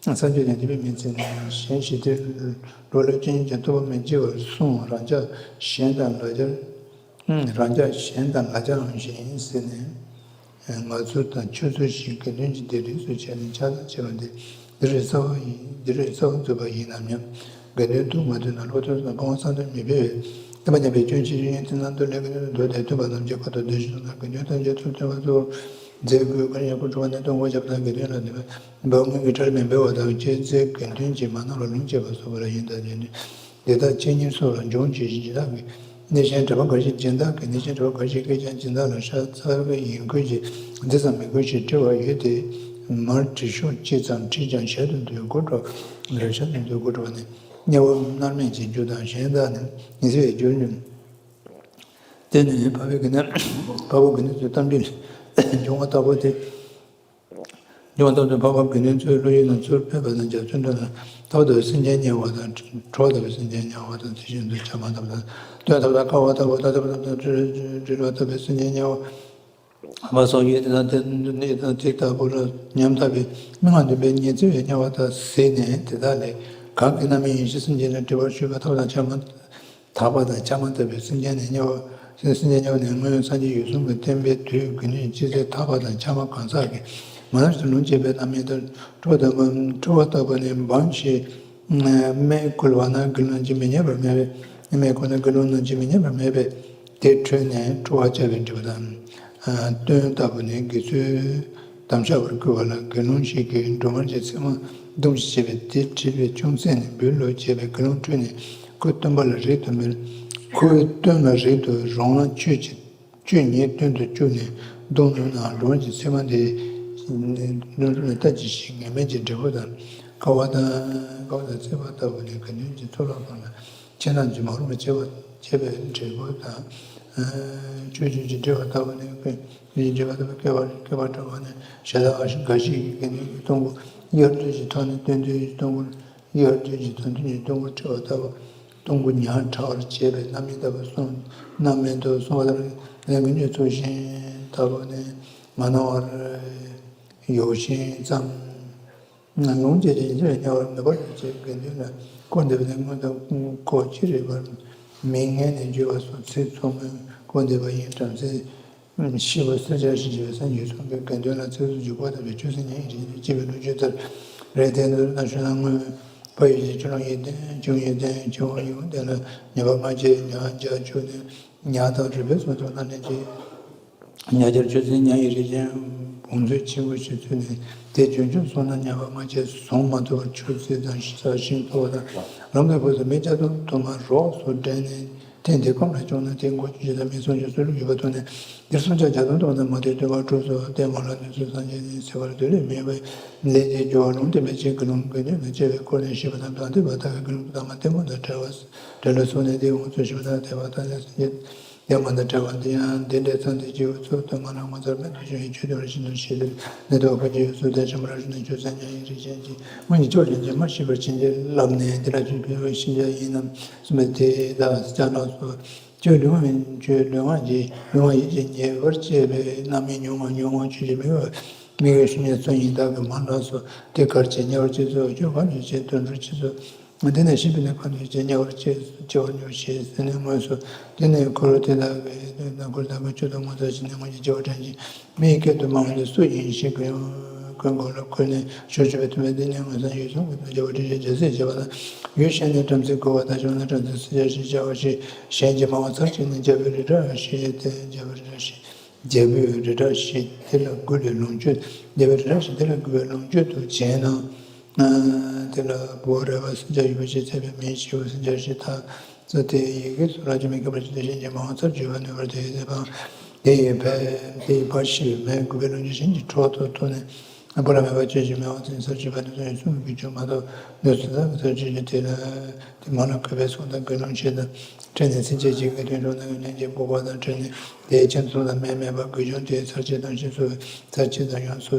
གསུངས། ས་ཕྱོགས་དེ་ཡང་དད་པའི་མིང་བརྩིས་ནས་གཞན་ཞིག་དེར་འགྲོ་བ་ལུགས་ཅན་ཉིད་ཅེས་རྟོགས་པར་མི་བྱེད་པར་གསུངས། རང་ཅག་གཞན་དང་ལ་རྒྱར། རང་ཅག་གཞན་དང་ལ་རྒྱའང་གཞན་ཡིན་ཟེར་ནས། ང་ཚོ་དང་ཁྱོད་ཚོ་ཞིག་དགེ་འདུན་གྱི་སྡེ་རིས་སུ་ཆད་ནས་ཆགས་སྡང་བྱེད་པ་འདི་འདི་རུ་གསལ་བ་ཡིན། འདི་རུ་གསལ་བ་མཛོད་པ་ཡིན་ནམ་སྙམ། དགེ་འདུན་དུ་མ་འདུས་ན་བློ་ཐོབ་དང་སྤང་བ་བསམ་དོན་མི་འཕེལ་བས། བསྟན་པ་ཉམས་པའི་སྐྱོན་ཆེ་ཤོས་ཡིན། དེ་རྣམས་སྟོར་ལས་དགེ་འདུན་དུ་འདོད་དེ་སྟོན་པ་རྣམས་ཀྱི་ཁ་ཐུག་བདེ་ཞིང་སྟོང་ན་དགེ་འདུན་ཐམས་ཅད་ཚུར་སྟོན་པ་ཚུར་མཛད་དགོས། ཁ་ཉེ་སྐུ་གྲུབ་པ་ནས་སྟོན་དགོས། ཞབས་དང་དགེ་འདུན་ལ་འདུན་པ་འབབ་སྔོན་གྱི་གྲལ་མི་འབུལ་བ་དང་། ཅི་ཚེ་དགེ་འདུན་གྱིས་མ་གནང་བར་ལུང་བྱེད་པ་སོགས་པ་ལ་ཡིན་དང་། དེ་ནི་འདི་དག་ཅི་ཉིད་སོགས་ལ་འབྱུང་བྱེད་ཀྱི་སྦྱིན་བདག་གི་གནས་གཞན་གྲགས་པ་འགའ་ཞིག་སྦྱིན་བདག་གི་གནས་གཞན་གྲགས་པ་འགའ་ཞིག་གིས་ཀྱང་སྦྱིན་བདག་ལ་ཤ་ཚ་བའི་ཡིན་ཁུལ་གྱིས་འདི་ཙམ་མིན་ཁུལ་གྱིས་དཀྲི་བ་ཡོད་དེ། མར་དྲི་ཤོག་ཅི་ཙམ་བྲིས་ཀྱང་ཞལ་དུ་འདོན་དགོས་འགྲོ་བ་ཞལ་དུ་འདོན་དགོས་འགྲོ་བ་ནི་དམྱལ་བ་མནར་མེད་ཀྱི་རྒྱུ་དང་གཞན་དག་ནི་ཉི་ཚེ་བའི་རྒྱུར་འགྱུར། དེ་ནི་འཕགས་པའི་དགེ་འདུན་འཕགས་པ་དགེ་འདུན་ཚོའི་གཏམ་རྒྱུད་འབྱུང་བ་ལྟ་བུ་སྟེ། འབྱུང་བ་ལྟ་བུ་སྟེ། འཕགས་པ་དགེ་འདུན་ཚོས་བློ་ཡུལ་ན་ཚུར་ཕེབས་པ་དང་རྒྱ་མཚོའི་མདུན་ལ་ཐར་པ་ལྟ་བུའི་སེམས་ཅན་དམྱལ་བ་དང་། ཁྲོ་བ་ལྟ་བུའི་སེམས་ཅན་དམྱལ་བ་དང་། དེ་བཞིན་དུ་བྱ་མ་ཐར་པ་དང་། གཏོན་ཐར་པ་དང་། དཀའ་བ་ཐར་པ་དང་། ཐར་པ་དང་། འདྲེན་པ་ཐར་པའི་སེམས་ཅན་དམྱལ་བ་བ་སོགས་ཡོད་དེ་དང་། དེ་དང་དེ་ལྟ་བུ་ལ་ཉམ་ཐག་པའི་མི་ལྔ་འདུན་པའི་ཉི་ཚེ་བའི་དམྱལ་བ་དག་ཟིན་ནས་དེ་དག་ལས་གང་གི་རྣམ་སྨིན་ཡེ་ཤེས་སེམས་ཅན་ལ་སྒྲིབ་པར་ཞུགས་པའི་ཐར་པ་དང་བྱ་མ་ཐར་པ་དང་བྱ་མ་ཐར་པའི་སེམས་ཅན་ནི་དམྱལ་བ། སེམས་ཅན་དམྱལ་བ་ནི་སྔོན་སངས་རྒྱས་འོད་སྲུང་གི་བསྟན་པའི་དུས་དགེ་འདུན་ཅི་ཚེ་ཐར་པ་དང་བྱ་མ་གང་ཟག་གི་མ་ནམ་ཞིག་ལུང་བྱེད་པའི་རྣམ་སྨིན་ལྟར། ཁྲོ་བ་ལྟ་བུ་ཁྲོ་བ་ལྟ་བུ་ནི་འབངས་ཤིག་སྨད་བསྐུལ་བ་ན་དགེ་སློང་རྣམས་ཀྱིས་མི་མཉེས་པར་སྨྲས་པས། སྨད་བསྐུལ་ན་དགེ་སློང་རྣམས་ཀྱིས་མི་མཉེས་པར་སྨྲས་པས། དེ་ཁྲོས་ནས་ཁྲོ་བ་བཅའ་བའི་སྒྲིབ་པ་དང་། གཏོན་ལྟ་བུ་ནི་དགེ་ཚུལ་དམ་བཅའ་བར་བསྐུལ་བ་ལ་དགེ་སློང་ཞིག་གིས་སྒྲོལ་མ་གི་ཚེར་མ་བརྡུངས་ཤིག་ཅེས་པས། དེ་དྲིས་པས་ཅུང་ཟད་ནས་འབུལ་ལོ་ཅེས་པས། དགེ་སློང་ཁྲོས་ནས་ཁོའི་སྟོན་པ་ལ་རིང་དུ་མེར། ཁོའི་སྟོན་ལ་རིང་དུ་རོང་ལངས་ཆོས་ཀྱི་ཆོས་ཉིད་སྟོན་དུ་བཅུག་ནས་བརྡུངས་ནུས་ནའང་སྒྲོལ་མ་གི་ཚེར་མ་དེ་ནུས་ནུས་ལྟ་ཅི་ཞིག་ངེས་མེད་ཀྱི་འབྲས་བུ་དང་། དཀའ་བ་དང་། དཀའ་བ་དང་། བརྩེགས་པ་ལྟ་བུ་ནི་དགེ་འདུན་གྱི་ཚོགས་ལ་དགོངས་ལ། ཁྱེད་རྣམས་ཀྱིས་མ་རུངས་པ་བྱེད་པ་བྱེད་པའི་འབྲས་བུ་དང་། ཆོས་ཀྱི་འབྲེལ་བ་ལྟ་བུ་ནི། ཆོས་ཀྱི་འབྲེལ་བ་ལྟ་བུ་སྐལ་བ་སྐལ་བ་བྲལ་བ་ནི། ཞེ་སྡང་འགའ་ཞིག་གིས་དགེ་འདུན་གྱི་སྡོང་པོ་དབྱར་དུས་ཀྱི་ཐོག་ནས་སྟོན་དུས་ཀྱི་སྡོང་པོ། དབྱར་དུས་ཀྱི་ཐོག་ནས་སྟོན་དུས་ཀྱི་སྡོང་པོ་བྲལ་བ་ལྟ་བུ། སྡོང་པོ་ཉག་ཕྲ་བར་བྱེད་པའི་རྣམ་སྨིན་ལྟ་བུ་གསུངས། རྣམ་སྨིན་དུ་གསུངས་པ་ལྟར་དགེ་འདུན་གྱི་ཚོགས་གཞན་ལྟ་བུ་ནི་མ་སྣང་བར། ཡོད་ཞིང་ཙམ། ལུང་བཅས་ཀྱི་ཡིན་ཕྱིར་དམྱལ་བར་མི་འབར་ཞེས་དགེ་འདུན་ལ་བསྐུར་འདེབས་ནས་སྔོན་དུ་བསྐོར་ཅི་རིགས་པར་མིང་ངན་ནས་བརྗོད་པ་སོགས་ཚིག་ཚོགས་མའི་བསྐུར་འདེབས་པ་ཡིན། བྲམ་ཟེ་ཤི་བ་སེལ་བྱར་ཞེས་བྱ་བའི་སངས་རྒྱས་སོགས་ཀྱིས་དགེ་འདུན་ལ་ཚིགས་སུ་བཅད་པ་ལྟ་བུའི་ཆོས་སེམས་ཉམས་ཡིན་ཞེས་བྱ་བའི་ལོ་རྒྱུས་ལྟར་རེད། དེ་འདིར་ན་ཞུ་ན། སྔོན་ཕ་ཡུལ་གྱི་ཆུ་ཀླུང་ཡི་ལྡན་ཆུ་ཡི་ལྡན་ཆུ་བོ་ཡི་ལྡན་ལ་ཉེས་པ་ལྔ་བྱས་ཉ་རྒྱ་བཅུག་ནས་ཉ་དང་རུས་སྦལ་སོགས་ཚོགས་ན་ལན་གཅིག་ཉ་རྒྱལ་ཆོས་སེམས་ཉམས་ཡིན་རིགས་ཅན་བོང་ཚོད་ཆེན་པོ་ཞིག་ཚུད་ནས་དེ་རྒྱུན་འཁྱོངས་སོང་ན་ཉེས་པ་ལྔ་བྱས་ཟོང་མ་ཐུབ་པར་ཆུ་ཚིགས་དང་ས་ཤིང་འཐོར་བ་དང་ལམ་ལ་བུད་དེ་མི་བརྒྱ་སྟོང་དུ་མ་རོགས་སུ་འདྲེས་ནས་ཐེངས་དེ་སྐོམ་ལ་བཅུག་ན་དེ་མགོ་བཅུ་ཞེ་དང་མི་སུམ་ཅུ་སོ་དྲུག་ཡོད་པ་ཐོབ་ནས་འདིར་སུམ་ཆ་བརྒྱ་སྟོང་དུ་མ་མ་དེ་སྟོན་པ་གྲུབ་སོ། དེ་མ་ལ་ནུས་སོ་སངས་རྒྱས་ནི་ཟེར་བར་དུ་ལས་མེད་པའི་ལས་ཀྱི་རྒྱུ་བ་ལུང་སྟོན་པའི་ཆེད་དུ་ལུང་དགེ་འདུན་ལ་སྤྱད་པའི་སྐོར་ནས་ཞུས་པ་དང་། བདག་འདོད་པ་ལྟ་བུའི་དགེ་སློང་དུ་མ་ལྟད་མོ་དང་བྲལ་བ་བྲལ་བ་སོང་ནས་དེའི་དབང་ཚུལ་ཞུས་པ་དང་། དད་པ་ལྟ་ནས་སངས་རྒྱས་དེ་མ་དང་བྲལ་བ་འདི་ཡང་འདི་འདྲའི་མཚམས་དེ་སྐྱེ་བོའི་ཚོགས་དུ་མ་ལ་ངོ་མཚར་རྨད་དུ་བྱུང་བའི་ཆོས་སྟོན་པ་ཞིག་འདུག་ཞེས་ཟེར། ནད་དུ་བབ་པ་སྐྱེ་བོའི་ཚོགས་དེ་ཆེན་པོ་རབ་བྱུང་ནས་ཆོས་སེམས་ཉམས་ཡིན་རིགས་ཅན་གྱིས་སྔོན་གྱི་ཕྱོགས་གླེང་གྱིས་མ་ཤེས་པར་ཕྱིན་ཆད་བསླབས་ནས་འདི་ལ་ཆོས་ཕུལ་བའི་ཤེས་བྱ་ཡིན་ནམ་གསུངས་པས། དེ་ལ་ལྕགས་ནག་སོགས་ཁྱོད་ལུས་ངག་ཡིད་ཀྱི་ལུས་ངག་ཡིད་ཀྱི་ཉེས་པར་སྤྱད་པའི་རྣམ་སྨིན་ཉུང་ངུ་ཉུང་ངུ་ཆོས་ཀྱི་མིག་དབང་མིག་དབང་ཕྱི་ཉིན་སོ་ཡིན་བདག་གིས་མ་ལབ་སོ། དེ་གར་བྱེད་ཉེ་བར་སྤྱད་ཚུལ་ཁྱོད་གང་དུ་བྱེད་དོན་གྲུབ་ཕྱིན་ཚུལ། དེ་ནས་ཤི་བའི་ནི་གང་དུ་བྱེད་ཉེ་བར་སྤྱད་སྤྱད་པར་འགྱུར་ཞེས་ཟེར་ནས་དངོས་སུ། དེ་ནས་འཁོར་དེ་དག་གིས་དེ་དག་འཁོར་དག་གིས་ཁྱོད་དང་ངོ་མཚར་ཞིང་ནི་སྔོན་གྱི་སྐྱེ་བ་དྲན་ཅིང་མིའི་སྐད་དུ་མ་འོངས་ཏེ་སུ་ཡིན་ཞེས་ཀུན་ཀུན་མགོ་ལ་བཀུར་ནས་ཞུ་བཅུག་པའི་དུ་མས་དེ་ནས་མངོན་སུམ་ཡུལ་གསུམ་གྱི་སྐད་དུ་བྱ་བ་དྲི་བྱ་བྱ་སྲིད་བྱེད་པ་དང་། ཡུལ་གཞན་ནས་བྲམ་ཟེ་བསྐུལ་བ་དང་བྱུང་ན་བྲམ་ཟེ་སེལ་བྱར་ཞེས་བྱ་བ་ཞིག་གཞན་གྱིས་མ་འོངས་ཚར་གཅིག་ནས་རྒྱལ་པོའི་རི་བྲག་ཞེས་ཏེ་རྒྱལ་པོའི་རི་བྲག་ཞེས། རྒྱལ་པོའི་རི་བྲག་ཞེས་དེ་ལ་བསྐུལ་བའི་ལོངས་སྤྱོད། རྒྱལ་པོའི་རི་བྲག་ཞེས་དེ་ལ་བསྐུལ་བའི་ལོངས་སྤྱོད་དུ་བྱས་ན། དེ་ལ་བོ་ར་བ་སུ་ཇ་ཡུ་བ་ཞེས་བྱ་བའི་མིང་ཞེས་པ་སུ་ཇ་ཞེས་ཐ་ཚ་དེ་ཡི་གེ་སུ་ར་ཇ་མི་ཁྱབ་པར་བྱས་ཏེ་གཞན་གྱིས་མ་འོངས་ཚར་བརྗོད་པར་ནུས་པར་དེ་ཡི་ཕན་དེ་ཡི་ཕར་ཤི་བའི་མེ་དགུ་པའི་ལོངས་སྤྱོད་གཞན་གྱི་གྲོགས་སུ་ཐུག་ནས་བུ་ལ་མེད་པར་སྤྱོད་ཅིང་མི་འོངས་ཚེ་ཚར་གཅིག་པ་དེ་ཚོ་ཡི་གསུང་གི་ཆོས་མ་གཏོགས་ནུས་སུ་ཚར་གྱི་ཚར་གཅིག་གི་དེ་ལ་དེ་མ་ལ་གུས་པས་གསུང་དང་དགེ་སློང་ཆེ་དང་ཕྲད་ནས་སེམས་ཅན་གྱི་དགེ་འདུན་གྲོགས་ན་ཡོད་ལན་གྱི་འབོག་པ་དང་ཕྲད་ནས་དེའི་ཁྱིམ་ཚང་ལ་མེ་མེད་པར་དགེ་སྦྱོང་དེའི་ཚར་གཅིག་དང་ཤིང་སོ་ཚར་གཅིག་དང་ཡང་སོ་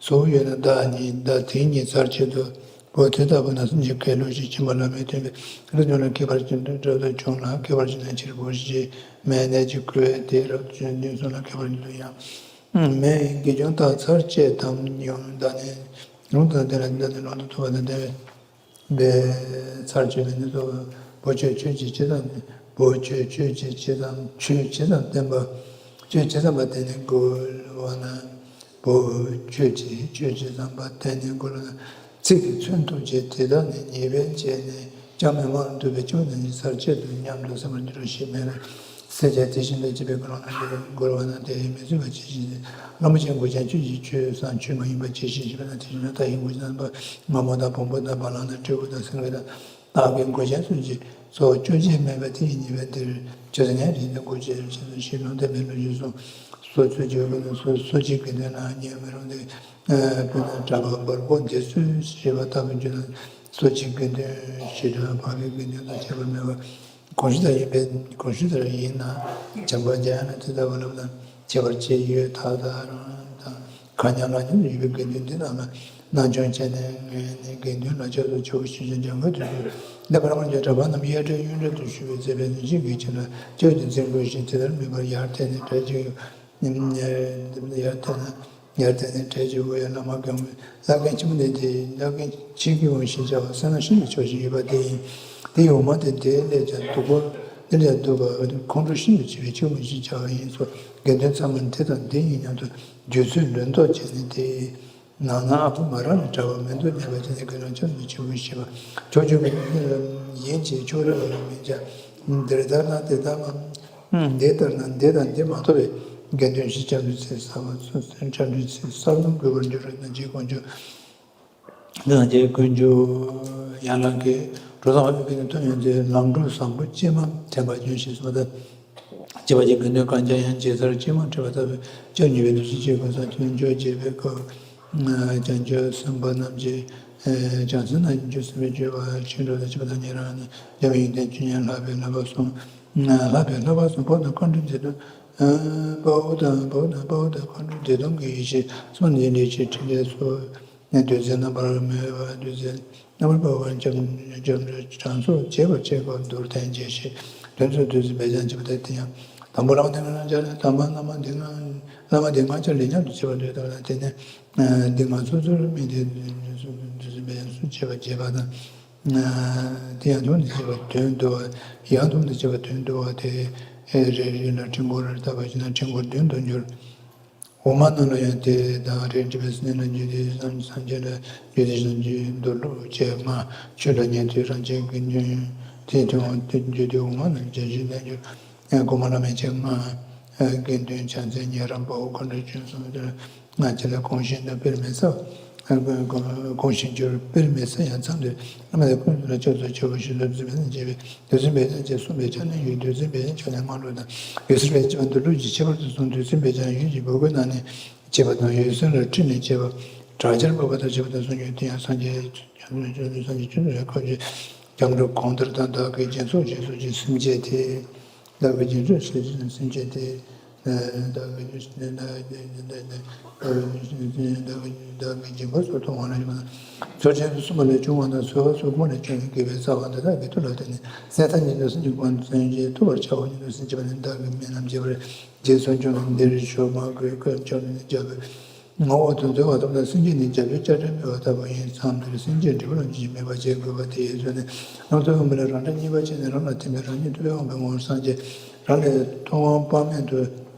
སོ་ཡོད་ན་བདག་ཉིད་བདག་དེ་ཉིད་ཚར་གཅིག་ཏུ་བོ་དེ་ལྟ་བུ་ན་སེམས་ཀྱི་གལ་ལོ་ཞིག་ཕྱིན་པ་ལ་མེ་ཐོན་པའི་རིགས་ཀྱང་ལ་ཁྱད་པར་ཅན་དུ་གྲོགས་སུ་བྱུང་ལ་ཁྱད་པར་ཅན་ན་ཕྱིར་བོ་ཞེས་མེ་གནས་ཀྱི་བསྐུལ་བས་དེ་རབ་ཏུ་བྱུང་ནས་སོང་ལ་ཁྱད་པར་ཅན་དུ་ཡང་མེ་དགེ་སྦྱོང་དག་ཚར་གཅིག་དམ་ཡང་བདག་ནི་ལུང་དང་ལྡན་ལ་བདག་ནི་ལུང་དང་མཐུན་པ་དང་ལྡན་པའི་པའི་ཚར་གཅིག་ལ་ནི་ལྟོ། བོ་ཁྱོད་ཁྱོད་ཀྱིས་ཇི་ཙམ་བོ་ཁྱོད་ཁྱོད་ཀྱིས་ཇི་ཙམ་ཁྱོད་ཇི་ཙམ་བསྟན་པ་ཁྱོད་ཇི་ཙམ་པ་བསྟན་ནས་རྒོལ་བ་ན། བོ་ཁྱོད་ཀྱིས་ཁྱོད་ཇི་ཙམ་པ་བསྟན་ནས་རྒོལ་བ་ན། ཚིག་གི་མཚོན་ཐུབ་ཅེས་དེ་དག་ནི་ཉེས་པས་བཅད་ནས་ཀྱང་མི་མང་འདུས་པའི་སྤྱི་བོ་ནས་ཚར་གཅིག་ཏུ་མཉམ་དུ་སེམས་པར་འགྱུར་རོ་ཞེས་མེ་ལ་སེལ་བྱ་དེ་བཞིན་དུ་བྱེད་པའི་ཀུན་སློང་རྣམས་ཀྱིས་རྒོལ་བ་ན་དེ་མི་བཟོད་པ་ཅི་ཞིག་ལ་མོ་ཆེན་མགོ་ཅན་ཁྱོད་ཀྱིས་ཁྱོད་སང་ཁྱོད་མ་ཡིན་པ་ཅི་ཞིག་ཞེས་པ་ན་དེ་བཞིན་དུ་ད་ཡིན་མགོ་ཅན་རྣམ་པ། རྔ་མོང་དང་བོང་བུ་དང་བ་ལང་དང་སྤྲེའུ་དང་སེང་གེ་དང་སྟག་གི་མགོ་ཅན་སོགས་ཀྱི་སོ་བཅོ་བརྒྱད་མེད་པ་དེ་ཡི་ཉེས་པས་འདིར་ཆོས་ཉན་རིགས་ནི་མགོ་ཅན་ཆེན་སོ་ཞེས་ལུང་བསྟན་པའི་ལོ་རྒྱུས་སོ། སོ་ཚོད་བརྗོད་ཀྱི་ནི་སོ་སོ་གཅིག་གི་དོན་ལ་ཉན་མི་རུང་སྟེ། དཔེར་ན་གྲྭ་པ་འབར་པོ་འདི་ཚོས་ཞེས་པ་ལྟ་བུ་བརྗོད་ན་སོ་གཅིག་གི་དོན་ཞེས་གྲྭ་པ་གི་དགེ་འདུན་དང་ཁྱད་པར་མེད་པ། གོང་ཞུས་ལྟར་ཡིན་པས་གོང་ཞུས་ལྟར་ཡིན་ན་བྱམས་པ་རྒྱ་ཡན་ལ་དེ་ལྟ་བུ་ལབ་ན་ཁྱད་པར་ཅི་ཡོད་ད་ད་རང་དང་གང་ཉག་ལ་ཉག་ཡོད་པའི་དགེ་འདུན་འདི་རྣམས་ལ་སྣང་ཆུང་བྱས་ནས་ངས་ནི་དགེ་འདུན་ལ་ཕྱག་ཏུ་ཆུ་བོ་ཞིག་ཀྱང་འཇམ་མགོན་དུ་གྱུར། འདི་ཕར་མར་གྱི་གྲྭ་པ་རྣམས་གཡར་ཁྲིད་གཡུལ་ཁྲིད་དུ་ཞུགས་པའི་མཛད་པའི་ནུས་ཤིང་གི་ཁྱིམ་ལ་ཁྱོད་ཀྱིས་འཛིན་དགོས་ཤིང་དེ་ལྟར་མིན་པར་ཡར་ཐེན་ནས་གྲལ་གཅིག་ཡོད། ཡར་ཐོན་ན་ཡར་ཐོན་ནས་གྲལ་གཅིག་པུ་ཡང་བླ་མ་སྒང་པའི་བླ་རྒན་ཆེན་པོ་འདི་དེའི་བླ་རྒན་ཆེ་གི་འོང་ཞེས་བྱ་བ་སེམས་ལ་ཤིན་ཏུ་ཆོག་ཞིང་ཡོད་པ་དེ་ཡིན། དེའི་འོ་མ་དེ་དེའི་ལས་ཀྱང་སྡུག་པ་དེ་ལས་སྡུག་པ་ཁོང་ཁྲོ་ཤིན་ཏུ་ཆེ་བའི་ཆེ་གི་འོང་ཞེས་བྱ་བ་ཡིན་སོགས་དགེ་འདུན་ཚང་མ་དེ་དང་དེ་ཡིན་མཉམ་དུ་རྒྱུ་ཚུལ་ལུང་རྟོགས་བྱས་ནས་དེའི་ནང་ན་ཨ་ཁུ་མ་རང་ལས་གྲྭ་བ་མི་འདུག་སྙམ་པ་དེ་ནི་དགེ་སློང་ཆུང་དུ་ཆེ་གི་ཞེས་པ་ཕྱོགས་བཅུ་གི་ཡིན་གྱི་ཕྱོགས་རིས་བ་ལ་མིན་ཀྱང་འདིར་ལྟར་ན་དེ་ལྟར་ན། འདི་ལྟར་ན་འདི་དང་འདི་མ་ཐོབ་པའི་དགེ་འདུན་ཞིག་བྱམས་པའི་ཚེ་ས་བ་སོ་སོའི་བྱམས་པའི་ཚེ་ས་ལམ་དགོས་པར་འགྱུར་རོ། ན་རྗེ་དཀོན་མཆོག་ན་རྗེ་དཀོན་མཆོག་ཡན་ལག་གི་གྲོགས་བཟང་བ་ཕན་ཐོགས་ཡོང་ཚེ་ལམ་འགྲོ་བཟང་པོ་ཅི་མང་དྲན་པ་སྐྱོན་ཞེས་གསུངས་པ་ལྟར། སྐྱེ་བ་ཅན་དགེ་འདུན་གང་ཅི་ཡང་ཇི་ལྟར་ཅི་མང་བྲིས་པ་ལྟ་བུའི་སྐྱབས་ཉེས་པའི་ལུགས་སུ་བྱེད་དགོས་སོ། དཀོན་མཆོག་རྗེ་དཔལ་ཁོ་བྱང་ཆུབ་སེམས་དཔའ་རྣམས་ཀྱི་བྱང་སེམས་ན་བྱང་ཆུབ་སེམས་དཔའི་སྤྱོད་པ་ཆོས་འགྲོ་ལ་སྐྱིད་པ་དང་ཉེ་རང་ནི་རྒྱལ་བའི་ཡོན་ཏན་བཅུ་གཉིས་ལྷག་པའི་བསླབ་པ་གསུམ། ལྷག་པའི་བསླབ་པ་གསུམ་པོ་དང་མཁའ་འགྲོའི་བདེ་སྟོང་། དཔའ་བོ་དང་དཔའ་བོ་དང་དཔའ་བོ་དང་མཁའ་འགྲོའི་བདེ་སྟོང་གི་ཡེ་ཤེས་གསུམ་འདི་ལས་ཀྱི་ཕྲིན་ལས་སོ། བདུད་རྩི་རྣམ་པར་མེད་པ་བདུད་རྩི་རྣམ་པར་དཔའ་བོ་འཇམ་འཇམ་དྲང་སྲོང་བྱེ་བ་ཕྲག་དུ་བརྟན་རྒྱས་ཤིང་དོན་ཚུལ་བདུད་རྩི་འབེབས་ཀྱང་བྱེད་པ་དེ་ཡང་ དང་པོ་རང་སྡེ་ལྔ་ལ་སྦྱར་ནས། དང་པོ་བླ་མ་སྡེ་ལྔ། བླ་མ་སྡེ་ལྔ་ཆར་ལས་ཉམས་སུ་བྱེད་པར་འདོད་པ་ལ། དེ་ནས་སྡེ་ལྔ་སོ་སོར་དམིགས་ཏེ་དུས་གསུམ་པའི་ཡང་སུ་བྱེད་པ་བྱེད་པ་དང་། དེ་ཡང་དུ་བྱེད་པ་དོན་བསྡུ་བ། ཡང་དུ་བྱེད་པ་དོན་བསྡུ་བ་སྟེ། རེ་རེ་ལ་འཕྲེང་སྐོར་ལྟ་བུ་བྱས་ན་འཕྲེང་སྐོར་བདུན་དུ་འགྱུར། འོག་མ་རྣམས་ལ་ཡང་དེ་དང་རེག་བྱེད་པའི་སེམས་ལ་འཇུག་དུས་སངས་རྒྱས་ལ་འཇུག་དུས་སངས་རྒྱས་འདུ་ལུགས་བཅས་ལྔ། ཆོས་ལ་ཉན་དུས་རང་རྒྱལ་གྱི་འཇུག་དུས་འོག་མ་རྣམས་ཀྱི་བྱ་བྱེད་ལས་འགྱུར། གོང་མ་བླ་མའི་ཆེད་ལྔ། དགེ་འདུན་བྱང་སེམས་ཉན་རང་དཔའ་བོ་མཁའ་འགྲོ་སྤྱོད་གསུམ་སྟེ། ང་བཅས་ལ་གོང་བཞིན་དུ་དཔེར་མི་སྲིད། གོང་བཞིན་གྱུར་དཔེར་མི་སྲིད་ཡང་ཚང་དུས་བླ་མ་དེ་ཀུན་ལ་ཕྱག་འཚལ་ཆེ་བོ་ཞིག་ལ་བརྩོན་པས་ནི་བྱས་པའི་དུས་གསུམ་པའི་སངས་རྒྱས་གསུངས་པའི་ཕྱག་ནི་ཡོད། དུས་གསུམ་པའི་ཕྱག་ནི་སྔགས་ལུགས་དང་། འོད་གསལ་བའི་སྤྱི་བ་འདུ་ལུགས་ཀྱི་ཁྱད་པར་དུ་གསུངས། དུས་གསུམ་པའི་ཕྱག་ཡུལ་གྱི་བུ་གུ་ནང་ནས་བྱེད་པ་དང་། འོད་གསལ་ལ་ཁྲིད་ནས་བྱེད་པ། དྲག་ཆར་འབབ་པ་དང་བྱེད་པ་དང་གསུངས་ཡོད། དེ་ཡང་སངས་རྒྱས་སངས་རྒྱས་ཆོས་ཚུལ་སྐབས་ཀྱི་སྐྱབས་འགྲོ་གང་ལྟར་དང་། བདག་གིས་སྦྱིན་སོགས་བྱས་སོགས་ཀྱི་སེམས་བསྐྱེད་དེ། བདག་གིས་སྦྱིན་སོགས་བྱས་སོགས་ཀྱི་སེམས་བསྐྱེད་དེ། བདག་གིས་བདག་གིས་བདག་གིས་སྦྱིན་པ་སོགས་མཐོང་བ་ལ་ཞུགས་པ་དང་། ཚུལ་ཁྲིམས་སྲུང་བ་ལས་བྱུང་བ་དང་། ཚོལ་བ་སོགས་སྒོམ་ལས་བྱུང་བའི་དགེ་བའི་རྩ་བ་འདི་དག་གི་མཐུ་ལ་བརྟེན་ནས་སེམས་ཐག་ཉེ་དུ་སེམས་ཀྱི་ཁོང་དུ་སེམས་ཅན་ཐུབ་པར་བྱའོ་སྙམ་དུ་སེམས་བསྐྱེད་པ་ནི། བདག་གིས་སྨན་རྣམས་རྒྱས་པར་རྗེས་སུ་འབྱུང་བའི་འདིར་ཞུགས་མ་དགོས་སྐབས་ཀྱང་ནི་རྒྱ་བོད་ངོ་བོ་དོན་མཛད་པ་ལྟ་བུ་དང་། སེམས་བསྐྱེད་ནི་རྒྱ་བོད་དཔྱ་ཁྲལ་སྤེལ་བ་ལྟ་བུ་ཡིན་ཙང་། འདིར་སེམས་བསྐྱེད་འབྲས་བུ་རང་བཞིན་གྱིས་མེད་པར་བྱེད་དགོས་པ་དེ་ཡིན་ཚུལ་ནི། རང་ཚུལ་དབང་པོ་ལས་རང་སྒྲ་རྙེད་པ་བྱས་ནས། རང་ལ་ཐིམ་པས་རང་ཉིད་ཐུབ་པའི་དབང་པོའི་ངོ་བོར་སངས་རྒྱས། རང་ལས་མཐོང་བ་དཔག་མེད་དུ་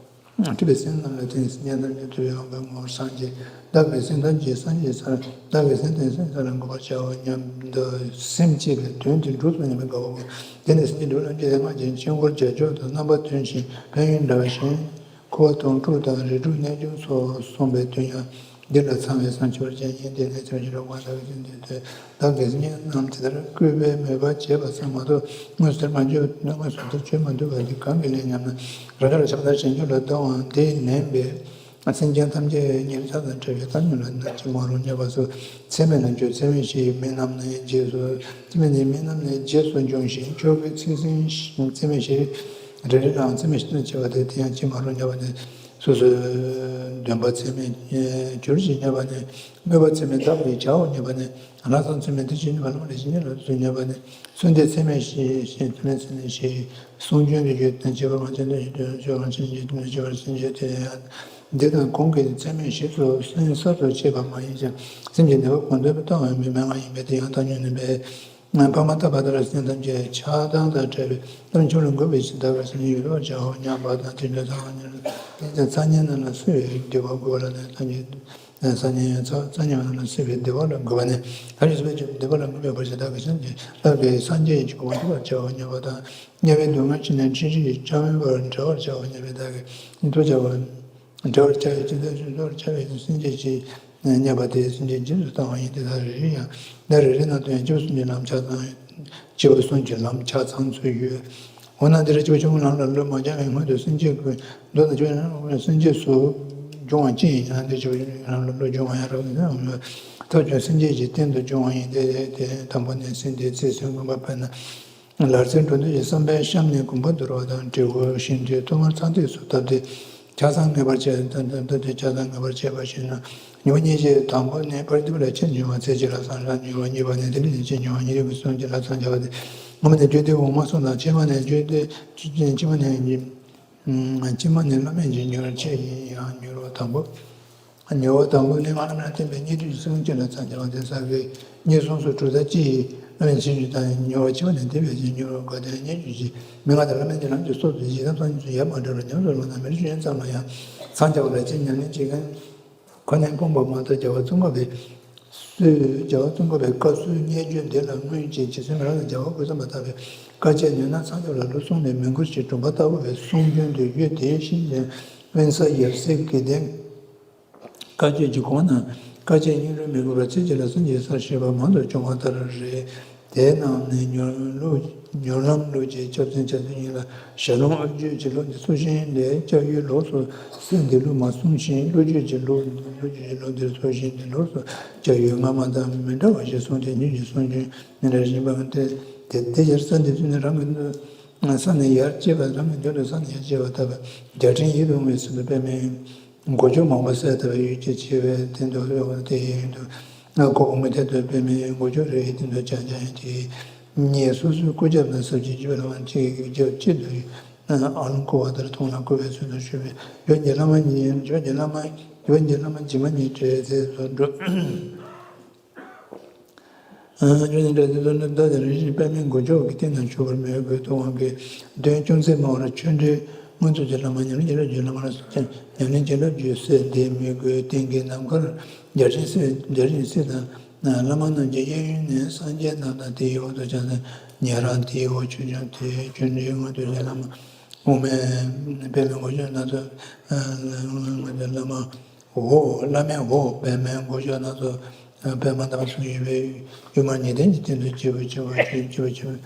སྤྲུལ་པའི་སེམས་རྣམས་ལ་བརྟེན་ནས་སེམས་ཅན་ཐམས་ཅད་ཐུབ་པའི་དབང་པོའི་ངོ་བོར་སངས་རྒྱས། བདག་གིས་སེམས་ཐམས་ཅད་སངས་རྒྱས་སར། བདག་གིས་སེམས་ཐམས་ཅད་སངས་རྒྱས་སར་འགོད་པར་བྱའོ་སྙམ་དུ་སེམས་བསྐྱེད་པའི་དོན་དེ་འགྲུབ་སོང་སྙམ་པའི་དགའ་བ་སྒོམ། དེ་ནས་སེམས་བསྐྱེད་འགྲུབ་ལ་བསྐྱེད་དེ་སྔར་གྱི་ཆོས་འཁོར་རྒྱ་མཚོ་དང་རྣམ་པ་དོན་བཞིན་ཕན་ཡོན་འདྲ་བ་བཞིན། འཁོར་བ་དོན་དྲུག་དང་རིགས་དྲུག་རྣལ་འབྱོར་སོགས་གསུངས་པའི་དོན་ཡང་འདི་ལ་ཚང་བའི་བསམ་ཤེས་པར་བྱ་ཡིན། དེ་ནས་ཚུལ་བཞིན་རོགས་པ་ལྟ་བུའི་ཚུལ་འདི་ལྟོས། བདག་གིས་སེམས་ཅན་རྣམས་དེ་ལྟར་བསྐུལ་བས་མོས་པ་བྱས་པ་ཙམ་མ་གཏོགས། དངོས་སུ་དེར་མ་འཇུག་དངོས་སུ་དེར་བྱོན་མ་འདུག་པ་འདི་གང་གི་ལས་སྙམ་ན། རང་རྒྱུད་ལ་ཆགས་སྡང་ཞེན་སྐྱོ་ལ་ལྟོས་དབང་དེས་ལེན་པའི་སེམས་ཅན་ཐམས་ཅད་ཉེ་ཆར་དང་བྲལ་བའི་བཏང་སྙོམས་ལ་ནི་ཅི་མ་རུང་སྙམ་པ་སོགས། ཚད་མེད་ལ་འཇུག་ཚད་མེད་བཞིའི་མི་རྣམས་ནི་རྗེས་སུ། ཚད་མེད་ནི་མི་རྣམས་ནི་རྗེས་སུ་འབྱུང་ཞིང་། མཆོག་གི་ཚིག་ཟིན་ཚད་མེད་བཞི། རེ་རེ་ལའང་ཚད་མེད་བཞི་དང་བཅས་པ་སྟེ། དེ་ཡང་ཅི་མ་རུང་སྙམ་པ་ནི། སོ་སོའི་འདུན་པ་ཚད་མེད་གྱུར་ཅིག་སྙམ་པ་ནི། དམོད་པ་ཚད་མེད་བཏབ་པར་བྱའོ་སྙམ་པ་ནི། ལྷག་བསམ་ཚད་མེད་འདི་ཞིག་སྙམ་པ། བླ་མ་ལས་ཞིག་སྙམ་པ་ལ་སོགས་སྙམ་པ་ནི། གསོལ་འདེབས་ཚད་མེད་བཞི་ཞེས་ཚད་མེད་ཚད་མེད་བཞི། གསུང་རྒྱུན་དུ་བརྗོད་དང་བཅས་པ་མ་བྱས་ན་ཡིད་དུ་ཆོག་རང་བཞིན་གྱིས་དུ་བྱེད་པར་བྱེད་འདོད་དེ། འདི་དང་གོང་གི་ཚད་མེད་བཞི་སོགས་སེམས་གསར་དུ་སྐྱེས་པ་མ་ཡིན་ཞིང་། སེམས་ཀྱི་ནུས་པ་གང་ཐོན་པ་བཏང་བའི་མི་མན་ངག་ཡིན་པས། དེ་ཡང་བཏང་སྙོམས་ནུས་པའི་ཕ་མ་ལྟ་བུ་ལྟར་སེམས་ཐམས་ཅད་ཆགས་སྡང་དང་བྲལ་བའི་བཏང་སྙོམས་ལ་འགོད་པའི་ཕྱིར་བདག་གིས་སེམས་ཡོད་པར་བྱའོ་སྙམ་པ་དང་། དེ་འདྲའི་ཚ་བ་ཉེར་ལ་དེ་ཚ་བ་ཉེར་ལ་སོགས་པའི་བདེ་བ་དགོས་པ་ལ་ནི་ཐམས་ཅད་ས་ཉིད་ཚ་ཚ་ཉེ་བ་ལ་སྲིད་པའི་བདེ་བ་ལ་འགོད་པ་ནི། ཐམས་ཅད་སྲིད་པའི་བདེ་བ་ལ་འགོད་པའི་བར་ཆད་བདག་གིས་སེམས་ཀྱི་བདག་གིས་སངས་རྒྱས་ཀྱི་གོ་འཕང་ཐོབ་པར་བྱའོ་སྙམ་པ་དང་། དམྱལ་བའི་སྡུག་བསྔལ་ཕྱིན་ནས་འཁྲིད་བྱེད་བྱ་བའི་བར་བྲལ་བར་བྱའོ་སྙམ་པའི་བདག་གིས་ཐོབ་བྱ་བ། བྲལ་བར་བྱ་བའི་ཕྱིར་བདག་གིས་ཐོབ་བྱ་བའི་སེམས་བསྐྱེད་ཀྱིས་བསྙད་པ་དེ་སེམས་བསྐྱེད་རྗེས་སུ་བཏང་བ་ཡིན་ཏེ། ད་རེ་རེ་ཡང་བདག་རེ་རེ་ན་དོན་སྐྱབས་སུ་འདུན་ལམ་ཆ་ཚང་། སྐྱེས་བུ་གསུམ་གྱི་ལམ་ཆ་ཚང་ཚུལ་ཡོད། འོ་ན་འདིར་སྐྱེས་བུ་ཆུང་ངུའི་ལམ་ལ་བློས་མ་སྦྱངས་པའི་སྔོན་དུ་སེམས་བསྐྱེད་ཀྱི་མདོ་དང་སྐྱེས་བུ་སེམས་བསྐྱེད་སུ་སྦྱོང་བ་ཅི་ཡིན་ན། འདིར་སྐྱེས་བུ་ཆུང་ངུའི་ལམ་ལ་བློ་སྦྱོང་བ་ཡང་རབ་ཏུ་ཡོང་བ་ཐབས་ཀྱང་སེམས་བསྐྱེད་ཀྱི་སྟེང་དུ་སྦྱོང་བ་ཡིན་ཏེ། དེ་དང་པོ་ནི་སེམས་དེའི་ཚེ་ཚེ་སྔོན་པ་དཔེར་ན། ལག་རྩལ་འགྲོ་འདོད་ཀྱི་བསམ་པས་བཤམས་ནས་གོམ་པ་བསྡུ་བ་དང་། གྲི་གུག་ཤིང་ཐུད་ཐོག་མར་ཚངས་ཐིགས་སུ་བཏབ་སྟེ། ཆ་ཚང་ངེས་པར་བྱས། ད་ལྟ་དེ་ཆ་ཚང་ངེས་པར་བྱས་པ་ཞིག་ན། མྱུར་བ་གཉིས་ཀྱི་དང་པོ་ནི་ཕར་འདུས་པ་ལ་ཕྱིར་མྱུར་བ་ཚེ་གཅིག་ལ་སངས་རྒྱས། མྱུར་བ་གཉིས་པ་ནི་དེ་ལས་ཕྱིར་མྱུར་བ་ཉིད་དུ་གསུམ་གཅིག་ལ་འཚང་རྒྱ་བ་སྟེ། སྔོན་མ་ནི་རྒྱུད་སྡེ་འོག་མ་གསུམ་དང་། ཕྱི་མ་ནི་རྒྱུད་སྡེ་ཕྱི་མ་ནི་ཕྱི་མ་ནི་བླ་མེད་ཀྱི་མྱུར་ཕྱིར་ཡིན་ཡང་། མྱུར་བ་དང་པོ། མྱུར་བ་དང་པོ་ནི་སྔགས་ལམ་ལ་བརྟེན་པའི་བསྙེན་སྒྲུབ་ཀྱི་གསུམ་གཅིག་ལ་འཚང་རྒྱ་བ་སྟེ། ས་དགེ་བསྙེན་སོགས་སུ་གྲུབ་མཐའ་སྤྱི་ཡི་བླ་མེད་ཕྱིར་འབྱུང་དང་། མྱུར་བ་ཕྱི་མ་ནི་འདས་པའི་ཕྱིར་མྱུར་བ་དགའ་ལྡན་བསྙེན་སྒྲུབ་ཀྱི་མན་ངག་དང་བླ་མེད་ཀྱི་ལམ་གྱི་སྲོག་ཏུ་ཡི་དམ་སངས་རྒྱས་སུ་ཡལ་བར་འབྲེལ་བར་ཉམས་སུ་བླངས་ན་མི་རིགས་ཆོས་ཅན་ཙམ་ལ་ཡང་འཚང་རྒྱ་བ་ལ་ཅི། ཉམས་ལེན་བྱེད་མཁན་ཁོ་ནའི་སྤོང་བ་མ་གཏོགས། རྒྱལ་བ་ཙོང་ཁ་པའི་སྲོལ། རྒྱལ་བ་ཙོང་ཁ་པའི་བཀའ་སྲོལ་སྙན་བརྒྱུད་འདི་ལ་སྔོན་གྱི་རྗེ་བཙུན་མི་ལ་རས་པ་རྒྱལ་བ་ཀུན་བཟང་པ་ལྟ་བུའི་བཀའ་ཆད་ཉོན་ན་འཚང་རྒྱ་བ་ལ་ལུགས་གསུམ་ལས་མི་འགོར་ཞེས་གྲུབ་མཐའ་ལྟ་བུ་བའི་གསུང་རྒྱུན་དུ་ཡོད་དེ། གཞན་ཡང་དབེན་ས་ཡབ་སྲས་དགེ་ལྡན་བཀའ་བརྒྱུད་ཀྱི་གོང་ན་བཀའ་ཆད་སྙིང་རུས་མི་དགོས་པར་ཚེ་གཅིག་ལ་སངས་རྒྱས་སར་བཞེད་པ་མང་དུ་བྱུང་བ་ལྟར་རེད། དེའི་ནང་ནས་མྱུར་ལུགས་མྱུར་ལམ་ལུགས་ཀྱི་སྐྱབས་སེམས་སྐྱབས་སེམས་ཉིད་ལ་ཞལ་ལུང་ཨ་བརྒྱུད་ཀྱི་ལུགས་འདི་ཚུལ་བཞིན་ལས་སྐྱབས་ཡུལ་ལོགས་སུ་གསལ་འདི་ལུགས་མ་གསུངས་ཤིང་། བློ་བརྒྱུད་ཀྱི་ལུགས་བློ་བརྒྱུད་ཀྱི་ལུགས་འདིར་ཚུལ་བཞིན་འདི་ལོགས་སུ་སྐྱབས་ཡུལ་སྔ་མ་དང་མི་འདྲ་བ་ཞིག་གསུངས་ཏེ། ཉིད་ཀྱི་གསུང་རྒྱུན་ནི་ལས་གཞན་པ་སྟེ། དེ་དེ་ཕྱིར་ས་འདི་ཚུལ་ནི་རང་གི་ས་ནས་ཡར་སྐྱེས་པ། རང་གི་མདུན་དུ་ས་ནས་ཡར་སྐྱེས་པ་ལྟ་བུ་རྒྱ་ཕྲན་ཡིད་དུ་འོང་བའི་ཚུལ་དུ་དཔེ་མེད། མགོ་ལྕོག་མང་པོ་གསལ་ལྟ་བུའི་ཡུལ་གྱི་ཆེ་བའི་སྟེང་དུ་གཡོ་བ་དེ་ཡིན་དུ། སྒོ་གོང་མའི་ཐད་དུ་དཔེ་མེད་མགོ་ལྕོག་རེ་རེའི་སྟེང་དུ་ལྗང་ལྗང་ཡིན་ཏེ། གཉིས་སོ་སོའི་སྐུ་རྒྱབ་ན་ཟབ་ཅིང་རྒྱས་པ་ལ་གཅིག་རྒྱབ་གཅིག་ཏུ་ ཨ་ལོང་བསྐུར་བ་ལྟར་མཐོང་ལ་བསྐུར་བའི་ཚུལ་དུ་ཞུས་པས། ཇོ་བོ་རྗེ་བླ་མ་ཉིད། ཇོ་བོ་རྗེ་བླ་མ། ཇོ་བོ་རྗེ་བླ་མ་འཇིགས་མེད་ཉིད་དྲན་མཛད་དུ་འགྲོ། ཨ་ཇོ་བོ་རྗེ་འདྲ་དེ་ཚོ་ནི་བདག་དང་རིན་ཆེན་པདྨའི་མགོན་མཆོག་གི་སྟེང་ན་བཞུགས་པར་མོས་གུས། ཐུབ་དབང་གི་དོན་ཅུང་ཟད་སྨྲ་བར་ཆོས་འབྲེལ་མངོན་རྫོགས་ཀྱི་བླ་མ་ཉམས་ལེན་བྱིན་རླབས་ཀྱི་བླ་མ་ལ་སོགས་ཀྱང་ཉམས་ལེན་བྱིན་རླབས་ཀྱི་སྲོལ་འདི་མོས་གུས་གཏན་གྱི་རྣམ་དཀར་རྒྱ་ཆེན་སྲས། རྒྱ་ཆེན་སྲས་དང་བླ་མ་རྣམས་ཀྱི་གཡས་གཡོན་ནས་སངས་རྒྱས་རྣམས་དང་དེའི་འོག་ཏུ་བྱང་སེམས་ཉན་རང་། དེའི་འོག་ཆོས་སྐྱོང་། དེའི་ཆོས་འབྲེལ་མངོན་རྫོགས་ཀྱི་བླ་མ། འོག་མིན་པདྨའི་མགོན་མཆོག་སྣ་ཚོགས། བླ་མ། འོག་བླ་མའི་འོག་པདྨའི་མགོན་མཆོག་སྣ་ཚོགས། པདྨ་དང་གསུང་ཡོད་པའི་ཡུལ་མར་ཉི་ལྡན་གྱི་སྟེང་དུ་སྐྱེས་བུ་སྐྱེ་བོ་སྐྱེས་བུ་སྐྱེས་བུ་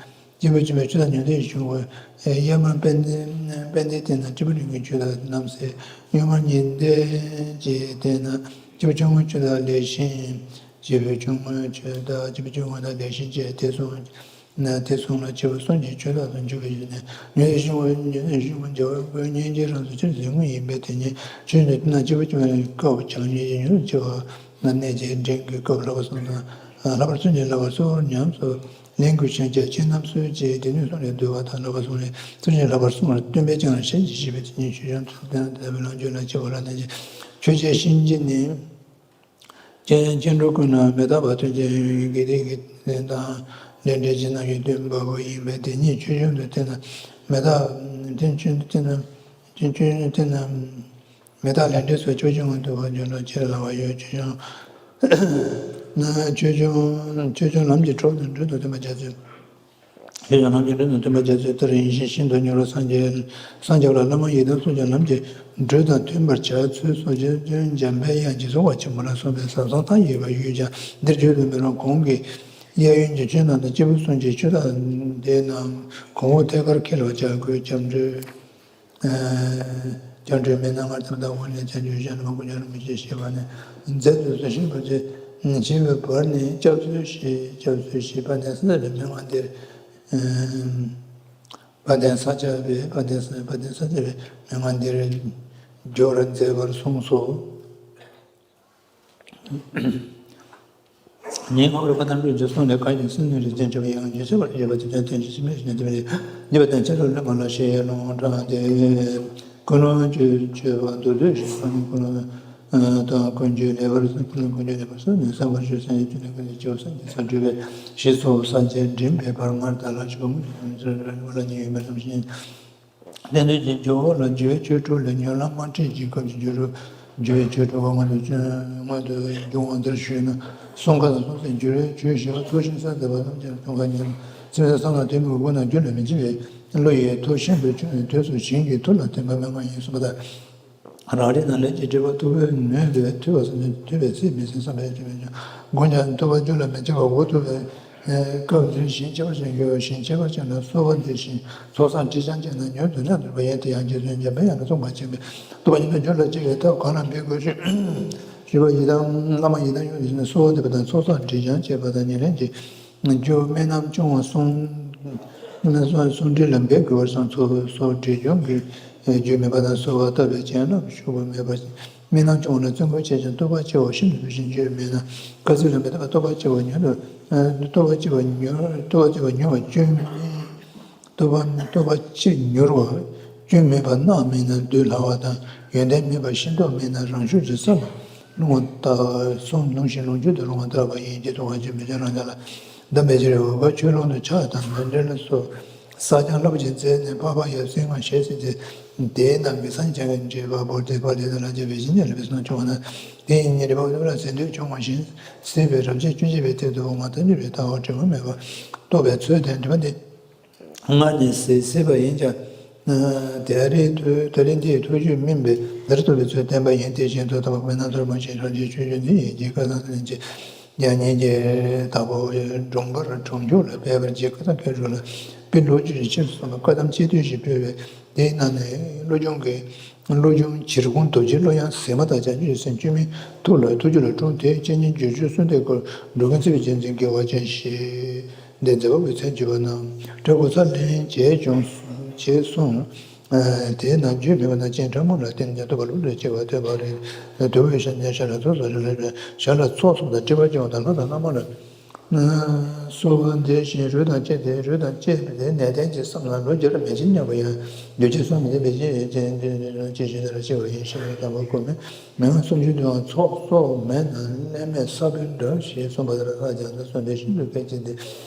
སྐྱེས་བུ་སྐྱེས་བུ་ཆོས་དང་མྱང་འདས་ཀྱི་གཞུང་བོ། གཡས་མར་དཔལ་ལྡན། དཔལ་ལྡན་སྟེང་ན་སྤྲུལ་པ་ལྷུན་གྱིས་ཆོས་བདག་རྣམ་སྲས། གཡོན་མར་ཉི་ལྡན་གྱི་སྟེང་ན་སྐྱེས་བུ་སྐྱབས་མགོན་ཆོས་བདག་ལེགས་བཤད། སྐྱེས་བུ་སྐྱབས་མགོན་ཆོས་བདག་སྐྱེས་བུ་སྐྱབས་མགོན་དང་ལེགས་བཤད་བཅས་དེ་གསུང་། ན་དེ་གསུང་ལ་སྐྱེས་བུ་གསུམ་གྱིས་ཆོས་བདག་ཏུ་འགྱུར་བའི་ཡུལ་ནས། ཉི་ལྡན་གཞུང་བོ། ཉི་ལྡན་གཞུང་བོ་རྒྱལ་བ་ཀུན་མཁྱེན་རང་བྱུང་ཆེར་གཟིགས་དངོས་ཡིན་པས། དེ་ཉིད་ཆོས་ཀྱི་སྟེང་ན་སྐྱེས་བུ་སྐྱབས་མགོན་སྐབས་བྱང་ཆུབ་ཀྱི་མྱུར་དུ་སྐྱེ་བ་ན་གནས་ཀྱི་འབྲིང་གི་སྐབས་བསླབ་པ་གསུམ་དང་། བསླབ་པ་གསུམ་གྱིས་བསླབ་པ་སོགས་ཉམས་སུ་ལེན་དགོས་ཤིང་། རྒྱ་ཆེན་རྣམ་གསུམ་གྱི་སྡེ་སྣོད་གསུམ་ལས་བསྡུ་བ་དང་། བསླབ་པ་གསུམ་ལས་གསུམ་གྱིས་བསླབ་པ་གསུམ་ལ་སྟོན་པས་ཀྱང་ཞལ་གྱིས་བཞེས་པའི་དེ་ཉིད་ཆོས་སྐྱོང་དུ་བསྟན་ལ་དད་པའི་ལམ་རྒྱུད་ལ་སྐྱེ་བ་ལ་གནས་ཀྱི་ཆོས་རྒྱལ་གཤིན་རྗེ་ནི། སྐྱེ་སྐྱེ་འགྲོ་ཀུན་ལ་མི་རྟག་པ་སྟོན་ཅིང་དགེ་སྡིག་གི་དོན་དང་ལས་འབྲས་ཀྱི་རྣམ་གཞག་སྟོན་པ་པོ་ཡིན་པས། དེ་ཉིད་ཆོས་སྐྱོང་དུ་བསྟན་ན། མི་རྟག་དེ་ཆོས་སྐྱོང་དུ་བསྟན་ན། དེ་ཆོས་སྐྱོང་དུ་བསྟན་ན། མི་རྟག་ལས་འབྲས་སོགས་ཆོས་སྐྱོང་དུ་བ་འཇོན་ལ་ཁྱེར་ལ་བ་ཡོད། ཆོས་སྐྱོང་ན་ཆོས་སྐྱོང་ཆོས་སྐྱོང་ལམ་གྱི་གྲོགས་དང་སྦྲུལ་དང་མཐུན་པར་བྱ་ཚུལ། ཤེས་བྱ་ལམ་གྱི་སྒྲོན་དང་མཐུན་པར་བྱ་ཚུལ་ལྟར་ཡིན་ཞིང་། ཤིན་ཏུ་མྱུར་བར་སངས་རྒྱས་སངས་རྒྱས་པ་ལ་བླ་མ་ཡི་དམ་སོགས་ཀྱང་ལམ་གྱི་སྒྲོན་དང་མཐུན་པར་བྱ་ཚུལ་སོགས་ཀྱི་སྐྱོན་འཇམ་དཔལ་དབྱངས་ཀྱིས་གསུངས་པ་ཆེན་པོ་ལ་སོགས་པའི་ཟབ་གསང་མཐའ་ཡས་པ་ཡོད་ཀྱང་། འདིར་བརྗོད་དུ་མི་རུང་། གོང་གི་གཡས་གཡོན་གྱི་ཆོས་རྣམས་དང་སྐྱེས་བུ་གསུམ་གྱི་ཆོས་བདག་སྡེ་རྣམས་གོང་འོག་ཐད་ཀར་མཁྱེན་པར་བྱ་དགོས། སྐྱབས་འགྲོའི། སྐྱབས་འགྲོའི་མི་སྣ་སྔར་ཙམ་དང་འོག་ནས་བྱ་རྒྱུ་གཞན་མ་དཀོན་མཆོག་རིན་པོ་ཆེ་ཞེས་པ་ནས་མཛད་དུ་གསོལ་ཞིང་བར་ཆད་བྱེད་པའི་བར་ནས་སྐྱབས་སུ་མཆི། སྐྱབས་སུ་མཆི། དཔལ་ལྡན་ས་སྐྱ་པའི་མན་ངག་འདིར། དཔལ་ལྡན་ས་སྐྱ་པའི་དཔལ་ལྡན་ས་དཔལ་ལྡན་ས་སྐྱ་པའི་མན་ངག་འདིར་སྦྱོར་མཛད་པར་གསུངས་སོ། ཉེ་བའི་བར་དུ་བཀའ་དང་སྒྲུབ་ཀྱི་གསུང་ལས་བཀའ་བཞིན་སེམས་ནི་རིག་ཅན་ཆེ་བ་ཡང་ཞེས་བྱ་བར་བརྗོད་པ་དེ་ལྟར་དོན་གྱི་ཕྱི་མའི་ཞིང་དུ་མི་རིགས་ཉེ་བ་དང་ཆ་རུ་ལེན་པ་ལ་ཞེས་ལུང་དྲངས་ཏེ། ཀུན་སློང་བཅོས་བཅོས་པ་མདོར་བསྡུས་ཤིང་། ཀུན་སློང་དང་ཀུན་སྤྱོད་ལེགས་པར་ཀུན་སློང་ཀུན་སྤྱོད་ལེགས་པར་བསམ་ནས་བསམ་པར་ཞུ། སངས་རྒྱས་ཀྱི་ལུང་གིས་སྐྱེ་བོ་སངས་རྒྱས་སར་སྤྲུལ་པའི་ཞེས་སོགས་ས་བཅད་འགྲེལ་པའི་བར་སྔར་དང་ལ་ཞུགས་མུ་མཐུད་དུ་ལ་ཉེ་བའི་མི་ཙམ་ཞིག་རྟེན་འབྲེལ་གྱི་ཇོ་བོ་ལ་སྦྱོར་བའི་ཆོས་དྲུག་ལས་མྱུར་ལམ་དམར་ཁྲིད་ཀྱི་སྐབས་ཀྱི་སྦྱོར་སྦྱོར་བའི་ཆོས་དྲུག་པ་སྔོན་དུ་སྔོན་དུ་འབྱུང་བ་འདིར་ཞུས་ན། གསུང་ཁ་དང་གསུང་སའི་སྦྱོར་བའི་ཆོས་བཞི་པ་ཐུགས་ཤིང་སེམས་དང་བ་ལམ་གྱི་གསུང་ཁ་ཉིད་ལ་སེམས་ཅན་བསམ་དང་དོན་མི་དགོས་ན་རྒྱུད་ལ་མི་འཆི་བའི་བློ་ཡི་མཐུ་ཤིན་ཏུ་ཆུང་བའི་དུས་སུ་ཞིང་གི་མཐུ་ལ་བརྟེན་པ་མན་ངག་ཡིན་གསུངས་པ་དང་། རང་རིག་ན་ལས་ཀྱི་སྒྲིབ་པ་ཐུབ་པས་ནུས་པའི་ཐུབ་པ་སེམས་ཅན་ཐུབ་པའི་ཚིག་མི་ཟིན་བསམ་པའི་སྤྱོད་པའི་སྒོ་ཉག་ཐུབ་པ་རྒྱུད་ལ་མི་འཆི་བ་འོ་ཐུབ་པའི་སྐབས་འདིར་ཞིང་ཁྱད་པར་ཅན་ཡོད། ཞིང་ཁྱད་པར་ཅན་ལ་གསོལ་བ་འདེབས་ཤིང་ཚོགས་བསགས་དྲི་བྱང་བཅས་ན་མྱུར་དུ་མཉམ་དུ་བ་ཡན་དེ་ཡང་རྗེ་བཙུན་འཇམ་དཔལ་དབྱངས་ཀྱིས་གསུངས་པ་མཁྱེན་པས། ཐུབ་པ་ཉིད་དུ་རྒྱུད་ལ་སྐྱེ་བའི་ཐབས་གང་ལ་འབད་དགོས་ཞུ། ཞུས་པ། ཡི་དམ་བླ་མ་ཡི་དམ་ཡོངས་ཀྱི་ཞིང་ན་གསོལ་བ་འདེབས་པ་དང་ཚོགས་བསགས་དྲི་བྱང་བཅས་པ་དང་ཉེར་ལེན་གྱི་རྒྱུ་སྨན་རྣམས་སྐྱོང་བ་གསུང་། སྨན་རྣམས་གསུང་སྒྲོས་ལ་འབད་དགོས་པར་བསམ། ཚོགས་སོགས་དྲི་བྱུང་གི་རྒྱུ་མེད་པ་དང་གསོལ་བ་བཏབ་པའི་བྱིན་རླབས་ཞུགས་པ་མེད་པ། སྨན་རྣམས་སྐྱོང་བ་ལ་བརྩོན་དགོས་ཆེ་ཞིང་རྟོགས་པ་ཆེ་བ་ཤིན་ཏུ་བསྡུས་ཤིང་རྒྱུད་མེད་ན་དཀའ་ཚེགས་ལ་མི་ལྟ་བར་རྟོགས་པ་ཆེ་བ་མྱུར་དུ་རྟོགས་པ་ཆེ་བ་མྱུར་རྟོགས་པ་ཆེ་བ་མྱུར་བ་སྐྱོན་མེད། རྟོགས་པ་རྟོགས་པ་ཆེ་མྱུར་བ་སྐྱོན་མེད་པ་རྣག་མེད་ན་འདུལ་སླ་བ་དང་། ཡོན་ཏན་མེད་པ་ཤེས་རྟོགས་མེད་ན་རང་ཤུགས་ཀྱིས་ས་ལ་ལྷུང་བ་ལྟར་གསུང་ལྷུང་ཞིང་ལོངས་སྤྱོད་དུ་རུང་བ་ལྟ་བུ་ཡིན་གྱི། ཐུབ་དབང་ཆེན་པོས་ཀྱང་རང་ཅག་ལ་གདམས་པའི་ཕྱིར་འོད་དཀར་ཆོས་ཀློང་དུ་ཕྱག་དང་མཎྜལ་སོགས་བསགས་སྦྱང་རླབས་ཆེན་མཛད་ནས་འཕགས་པ་ཡབ་སྲས་སྔགས་ཞལ་ཟེར་ཏེ། དེའི་ནང་གི་སངས་རྒྱས་ཀྱི་འགྲེལ་པ་བོར་ཏེ་དཔལ་ལྡན་ལ་ལྷག་པའི་བཤེས་གཉེན་ལ་ཕན་སྣོད་བྱུང་བ་ན། དེ་ཡི་ཉེ་རིང་བ་ལ་ཟིན་ཐོས་བྱུང་བ་བཞིན་སྲིད་པའི་རབ་བྱེད་སྐྱོན་བྱེད་པའི་གཏེར་དུ་འོང་བ་ཐམས་ཅད་པའི་ལྟ་བ་དྲི་མ་མེད་པ་རྟོགས་པའི་ཚུལ་དེ་འདྲ་བ་འདི། སྔར་ནས་གཟིགས་གཟིགས་པ་ཡིན་ཀྱང་། ད་རེས་ཐུགས་ད་རེས་འདིའི་ཐུགས་རྒྱུད་སྨིན་པའི་ལར་ཐུབ་པའི་ཚུལ་བསྟན་པ་ཡིན། དེ་བཞིན་དུ་ཐོབ་པ་མེད་ན་ཐོབ་མ་ཤེས་རང་རྒྱལ་ཆོས་སྐྱོང་འདི་ཡི་རྗེས་བཀའ་གསང་ལྷན་ཅིག་ཡང་ཉིད་ཀྱི་བདག་པོ་སྒྲུང་པར་གྲོང་འཇུག་ལ་ཕེབས་པར་རྗེས་བཀའ་དང་ཕེབས་འགྲོ་ལ་དཔེ་ལོ་རྒྱུས་ཀྱི་ཕྱིར་གསུངས་པ། བཀའ་གདམས་ཆེ་བསྟོད་ཞིག་ཕུལ་བས། དེའི་ནང་ནས་བློ་སྦྱོང་གི་བློ་སྦྱོང་གྱེར་སྒོང་རྡོ་རྗེ་བློ་ཡང་ཟེགས་མ་དང་བྱང་ཆུབ་སེམས་བཅོས་མིན་ཐུགས་ལ་ཐུགས་རྒྱུད་ལ་འཁྲུངས་ཏེ་བཅས་ཉིད་བསྒྱུར་བཅོས་གསུམ་ལྡན་སྐོར་འགྲོ་ཀུན་བརྩེ་བའི་རྒྱལ་མཚན་དགེ་བ་ཅན་ཞེས་འདི་མཛད་པ་པོའི་མཚན་བརྗོད་པ་རྣམས་འབྲས་བུ་ཚར་ལེན་བྱས་ཀྱང་བྱས་གསུངས། དེས་ན་རྒྱུད་མེད་པ་ན་སྤྱན་དྲང་མོ་ལ་བརྟེན་ཀྱང་ཐུབ་པ་ལུགས་ལས་སྐྱེ་བ་ཐོས་པ་རེད། དུ་བའི་ཤ་ཉེ་ཤ་ལ་ཚོགས་སུ་རེ་ལ་ཤ་ལ་ཚོགས་སུ་དང་སྤྲད་པ་སྐྱེ་བ་དང་ལྷ་དང་ལྷ་མ་ལ། སོ་བ་འདི་བཞིན་རུས་དང་བཅས་ཏེ། རུས་དང་བཅས་པའི་ནད་ལྡན་གྱི་སེམས་ལ་ལོ་བརྒྱར་མེ་ལྕེ་མཉམ་པ་ཡང་འདུས་བྱས་སོ་མི་ལྡན་པའི་ཅི་ཅི་ཅི་ཅི་ཅི་ཞིག་ལ་སྐྱེ་བ་ཡིན་ཞེས་པའི་དང་པོ་བཀོད་མེད། མན་ངག་སུམ་ཅུ་དུའང་ཚོགས་གསོག་མེད་ན་ཀླད་མེད་ས་བོན་འདྲ་ཞེས་གསུངས་པ་ལྟར་ལྷག་ཀྱང་ན་གསུངས་པའི་ཤིན་ཏུ་གལ་ཆེ་སྟེ།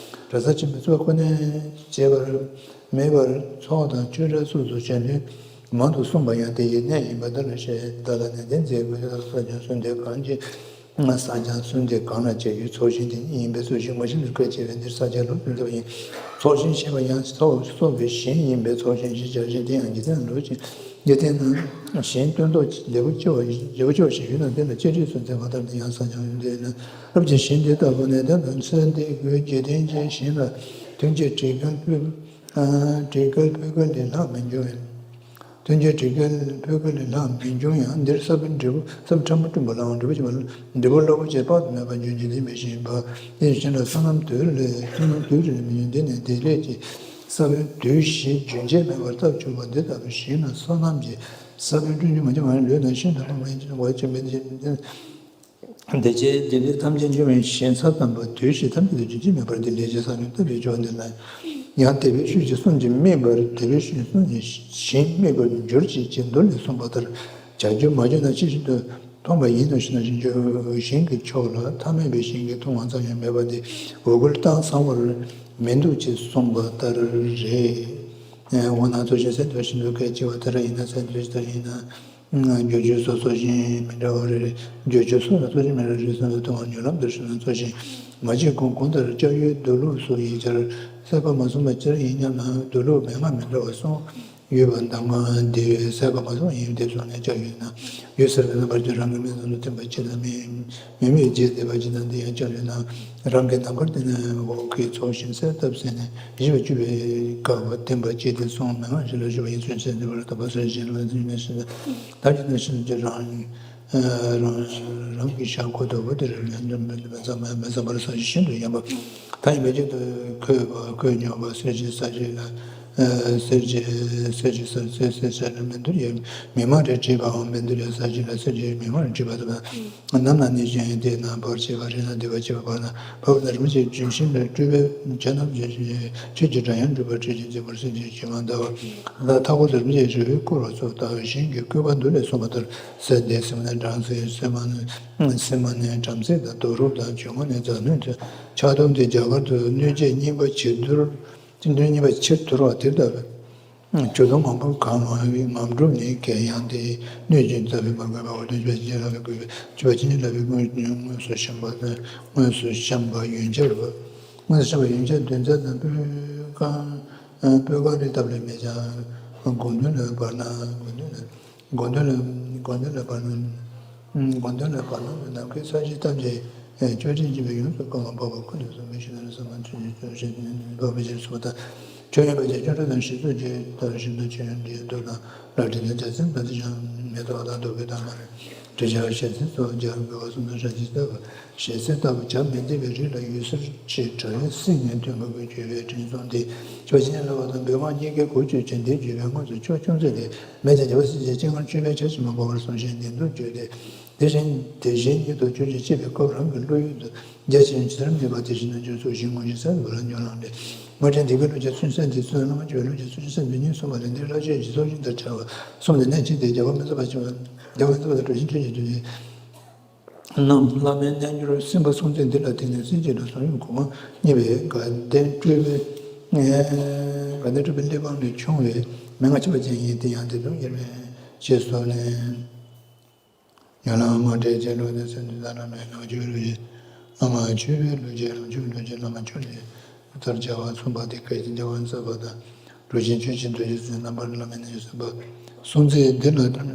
གྲྭ་ས་ཆེན་པོའི་ཚོགས་ཁོ་ནས་བྱེད་པར་མེད་པར་ཚོགས་དང་ཆོས་གྲྭ་སོགས་སུ་གཞན་དོན་མང་དུ་གསུངས་པ་ཡང་དེ་ཡི་གནད་ཡིན་པ་ལྟར་ཞེས་བདག་ལ་ནན་ཏན་མཛད་དགོས་ས་ཀྱང་གསུངས་ཏེ་གང་ཅི། ས་ཀྱང་གསུངས་ཏེ་གང་ལ་བྱ་རྒྱུའི་ཚོགས་ཞིང་དེ་ཉིད་ཡིན་པས་ཚོགས་ཞིང་མ་ཞིག་ལ་བཀོད་ཅེས་པའི་འདིར་ས་ཀྱང་ལོ་ཙམ་ཙམ་ཡིན། ཚོགས་ཞིང་ཞེས་པ་ཡང་ཚོགས་གསོག་པའི་ཞིང་ཡིན་པས་ཚོགས་ཞིང་ཞེས་བྱ་ཞིང་དེ་ཡང་འཇིག་རྟེན་ལོ་ཅིག་འཇིག་རྟེན་ན་གཞན་སྟོན་ཐོག་ལེགས་པོ་ཆེ་བ་ལེགས་པོ་ཆེ་བ་ཞིག་ཡོད་ན་དེ་ལ་གཅེས་སྤྲས་སུ་མཛད་པ་ལྟར་དེ་ཡང་ས་ཀྱང་ཡོན་ཏན་ཡིན་ན་རབ་ཀྱི་ཞིང་དེ་ལྟ་བུ་ནས་ད་དུང་ཚེ་འདི་སྒོས་འཇིག་རྟེན་གྱི་ཞིང་ལ་མཐུན་རྐྱེན་སྒྲིག་གལ་ཕུལ་སྒྲིག་གལ་ཕུལ་གལ་ལས་ལྷག་མི་འབྱུང་བས། མཐུན་རྐྱེན་སྒྲིག་གལ་ཕུལ་གལ་ལས་ལྷག་མི་འབྱུང་ཡང་འདིར་ས་བོན་འབྲས་བུ་ས་བོན་ཕྲ་མོ་བསྐྲུན་པ་ལའང་འབྲས་བུ་ཆེ་བ་འབྲས་བུ་རླབས་པོ་ཆེ་དཔག་ཏུ་མེད་པ་འབྱུང་ཞིང་ལྡན་པའི་ཞིང་པ་དེ་ཞིང་ལ་སོ་ནམ་དུས་ལས་སོ་ནམ་དུས་རེ་མི་ཡོང་འདི་ནས་བདེ་ལེགས་ཀྱི་ས་བོན་དུས་བཞི་རྒྱུན་ཆད་མེད་པར་བཏབ་བཅུག་པ་འདི་ལྟ་བུའི་ཞིང་ལ་སོ་ནམ་གྱི་ས་བོན་བསྐྲུན་རྒྱུ་མ་བྱུང་བར་ལུས་དང་ཤིན་ཏུ་ལྷུང་བའི་བ་ཅན་པའི་འདི། དེ་ཕྱིར་དེ་ལས་ཐམས་ཅད་འབྱུང་བའི་ཞིང་ས་དམ་པ་དུས་བཞི་ཐམས་ཅད་དུ་རྒྱུན་ཆད་མེད་པར་བདེ་ལེགས་ཀྱི་ས་བོན་བཏབ་པའི་ཕྱོགས་འདི་ལ་ཡང་དད་པའི་ཤུགས་ཀྱིས་བསམ་གྱིས་མི་ཁྱབ་པར་དད་པའི་ཤུགས་ཀྱིས་བསམ་གྱིས་ཞིང་དམིགས་པར་གྱུར་ཅིག་ཅེས་མདོ་ལས་གསུངས་པ་ལྟར་བྱ་རྒྱུ་མ་བྱུང་ན་ཅི་བཞིན་དུ་མཐོང་བ་ཡིན་ནོ་ཞེ་ན་ཞིང་ཆོས་ཞིང་གི་ཕྱོགས་ལ་ཐ་མལ་པའི་ཞིང་གི་མཐོང་བ་ཙམ་ཡང་མེད་པ་འདི་འོ་སྐོལ་གཏམ་གསང་བར་མི་འདུག་ཅེས་གསུངས་པ་ལྟར་རེད། འོ་ན་ཚོགས་ཞིང་སེམས་དང་ཤིན་ཏུ་གལ་ཆེ་བ་དེ་འདྲ་ཡིན་ན་སེམས་དང་ཤིན་ཏུ་ཡིན་ན། སྒྱུར་བཅོས་སོགས་ཚོགས་ཞིང་མི་འདྲ་བ་རེ་རེ། སྒྱུར་བཅོས་སོགས་ལ་ཚོགས་ཞིང་མི་འདྲ་རེ་གསུངས་པའི་ཐུན་མོང་སྨོན་ལམ་འདིར་གཞི་བཞག་ཚོགས་ཞིང་མ་བྱས་གོང་གོང་ལྟར་ལྕགས་ཡོས་མདོ་ལུགས་སུ་ཡིག་ཆར་གསལ་པ་མ་གསུངས་པ་ཅིར་ཡིན་སྙམ་ན་མདོ་ལུགས་མན་ངག་མི་འདྲ་བ་གསུངས་ཡོད་པ་གདམས་ངག་འདི་ཡོས་གསལ་པ་མ་གསུངས་ཡིན་དེ་སོང་ནས་ལྕགས་ཡོས་ན་ཡོས་ཟེར་བའི་རྣམ་པར་གྱུར་རང་གི་སྨིན་མཚམས་སུ་ཐིམ་པ་ཅི་དང་མི་མི་མིག་རྗེས་འདེབས་པ་ཅི་དང་འདི་ཡང་ལྕགས་ཡོས་ན་རང་གི་གདམས་ངག་འདི་ནི་འོག་གི་ཚོགས་ཞིང་གསལ་བཏབ་ཟིན་ནས་བཞི་པ་བཅུ་པའི་སྐབས་བསྟན་པ་སྤྱི་དེ་གསུངས་མན་ངག་བཞི་ལ་བཞི་པ་ཡིན་ཚུལ་གསལ་འདེབས་པར་དམ་པ་སེར་བྱེས་ལ་འཛིན་མེད་ཤེས་ད་ཀྱི་ནང་བཞིན་གྱི་རང་རང་རང་གི་ཤར་གོ་དོ་བོ་དེ་རེ་ལན་དུ་མི་འདུག་མི་ཚང་མ་མི་ཚང་བར་ས་གཞི་ཤིན་ཏུ་ཡངས་པ་ད་ཡིན་པའི་ཆེད་དུ་འཁོད་པ་འཁོད་ཉོག་པ་སེར་བྱེས་ས་གཞི་ལ་སེར་བྱེས་སེར་བྱེས་སར་སེར་སེར་སེར་ལ་མི་འདུག་ཡང་མི་མང་རེ་བྲིས་པའང་མི་འདུག་ཡང་ས་གཞི་ལ་སེར་བྱེས་མི་མང་རེ་བྲིས་པ་དང་། ནམ་ན་ནི་གཞན་དེ་ན་བར་ཆད་པ་རེ་ན་བདེ་བ་ཆད་པ་བར་ན་བབ་ན་རིན་པོ་ཆེ་ལྗོན་ཤིང་ལ་སྤྲུལ་པའི་བྱ་རྣམས་ཀྱི་ཆོས་ཀྱི་སྒྲ་དབྱངས་སྒྲུབ་པར་ཁྲིད་ཅིང་མཛད་པར་སེམས་ཅན་གྱི་ངང་བདག་ལ་མཐའ་འཁོར་དུ་རིན་པོ་ཆེ་ཞུ་བའི་བསྐོར་བ་སོགས་ལྟ་བུའི་ཞིང་གི་བཀོད་པ་མདོ་ལས་གསུངས་པ་ལྟར་སེར་ལྡན་སེར་མོ་ནས་སྦྲང་རྩི་སེར་མ་ནས་སེར་མ་ནས་བྲམ་ཟེ་དང་རྡོ་རུབ་དང་བྱུང་བ་ནས་རྫ་སྣོད་དུ་ཆགས་སྡོམ་སྟེ་རྒྱ་གར་དུ་སྣོད་སྤྱད་རྙིང་པ་ཕྱིར་བསྡུར་སྣོད་རྙིང་པ་ཕྱིར་བསྡུར་བ་དེ་ལྟ་བུ། ཇོ་བོ་མང་པོ་གང་བའི་ངམ་སྒྲུབ་ནི་གལ་ཡང་དེ་སྣོད་ཀྱི་རྩ་བའི་མ་དགོས་པ་འོ་དོད་ཅོ་ཅི་ལ་བའི་དགོས་པའི་ཅོ་ཅི་ལ་བའི་དངོས་དངོས་སུ་བཤམས་པ་དངོས་སུ་བཤམས་པ་ཡོན་ཆབ་རེད་པ། དངོས་སུ་བཤམས་པ་ཡོན་ཆབ་འདོན་རྩ་དང་སྤོས་ཁང་སྤོས་ཁང་རེ་བཏབ་ལས་མེད་ཀྱང་དགོང་དོན་ལ་བར་ན་དགོང་དོན་ལ་དགོང་དོན་ལ་དགོང་དོན་ལ་བར་ན། དགོངས་དོན་ལ་བར་སྣང་དུ་ནམ་མཁའི་ས་གཞི་ཐམས་ཅད་མཆོད་སྤྲིན་གྱིས་ཡོངས་སུ་གང་བ་འཕགས་པ་ཀུན་ཏུ་བཟང་པོའི་ཞིང་རྣམས་སུ་མ་མཆོད་ཅིང་མཆོད་བཞིན་འཕགས་པའི་ཞིང་སོགས་དང་མཆོད་ཡོན་པ་ཅན་སྐྱོན་བྲལ་དང་ཞི་འཚོ་ཅན་ལྟ་བུ་ཞིང་དང་མཆོད་ཡོན་འབྲས་བུ་དང་ལག་མཐིལ་དང་ལྗགས་ཚིམ་དང་དེ་བཞིན་མེ་ཏོག་དང་བདུག་སྤོས་དང་མར་དྲི་ཆབ་ཞལ་ཚིགས་སོགས་སྦྱར་དགོས་པ་གསུམ་དང་ཕྱག་རྒྱ་ལྟ་བུ་ཞལ་ཚིགས་ལྟ་བུ་བྱ་མི་བདེ་བའི་རིགས་ལ་ཡོད་སྲིད་ཅེས་དྲ་བའི་སྲིད་ནས་ཐོན་པ་ཀུན་བརྗོད་པའི་དྲིན་གསུམ་སྟེ་ཆོས་ཅན་ལ་བ་དང་བོད་དབང་གཉིས་ཀའི་གོ་ཆོད་ཅན་དེ་བརྗོད་པའི་དངོས་སུ་ཆོས་ཅུང་ཟད་དེ། མེད་ཅིང་རྒྱལ་བ་སྲས་བཅས་སྤྱན་སྔར་མཆོད་པའི་ཆ་ཞིག་མ་གོ་བར་གསུངས་ཤིང་བདེན་དུ་བརྗོད་དེ། དེ་བཞིན་དེ་བཞིན་ཉིད་དུ་གྱུར་ཅིང་སྐྱེས་པའི་སྐབས་རང་གི་བློ་ཡུལ་དུ་རྒྱ་ཆེན་ཇི་ལྟར་མེད་པ་དེ་བཞིན་དུ་འགྱུར་སོགས་ཞིང་ངོ་ཞེས་ཟེར་བ་ལ་སྨྱོ་ལམ་རེད། མ་ཕྲན་དེ་སྐད་བློ་ཅན་ཚུན་སེམས་དེ་ཚུན་སློབ་མ་ཆོས་བློ་ཅན་ཚུན་སེམས་དེ་ཉིད་གསུངས་པ་ལས་འདིར་བསླབ་བྱའི་ཇི་ལྟར་ཤིང་ལྟར་བྱ་བ་གསུམ་ལས་གནད་ཆེ་སྟེ་རྒྱལ་བ་མི་ཟད་པ་ཆེ་བ་རྒྱལ་བ་མི་ཟད་པ་དང་གྲུབ་ཆེན་ཆོས་ཀྱི་མཐུ་ཆེན། རྣམས་བླ་མའི་རྣལ་འབྱོར་སེམས་དཔའ་སྲོང་བཙན་འདི་ལ་བརྟེན་ནས་སྲིད་ཀྱི་ལུགས་སུ་ཡོད་གོ་བ་རྙེད་པའི་དགའ་ལྡན་སྤྲུལ་པའི་དགའ་ལྡན་སྤྲུལ་པའི་གླེགས་བམ་ལས་བྱུང་བའི་མན་ངག་ཁྱད་པར་ཅན་ཡིན། དེ་ཡང་དེ་དུས་དབྱེར་མེད་ཞེས་སོགས་ནས། ཉོན་ལམ་མ་འདྲེས་བྱས་ལུགས་དང་སེམས་ཙམ་བླ་མའི་ལོངས་སྤྱོད་ལུགས་ཀྱི་བླ་མ་མཆོད་པའི་ལུགས་ཀྱི་ལོངས་སྤྱོད་ལུགས་ཀྱི་བླ་མ་མཆོད་ལས། ལྟར་བྱ་བ་གསུངས་པ་དེ་སྐད་ཅེས་རྒྱལ་བ་མི་ཟད་པ་དང་གྲུབ་ཆེན་ཆོས་ཀྱི་མཐུ་ཆེན་ཚུལ་རྣམ་པར་བླ་མའི་རྣལ་འབྱོར་སེམས་དཔའ་སྲོང་བཙན་འདི་ལ་བརྟེན་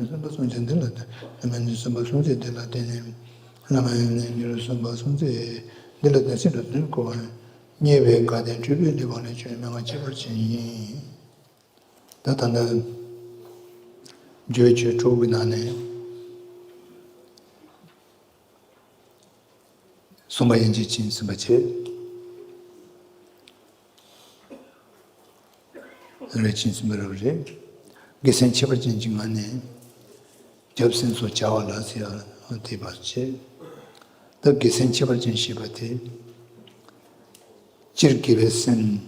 ནས་སེམས་དཔའ་སྲོང་བཙན་འདི་ལ་བརྟེན་བླ་མའི་རྣལ་འབྱོར་སེམས་དཔའ་སྲོང་བཙན་འདི་ལ་བརྟེན་ནས་བླ་མའི་རྣལ་འབྱོར་སེམས་དཔའ་སྲོང་བཙན་འདི་ལ་བརྟེན་སྲིད་དུ་འཛིན་དགོས་པ་རྙེད་པའི་དགའ་ལྡན་སྤྲུལ་པའི་གླེགས་བམ་ལས་བྱུང་བའི་མན་ངག་ཁྱད་པར་ཅན་ཡིན། ད་ད་ལྟ་བརྗོད་བྱའི་དྲུག་གི་ནང་ནས་གསུམ་པ་ཡན་ཆད་ཕྱིན་ཟིན་པ་བྱས། རེ་ཕྱིན་ཟིན་པ་རབ་རེད། དགེ་མཚན་ཁྱད་པར་ཅན་གྱི་ངང་ནས་རྒྱབ་སེམས་སུ་བྱ་བ་ལ་ཟེར་ཡ་དེ་བར་བྱས། ད་དགེ་མཚན་ཁྱད་པར་ཅན་ཞེས་པ་དེ། སྤྱིར་དགེ་བའི་སེམས།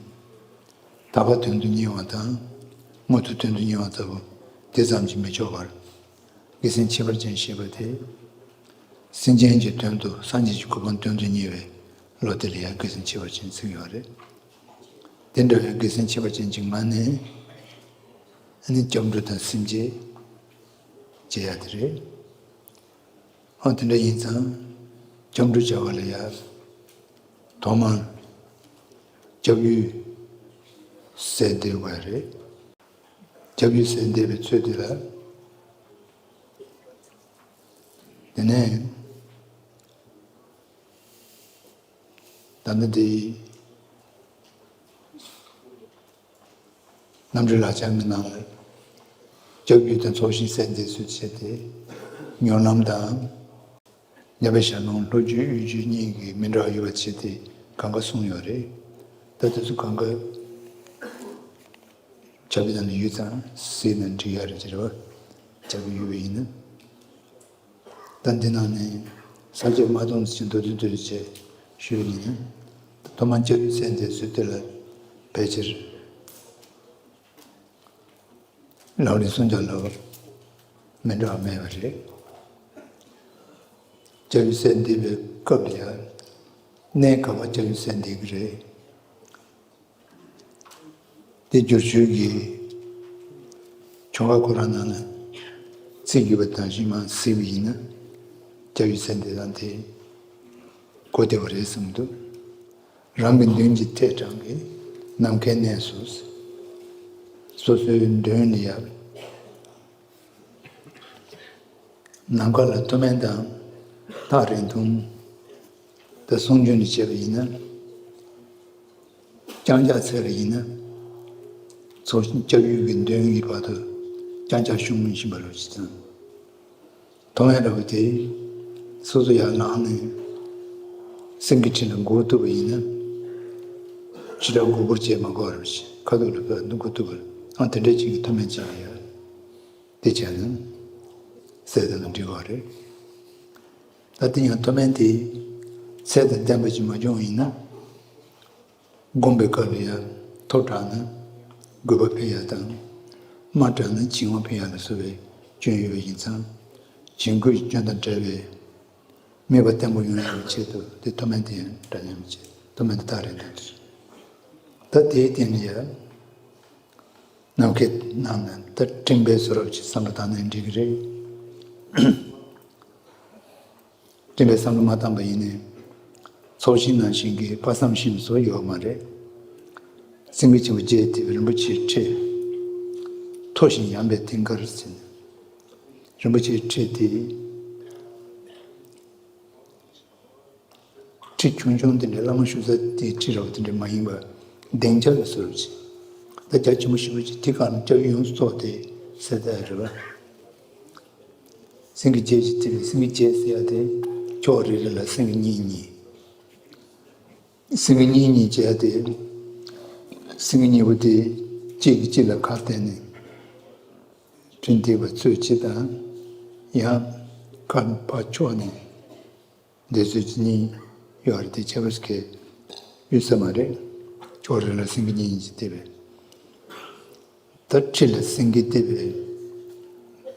དག་པ་དོན་དུ་གཉེར་བ་དང་། མངོན་མཐོ་དོན་དུ་གཉེར་བ་ལྟ་བུ་དེ་ཙམ་གྱིས་མི་ཆོག་པར། དགེ་སེམས་ཁྱད་པར་ཅན་ཞེས་པ་དེ། སེམས་ཅན་གྱི་དོན་དུ། སངས་རྒྱས་ཀྱི་གོ་འཕང་དོན་དུ་གཉེར་བའི་བློ་དེ་ལ་ཡང་དགེ་སེམས་ཁྱད་པར་ཅན་ཟེར་གྱི་ཡོད་རེད། དེ་འདྲ་བའི་དགེ་སེམས་ཁྱད་པར་ཅན་གྱི་ངང་ནས། ཨ་ནི་སྐྱབས་འགྲོ་དང་སེམས་བསྐྱེད་བྱེད་ཡ་དེ་རེད། ཨ་དེ་འདྲ་ཡིན་ཙང་། སྐྱབས་འགྲོ་བྱ་བ་ལ་ཡ། ཐོག་མར་སྐྱབས་ཡུལ་གསལ་འདེབས་དགོས་རེད། སྐྱབས་ཡུལ་གསལ་འདེབས་པའི་ཚུལ་དེ་ལ། དེ་ནས་ད་ནི་དེ། རྣམ་འགྲེལ་ལག་ཆ་གི་ནང་ལ། སྐྱབས་ཡུལ་དང་ཚོགས་ཞིང་གསལ་འདེབས་ཚུལ་བྱས་ཏེ། མྱུར་ལམ་དང་། ཉེ་བའི་ཞར་ལམ་ལྷོ་བརྒྱུད་དབུས་བརྒྱུད་གཉིས་ཀྱི་མི་འདྲ་བ་ཡོད་པ་བྱས་ཏེ་གང་ག་གསུངས་ཡོད་རེད། ད་དེ་ཚོ་གང་ག་བྱ་བའི་ནང་ནས་ཡོད་ཙང་གཟིགས་ན་འགྲིག་ཡ་རེད་ཅེས་རེད་བ། བྱ་བའི་ཡུལ་བ་ཡིན་ན། ད་འདི་ནང་ནས་ས་བཅད་མ་སྟོང་ཚིག་མདོར་བསྡུས་མདོར་བསྡུས་བྱས་ཞུས་ཡིན་ན། ཐོག་མར་སྐྱབས་ཡུལ་གསལ་འདེབས་ཚུལ་དེ་ལ་ཕལ་ཆེར་ལམ་རིམ་གསུམ་ཀྱང་ལ་མི་འདྲ་བ་མེད་པ་རེད། སྐྱབས་ཡུལ་གསལ་འདེབས་པའི་སྐབས་ལ་ཡང་གནས་ག་པར་སྐྱབས་ཡུལ་གསལ་འདེབས་ཀྱི་རེད། དེ་བསྒྱུར་བཅོས་ཀྱི་ཆོ་ག་ཁོ་རང་ནང་ལ་ཚིག་བརྒྱུད་པ་དང་གཞན་མ་གཟིགས་པ་ཡིན་ན། སྐྱབས་ཡུལ་གསལ་འདེབས་དང་དེ་གོ་བདེ་བ་རེད་བསམ་འདུག་རང་གི་མདུན་གྱི་ཐད་དྲངས་ཀྱིས་ནམ་མཁའི་གནས་སུ། སོ་སོའི་མདུན་ལ་ཡ། ནམ་མཁའ་ལ་མཐོ་དམན་དང་ཐག་རིང་ཐུང་། ད་གསུང་རྒྱུན་ནས་བྱས་པ་ཡིན་ན། རྐྱང་རྐྱང་ཚད་ལ་ཡིན་ན། ཚོགས་སྐྱབས་ཡུལ་གྱི་མདུན་གྱི་བར་དུ་རྐྱང་རྐྱང་ཤོང་མི་ཤེས་པ་ལོ་ཅི་ཙམ། མཐོ་དམན་འདྲ་བོ་དེ། སོ་སོ་ཡར་ལངས་ནས། སེང་གེ་ཁྲི་ལ་འགུག་ཐུབ་པ་ཡིན་ན། ཞེ་དྲག་མགོ་སྒུར་བྱེད་མ་དགོས་རེད། ཁ་ཐུག་ལ་ཕར་འགུག་ཐུབ་པ། ཨ་དེ་འདྲ་ཅིག་གི་མཐོ་དམན་ཅིག་ལ་ཡ། དེ་བྱས་ན་གསལ་དོན་ལ་འགྲིག་པ་རེད། ད་དེ་ཡང་མཐོ་དམན་དེ་ཚད་དང་ལྡན་པ་ཞིག་མ་བྱུང་བ་ཡིན་ན། སྒོམ་པའི་སྐབས་ལ་ཡང་མཐོ་དྲགས་ན་དགོས་པ་འཕེལ་ཡ་དང་། དམའ་དྲགས་ན་བྱིང་བ་འཕེལ་ཡ་ལ་སོགས་པའི་སྐྱོན་ཡོད་པ་ཡིན་ཙང་། བྱིང་རྒོད་ཀྱི་སྐྱོན་དང་བྲལ་བའི་དམིགས་པ་བརྟན་པོ་ཡོང་ཡ་གི་ཆེད་དུ་དེ་མཐོ་དམན་དེ་ཡང་འདྲ་མཉམ་བྱེད། མཐོ་དམན་དེ་ཐག་རིང་དུ་འདུག་ད་དེའི་སྟེང་ལ་ཡང་། ནམ་མཁའི་ནང་ན་ད་སྤྲིན་པའི་བཟོ་འདྲ་ཅིག་བསམ་བློ་བཏང་ན་འགྲིག་གི་རེད། སྤྲིན་པའི་བསམ་བློ་མ་བཏང་པ་ཡིན་ནའི། ཚོགས་ཞིང་ནང་བཞིན་གྱི་དཔག་བསམ་ཤིང་བཟོ་ཡོད་མ་རེད། སེང་གེ་ཆེན་པོ་བརྒྱད་དེ་རིན་པོ་ཆེའི་ཁྲི། མཐོ་ཞིང་ཡངས་པའི་སྟེང་ཁར་ཟིན། རིན་པོ་ཆེའི་ཁྲི་དེ། ཁྲི་ཆུང་ཆུང་དེ་འདྲའི་བླ་མ་བཞུགས་ས་དེའི་ཁྲི་ར་བ་དེ་འདྲའི་མ་ཡིན་པ། སྡིངས་ཆ་ལ་བཟོ་རུ་ཅིག་ད་རྒྱ་ཆེན་པོ་ཞེ་པོ་ཅིག་དེ་གང་ལ་སྐྱབས་ཡུལ་ཡོངས་སུ་རྫོགས་ཏེ་གསལ་བསྡད་རེད་པ། སེང་གེ་བརྒྱད་ཅེས་བྲིས་པའི་སེང་གེ་བརྒྱད་ཟེར་ཡ་དེ། ཕྱོགས་རེ་རེ་ལ་སེང་གེ་གཉིས་གཉིས། སེང་གེ་གཉིས་གཉིས་བྱས་ཏེ། སེང་གེ་གཉིས་པོ་དེ་གཅིག་གིས་གཅིག་ལ་ཁ་གཏད་ནས་སྤྲིན་འཐིབས་པ་ཚོད་གཅིག་དང་། ཡང་ཁ་ཕར་ཕྱོགས་ནས་བསྡད་ཚོད་གཉིས་ཡོད་རེད། དེ་ཁྱད་པར་གྱི་ཡོད་ས་མ་རེད། ཕྱོགས་རེ་ལ་སེང་གེ་གཉིས་གཉིས་ཀྱིས་བསྡད་པས། ད་ཁྲི་ལ་སེང་གེ་བསྡད་པའི་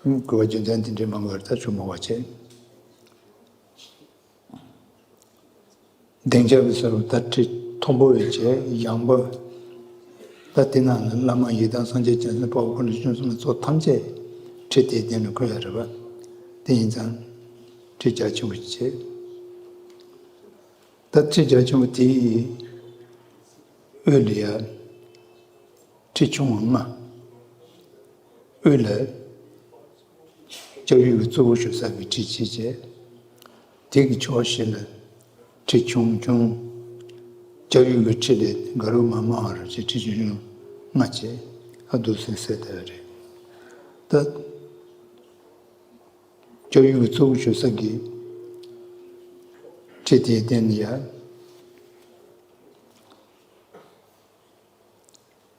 དགོས་པ་རྒྱུ་མཚན་དེ་འདྲའི་མང་པོ་ཡོད་རེད། ད་ཆུ་མོ་བ་བྱས། སྡིངས་ཆ་གི་ས་རུ་ད་ཁྲི་མཐོན་པོ་བས་བྱས་ཡངས་པ། ད་དེ་ནང་ལ་བླ་མ་ཡི་དམ་སངས་རྒྱས་བྱང་སེམས་དཔའ་བོ་དཀོན་མཆོག་གསུམ་ལ་སོགས་ཐམས་ཅད་ཁྲི་དེའི་སྟེང་ལ་འཁོད་ཡ་རེད་པ། དེ་ཡིན་ཙང་ཁྲི་རྒྱ་ཆེན་པོ་བྱས། ད་ཁྲི་རྒྱ་ཆེན་པོ་དེའི་དབུས་ལ་ཡ་ཁྲི་ཆུང་བ་ལྔ། དབུས་ལ་སྐྱབས་ཡུལ་གྱི་གཙོ་བོ་བཞུགས་ས་གི་ཁྲི་གཅིག་བྱས། དེ་གི་ཕྱོགས་བཞི་ལ་ཁྲི་ཆུང་ཆུང་། སྐྱབས་ཡུལ་གྱི་ཁྲི་ལས་དགའ་རབ་མ་དམའ་བ་རུ་བྱས་ཁྲི་ཆུང་ཆུང་ལྔ་བྱས། ཨ་འདུག་སེ་གསལ་བསྡད་པ་རེད། ད་སྐྱབས་ཡུལ་གྱི་གཙོ་བོ་བཞུགས་ས་གི་ཁྲི་དེའི་སྟེང་ལ་ཡ།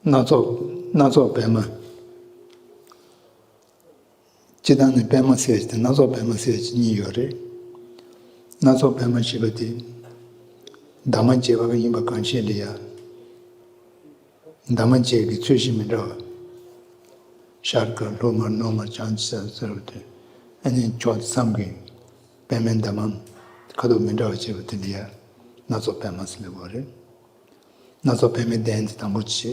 སྣ་ཚོགས། སྣ་ཚོགས་པདྨ། སྤྱིར་བཏང་ནས་པདྨ་ཟེར་གྱི་དང་སྣ་ཚོགས་པདྨ་ཟེར་གྱི་གཉིས་ཡོད་རེད། སྣ་ཚོགས་པདྨ་ཞེས་པ་དེ། འདབ་མ་བྱེད་པ་ཡིན་པ་གང་ཤེས་ལ་ཡ། འདབ་མ་བྱེད་ཀྱི་ཚོས་གཞི་མི་འདྲ་བ། ཤར་དཀར་ལྷོ་དམར་ནུབ་དམར་བྱང་ཆུ་ཟེར་བ་དེ། ཨ་ནི་ཕྱོགས་མཚམས་ཀྱི་པདྨའི་འདབ་མ་ཁ་དོག་མི་འདྲ་བ་བྱེད་པ་དེ་ལ་ཡ། སྣ་ཚོགས་པདྨ་ཟེར་ལབ་པ་རེད། སྣ་ཚོགས་པདྨའི་གདན་དེ་དང་པོ་བྱས།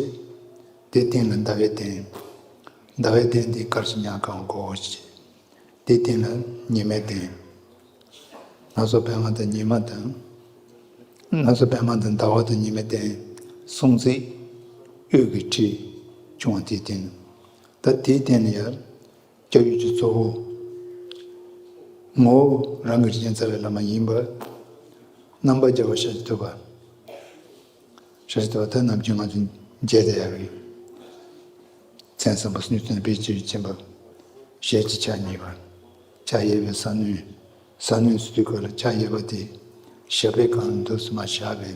དེའི་སྟེང་ལ་ཟླ་བའི་གདན། ཟླ་བའི་གདན་དེ་དཀར་ཕྱོགས་ཉ་གང་གོ་བྱས། དེའི་སྟེང་ལ་ཉི་མའི་གདན། སྣ་ཚོགས་པདྨ་དང་ཉི་མ་དང་། སྣ་ཚོགས་པདྨ་དང་ཟླ་བ་དང་ཉི་མའི་གདན། སྲུང་བརྩེགས་དབུས་ཀྱི་ཁྲི་བྱུང་བ་དེའི་སྟེང་། ད་དེའི་སྟེང་ལ་ཡང་སྐྱབས་ཡུལ་གྱི་གཙོ་བོ། ངོ་བོ་རང་གི་རིགས་ཅན་རྩ་བའི་བླ་མ་ཡིན་པ། རྣམ་པར་རྒྱལ་བ་ཤཱཀྱ་ཐུབ་པ། ཤཱཀྱ་ཐུབ་པ་ད་ནམ་རྒྱུན་ང་ཚོས་མཇལ་བསྡད་ཡག་གི། མཚན་བཟང་པོ་སྣོད་ལྡན་དཔལ་གྱི་སྤྱན་པ། ཞལ་གཅིག་ཕྱག་གཉིས་པ། ཕྱག་གཡས་པའི་ས་གནོན། ས་གནོན་ཟེར་དུས་སྐབས་ལ་ཕྱག་གཡས་པ་དེ་ཞབས་པད་སྒང་ལ་འདུག་སེ་མར་བཞག་པའི།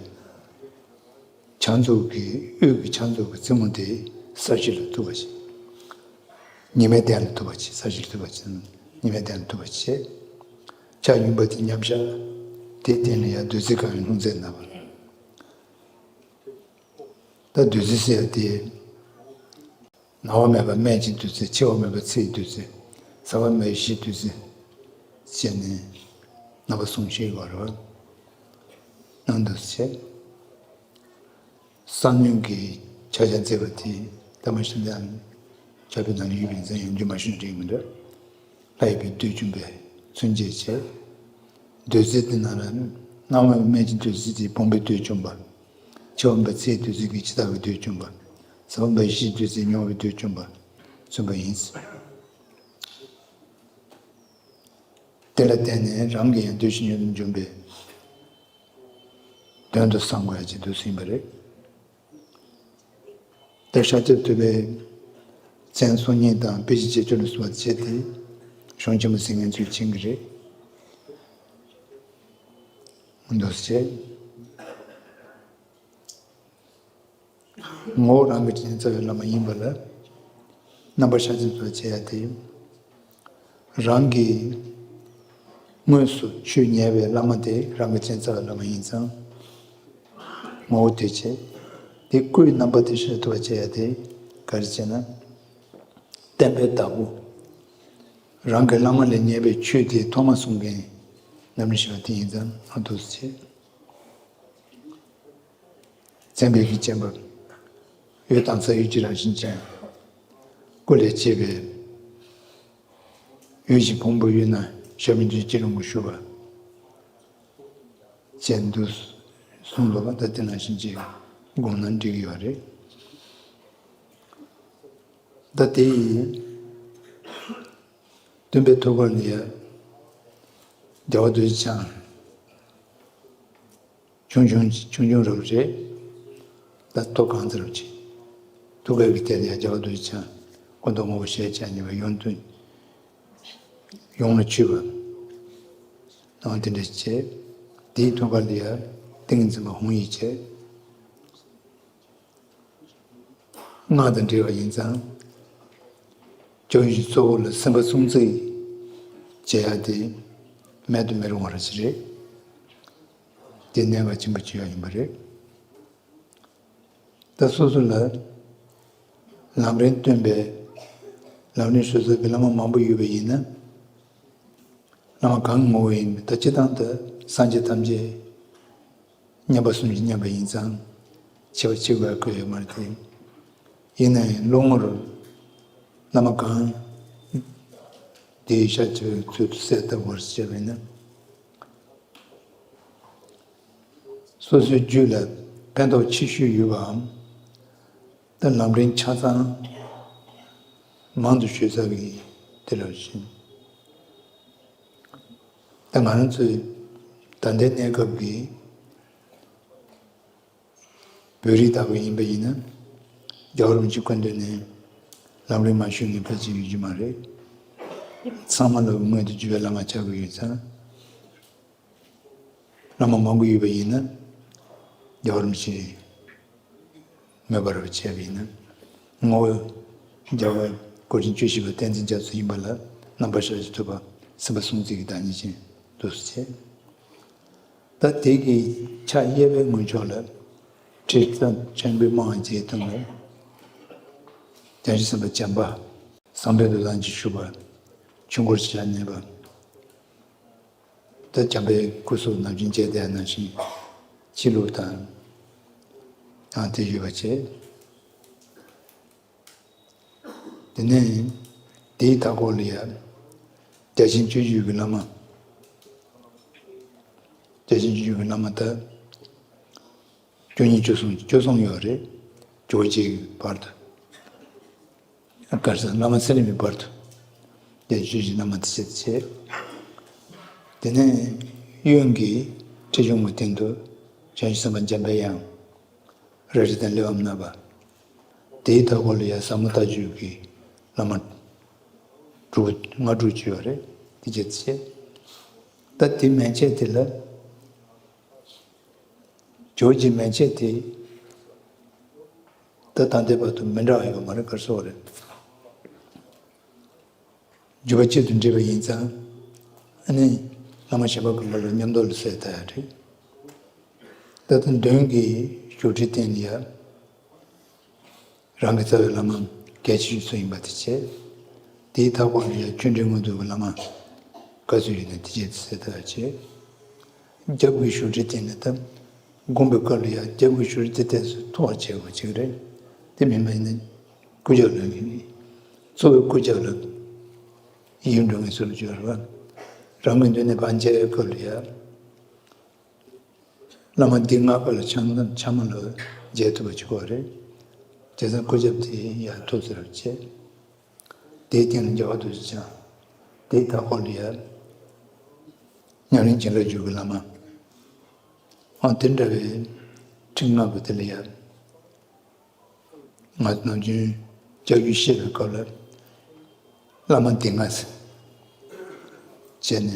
ཕྱག་མཛུབ་ཀྱི་དབུས་ཀྱི་ཕྱག་མཛུབ་ཀྱི་རྩེ་མོ་དེ་ས་གཞི་ལ་ཐུག་པ་ཞིག་ཉི་མའི་གདན་ལ་ཐུག་པ་ཞིག་ས་གཞི་ལ་ཐུག་པ་ཞིག་ཉི་མའི་གདན་ལ་ཐུག་པ་ཞིག་ཕྱག་གཡོན་པ་དེ་མཉམ་བཞག་དེའི་སྟེང་ལ་ཡང་བདུད་རྩི་གང་ཡང་ལྷུང་བཟེད་ན་བ། ད་བདུད་རྩི་ཟེར་ཡ་དེ། ན་བ་མེད་པ་སྨན་གྱི་བདུད་རྩི། འཆི་བ་མེད་པ་ཚེའི་བདུད་རྩི། ཟ་བ་མེད་པ་གཞིའི་བདུད་རྩི། ཟེར་ནས་རྣམ་པ་གསུམ་ཤེས་དགོས་རེད་བ། ནང་དུ་བྱས། ས་གནོན་གྱི་ཕྱག་རྒྱ་མཛད་པ་དེ་ད་མ་གཞི་འདི་ཕྱག་དཔེ་ནང་ལ་ཡོད་པ་ཡིན་ཙང་ཡང་རྒྱུན་མ་ཞུས་ན་འགྲིག་གི་མི་འདུག་ལྷ་ཡི་བུས་བདུད་བཅོམ་པས་མཚོན་བྱེད་བྱས། བདུད་རྩི་དེ་ནང་ལ་སྣང་བ་སྨན་གྱི་བདུད་རྩི་དེ་བུམ་པའི་བདུད་བཅོམ་པ། འཆི་བ་མེད་པ་ཚེའི་བདུད་རྩི་གིས་འཆི་བདག་གི་བདུད་བཅོམ་པ། ཟ་བ་མེད་པ་གཞིའི་བདུད་རྩི་མྱོང་བའི་བདུད་བཅོམ་པ་མཚོན་པ་ཡིན། དེ་ལ་བརྟེན་ནས་རང་གི་ཡང་བདུད་བཞི་མྱུར་དུ་འཇོམས་པའི་དོན་དུ་བསམ་དགོས་ཡ་ཅིག་འདུག་ཟིན་པ་རེད། དེ་ཤཱཀྱ་ཐུབ་པའི་མཚན་སྲོག་སྙིང་དང་དཔེ་གཞི་བྱེད་སྤྱོད་ལ་སོགས་པ་བྱས་ཏེ། གཞུང་ཆེན་པོ་ཟིན་མཁན་ཚོས་མཁྱེན་གྱི་རེད། འདུག་ཟེར། ངོ་བོ་རང་གི་རྒྱུད་ལ་རྩ་བའི་བླ་མ་ཡིན་པ་ལ། རྣམ་པར་ཤར་གྱི་མཛོད་བྱེད་ཡ་དེ། རང་གི་དངོས་སུ་ཆོས་ཉན་པའི་བླ་མ་དེ་རང་གི་རྒྱུད་ལ་རྩ་བའི་བླ་མ་ཡིན་ཙང་། ངོ་བོ་དེ་བྱས། དེ་སྐུའི་རྣམ་པ་དེ་ཤར་ཐུབ་པ་བྱེད་ཡ་དེ་ག་རེ་བྱས་ན། བསྟན་པའི་བདག་པོ། རང་གི་བླ་མ་ལས་ཉན་པའི་ཆོས་དེ་ཐོག་མ་གསུང་མཁན་རྣམ་སྨིན་ཞེས་པ་དེ་ཡིན་ཙང་ཨ་ཐུགས་སུ་ཆེ། མཚན་དཔེ་གི་སྤྱན་པ། འོད་དང་ས་འོད་ཀྱི་རང་བཞིན་ཅན། སྐུ་ལས་སྐྱེས་པའི། འོད་བཞིན་ཕུང་པོའི་དབུས་ན་ཞབས་གཉིས་ཀྱི་སྐྱིལ་ཀྲུང་གིས་བཞུགས་པ། ཅན་དུ་གསུངས་འདུག་པ། ད་དེ་ནང་བཞིན་གྱི་དགོངས་ན་འགྲིག་གི་ཡོད་རེད། ད་དེ་ཡིན། སྟོན་པའི་ཐུགས་ཀ་ལ་ཡ། རྒྱལ་བ་རྡོ་རྗེ་འཆང་། ཆུང་ཆུང་ཆུང་ཆུང་རབ་རེད། ད་ཐུགས་གང་ཚར་བྱེད། ཐུགས་ཀའི་གི་ཐད་ལ་ཡང་རྒྱལ་བ་རྡོ་རྗེ་འཆང་། སྐུ་མདོག་སྔོན་པོ་ཞལ་ཕྱག་གཉིས་པ་ཡོངས་དུ། ཡོངས་ལ་མཆོད་པ། ནང་དེ་འདྲ་བྱས། དེའི་ཐུགས་ཀ་ལ་ཡང་ཏིང་ངེ་འཛིན་པ་ཧཱུྃ་ཡིག་བྱས། སྔགས་དང་འབྲེལ་བ་ཡིན་ཙང་། སྐྱབས་ཡུལ་གྱི་གཙོ་བོ་ལ་སེམས་པ་སྲུང་བརྩི་བྱེད་ཡ་དེ་མེད་དུ་མི་རུང་བ་རེད་ཟེར་རེད། དེ་གནད་འགག་ཆེན་པོ་ཅིག་ཡང་ཡིན་པ་རེད། ད་སོ་སོ་ལ་ལམ་རིམ་སྟོན་པའི་ལམ་རིམ་ཞུ་ས་གི་བླ་མ་མང་པོ་ཡོད་པ་ཡིན་ན། བླ་མ་གང་ངོ་བོ་ཡིན་པའི་ད་སྤྱི་བཏང་དུ་སངས་རྒྱས་ཐམས་ཅད་མཉམ་པ་སུ་ཡིན་མཉམ་པ་ཡིན་ཙང་ཆེ་བ་ཆེ་དགོས་ཡ་ཡོད་མ་རེད་དེ། ཡིན་ན་ཡང་བློ་ངོར་བླ་མ་གང་དེའི་ཤ་ཆེ་བའི་ཚུལ་དུ་གསལ་བཏབ་པར་བྱས་པས་ན། སོ་སོའི་རྒྱུད་ལ་ཕན་ཐོགས་ཆེ་ཤོས་ཡོད་པའམ། ད་ལམ་རིམ་ཆ་ཚང་མང་དུ་ཞུ་ས་གི་དེ་ལ་བཞིན། ད་ང་རང་ཚོའི་ད་ལྟའི་གནས་སྐབས་ཀྱི་བོད་རིགས་ལྟ་བུ་ཡིན་པ་ཡིན་ན། རྒྱལ་བ་རིན་པོ་ཆེ་སྐུ་མདུན་ནས་ལམ་རིམ་མ་ཞུས་མཁན་ཕལ་ཆེར་ཡོད་ཀྱི་མ་རེད། ཚང་མ་ལ་མངོན་དུ་གྱུར་པའི་བླ་མ་ཆགས་ཀྱི་ཡོད་ཙང་། བླ་མ་མང་པོ་ཡོད་པ་ཡིན་ན། རྒྱལ་བ་རིན་པོ་ཆེ་མོས་པ་རབ་བྱས་པ་ཡིན་ན། ངོ་བོ་རྒྱལ་བ་སྐུ་ཕྲེང་བཅུ་བཞི་པ་བསྟན་འཛིན་རྒྱ་མཚོ་ཡིན་པ་ལ་རྣམ་པར་ཤར་གྱི་ཐུབ་པ་སེམས་དཔའ་སྲུང་བརྩི་གི་བདག་ཉིད་ཅན་དུ་བྱས། ད་དེ་གི་ཕྱག་གཡས་པའི་ངོས་ཕྱོགས་ལ་ཁྲི་སྟན་ཆེན་པོའི་དམའ་བ་མཇལ་ཐུབ་ནས། བྱང་ཆུབ་སེམས་དཔའ་བྱམས་པ་བཟང་པོའི་ལུས་ལ་ཅིག་བཞུགས་པ། ཆོས་འཁོར་ཞལ་གནས་པ། ད་བྱམས་པའི་སྐུ་གཟུགས་ནམ་རྒྱུན་མཇལ་དེ་ནང་བཞིན་ཕྱི་ལུགས་དང་། ཡང་དེ་ཡོད་པ་བྱས། དེ་ནས་དེའི་མཐའ་སྐོར་ལ་ཡ། བརྒྱ་བྱིན་སྤྱོད་བརྒྱུད་ཀྱི་བླ་མ། བརྒྱ་བྱིན་སྤྱོད་བརྒྱུད་ཀྱི་བླ་མ་ད། བཅུ་གཉིས་བཅུ་གསུམ་བཅུ་གསུམ་ཡོད་རེད། ཇོ་བོ་རྗེ་གི་བར་དུ། གར་ས་བླ་མ་ཚེ་རིང་མའི་བར་དུ། བརྒྱ་བྱིན་སྤྱོད་བརྒྱུད་བླ་མ་དེ་བྱས་བྱས། དེ་ནས་གཡོན་གྱི་ཁྲི་གཞུང་གི་སྟེང་དུ་བྱང་ཆུབ་སེམས་དཔའ་འཇམ་པའི་དབྱངས། རལ་གྲི་དང་གླེགས་བམ་བསྣམས་པ། དེའི་མཐའ་སྐོར་ལ་ཡང་ཟབ་མོ་ལྟ་སྤྱོད་ཀྱི་བླ་མ་དྲུག་ལྔ་དྲུག་ཅིག་ཡོད་རེད། དེ་བྱས་བྱས། ད་དེ་མན་ཆད་དེ་ལ། ཇོ་བོ་རྗེ་མན་ཆད་དེ། ད་ད་ལྟའི་བར་དུ་མི་འདྲ་བ་ཡོད་མ་རེད། ག་རེ་ཟེར་དགོས་རེད། བརྒྱུད་པ་གཅིག་ཏུ་འདྲེས་པ་ཡིན་ཙང་། ཨ་ནི་བླ་མ་གཞན་པ་ཀུན་ལ་མཉམ་དུ་ལ་ཟེར་ད་ཡ་རེད། ད་ལྟ་མདུན་གྱི་བཞུགས་ཁྲིའི་སྟེང་ལ་ཡ། རང་གི་རྩ་བའི་བླ་མ་གལ་ཆེ་ཤོས་ཚོ་ཡིན་པ་དེ་བྱས། དེའི་མཐའ་འཁོར་ལ་ཡ་ཆོས་འབྲེལ་མངོན་མཐོ་གི་བླ་མ་ག་ཚོད་ཡོད་ན་དེ་བྱས་ཟེར་ད་ཡ་བྱས། རྒྱབ་ཀྱི་བཞུགས་ཁྲིའི་སྟེང་ལ་ད། དགོངས་པའི་སྐབས་ལ་ཡང་རྒྱབ་ཀྱི་བཞུགས་ཁྲི་དེ་ཏོག་ཙམ་མཐོ་བ་བྱེད་དགོས་ཅིག་རེད། དེ་མིན་པ་ཡིན་ན། སྐུ་རྒྱབ་ལ་ནི། གཙོ་བོའི་སྐུ་རྒྱབ་ལ། ཡིག་འབྲུ་ངེས་སུ་ལ་བརྗོད་ར། རང་གི་མདུན་ནས་ཕར་མཇལ་བའི་སྐབས་ལ་ཡང་། བླ་མ་འདི་ང་སྐབས་ལ་ཆ་ཆ་མ་ལ་མཇལ་ཐུབ་པ་ཅིག་དགོས་རེད། བྱས་ཙང་སྐུ་རྒྱབ་དེ་ཡང་མཐོ་ཟེར་བ་བྱས། དེའི་སྟེང་ལ་རྒྱལ་བ་རྡོ་རྗེ་འཆང་། དེའི་མཐའ་འཁོར་ལ་ཡ། ཉམས་ལེན་བྱིན་རླབས་འཇུག་གི་བླ་མ། ཨང་དེ་འདྲ་བའི་ཁྲི་ལྔ་པོ་དེ་ལ་ཡ། ང་ཚོ་ནམ་རྒྱུན་ལྕགས་ཀྱུ་བཤད་པའི་སྐབས་ལ། བླ་མ་འདི་ང་ཟེར། བྱས་ནས་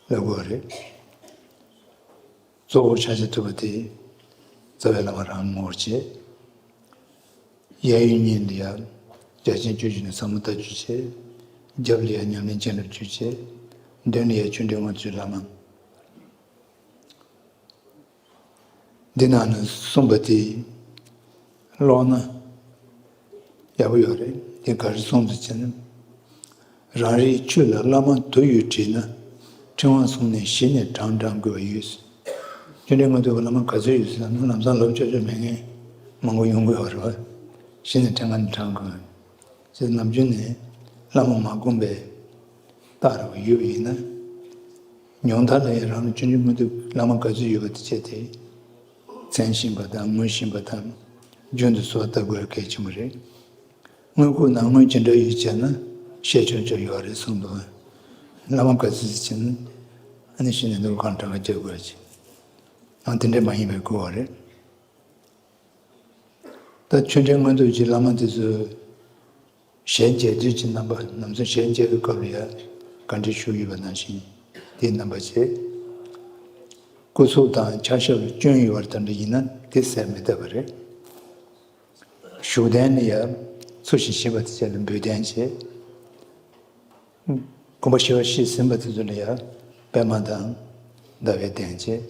ལབ་དགོས་རེད། གཙོ་བོ་ཕྱག་རྒྱ་ཐུབ་པ་དེ་རྩ་བའི་བླ་མ་རང་ངོ་བོར་བྱས། གཡས་གཡོན་གཉིས་ལ་ཡ་བརྒྱ་བྱིན་སྤྱོད་བརྒྱུད་ནས་ཟབ་མོ་ལྟ་སྤྱོད་བྱས། རྒྱབ་ལ་ཡ་ཉམས་ལེན་བྱིན་རླབས་འཇུག་བྱས། མདུན་ལ་ཡ་ཆོས་འབྲེལ་མངོན་མཐོའི་བླ་མ། འདི་ནང་ནས་གསུངས་པ་དེ་ཀློག་ན་ཡག་པོ་ཡོད་རེད། དེ་ག་རེ་གསུངས་འདུག་ཟེར་ན། རང་རེའི་ཆོས་ལ་བླ་མ་དུ་ཡོད་དྲིས་ན། ཕྲེང་བ་གསུམ་ནས་བཞི་ནས་བགྲང་བགྲང་དགོས་པ་ཡོད། ཆོས་འབྲེལ་མངོན་མཐོ་གི་བླ་མ་ག་ཚོད་ཡོད་ཟེར་ན། ལམ་སང་ལབ་ཆོག་ཆོག་མེད་མཁན་མང་པོ་ཡོང་གི་ཡོད་རེད་བ། བཞི་ནས་ཕྲེང་བ་ནས་བགྲང་དགོས། ཅེས་ནམ་རྒྱུན་ནས་བླ་མ་མ་བསྒོམས་པའི་རྟགས་རེ་བ་ཡོད་པ་ཡིན་ན། ཉུང་མཐའ་ལ་ཡང་རང་ལ་ཆོས་འབྲེལ་མངོན་མཐོའི་བླ་མ་ག་ཚོད་ཡོད་པ་དེ་བྱས་ཏེ། མཚན་ཤེས་པ་དང་ངོ་ཤེས་པ་དང་། རྒྱུན་དུ་གསོལ་བ་བཏབ་དགོས་གལ་ཆེན་པོ་རེད། དངུལ་ཁུག་ནང་དངུལ་ཇི་འདྲ་ཡོད་བྱས་ན་ཤེས་ཆོག་ཆོག་ཡོད་རེད་གསུངས་འདུག། བླ་མ་ག་ཚོད་ཟེར་བྱས་ན། ཨ་ནི་གཞི་ནས་འདུག་གང་དྲག་རྒྱག་དགོས་ཀྱི། ཡང་དེ་འདྲ་མ་ཡིན་པའི་སྐོར་བ་རེད། ད་ཆོས་འབྲེལ་མངོན་མཐོ་གི་བླ་མ་དེ་ཚོའི་ཞལ་མཇལ་དུས་ཀྱི་རྣམ་པ། ནམ་སོ་ཞལ་མཇལ་བའི་སྐབས་ལ་ཡ་བཀའ་འདྲི་ཞུས་ཡོད་པ་ནང་བཞིན་དེའི་རྣམ་པ་བྱས། སྐུ་གཟུགས་དང་ཕྱག་ཞབས་ལ་སྐྱོན་ཡོད་པ་དེ་འདྲ་ཡིན་ན་དེ་གསལ་མི་བཏབ་པ་རེད། བཞུགས་གདན་ལ་ཡ་ཚུལ་བཞིན་བཞེས་པ་དེ་བྱས་ལ་འབུལ་གདན་བྱས། དགོངས་པ་ཞི་བ་ཞིག་ཟིན་པ་དེ་ཚོ་ལ་ཡང་པད་མ་དང་ཟླ་བའི་གདན་བཅས་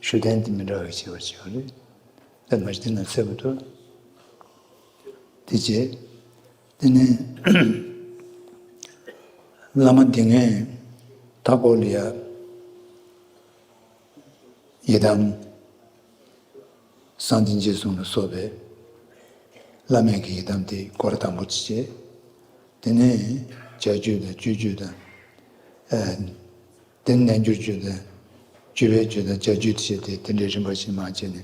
བཞུགས་གདན་དེ་མི་འདྲ་བའི་བྱེད་པར་བྱེད་པ་རེད། ད་མ་གཞི་དེ་ན་གསལ་པོ་འདུག། དེ་རྗེས་དེ་ནས་བླ་མ་འདི་ངས་མཐའ་འཁོར་ལ་ཡ་ཡི་དམ། གསང་བདེ་འཇིགས་གསུམ་ལ་སོགས་པའི་བླ་མེད་ཀྱི་ཡི་དམ་དེ་སྐོར་དང་པོ་དེ་བྱས། དེ་ནས་བྱ་རྒྱུད་དང་སྤྱོད་རྒྱུད་དང་། ཨ། དེ་ནས་རྣལ་འབྱོར་རྒྱུད་དང་། སྤྱོད་པའི་རྒྱུད་དང་བྱ་རྒྱུད་དེ་བྱས་ཏེ་དེ་འདྲའི་རིམ་པ་བཞིན་མར་བྱས་ནས།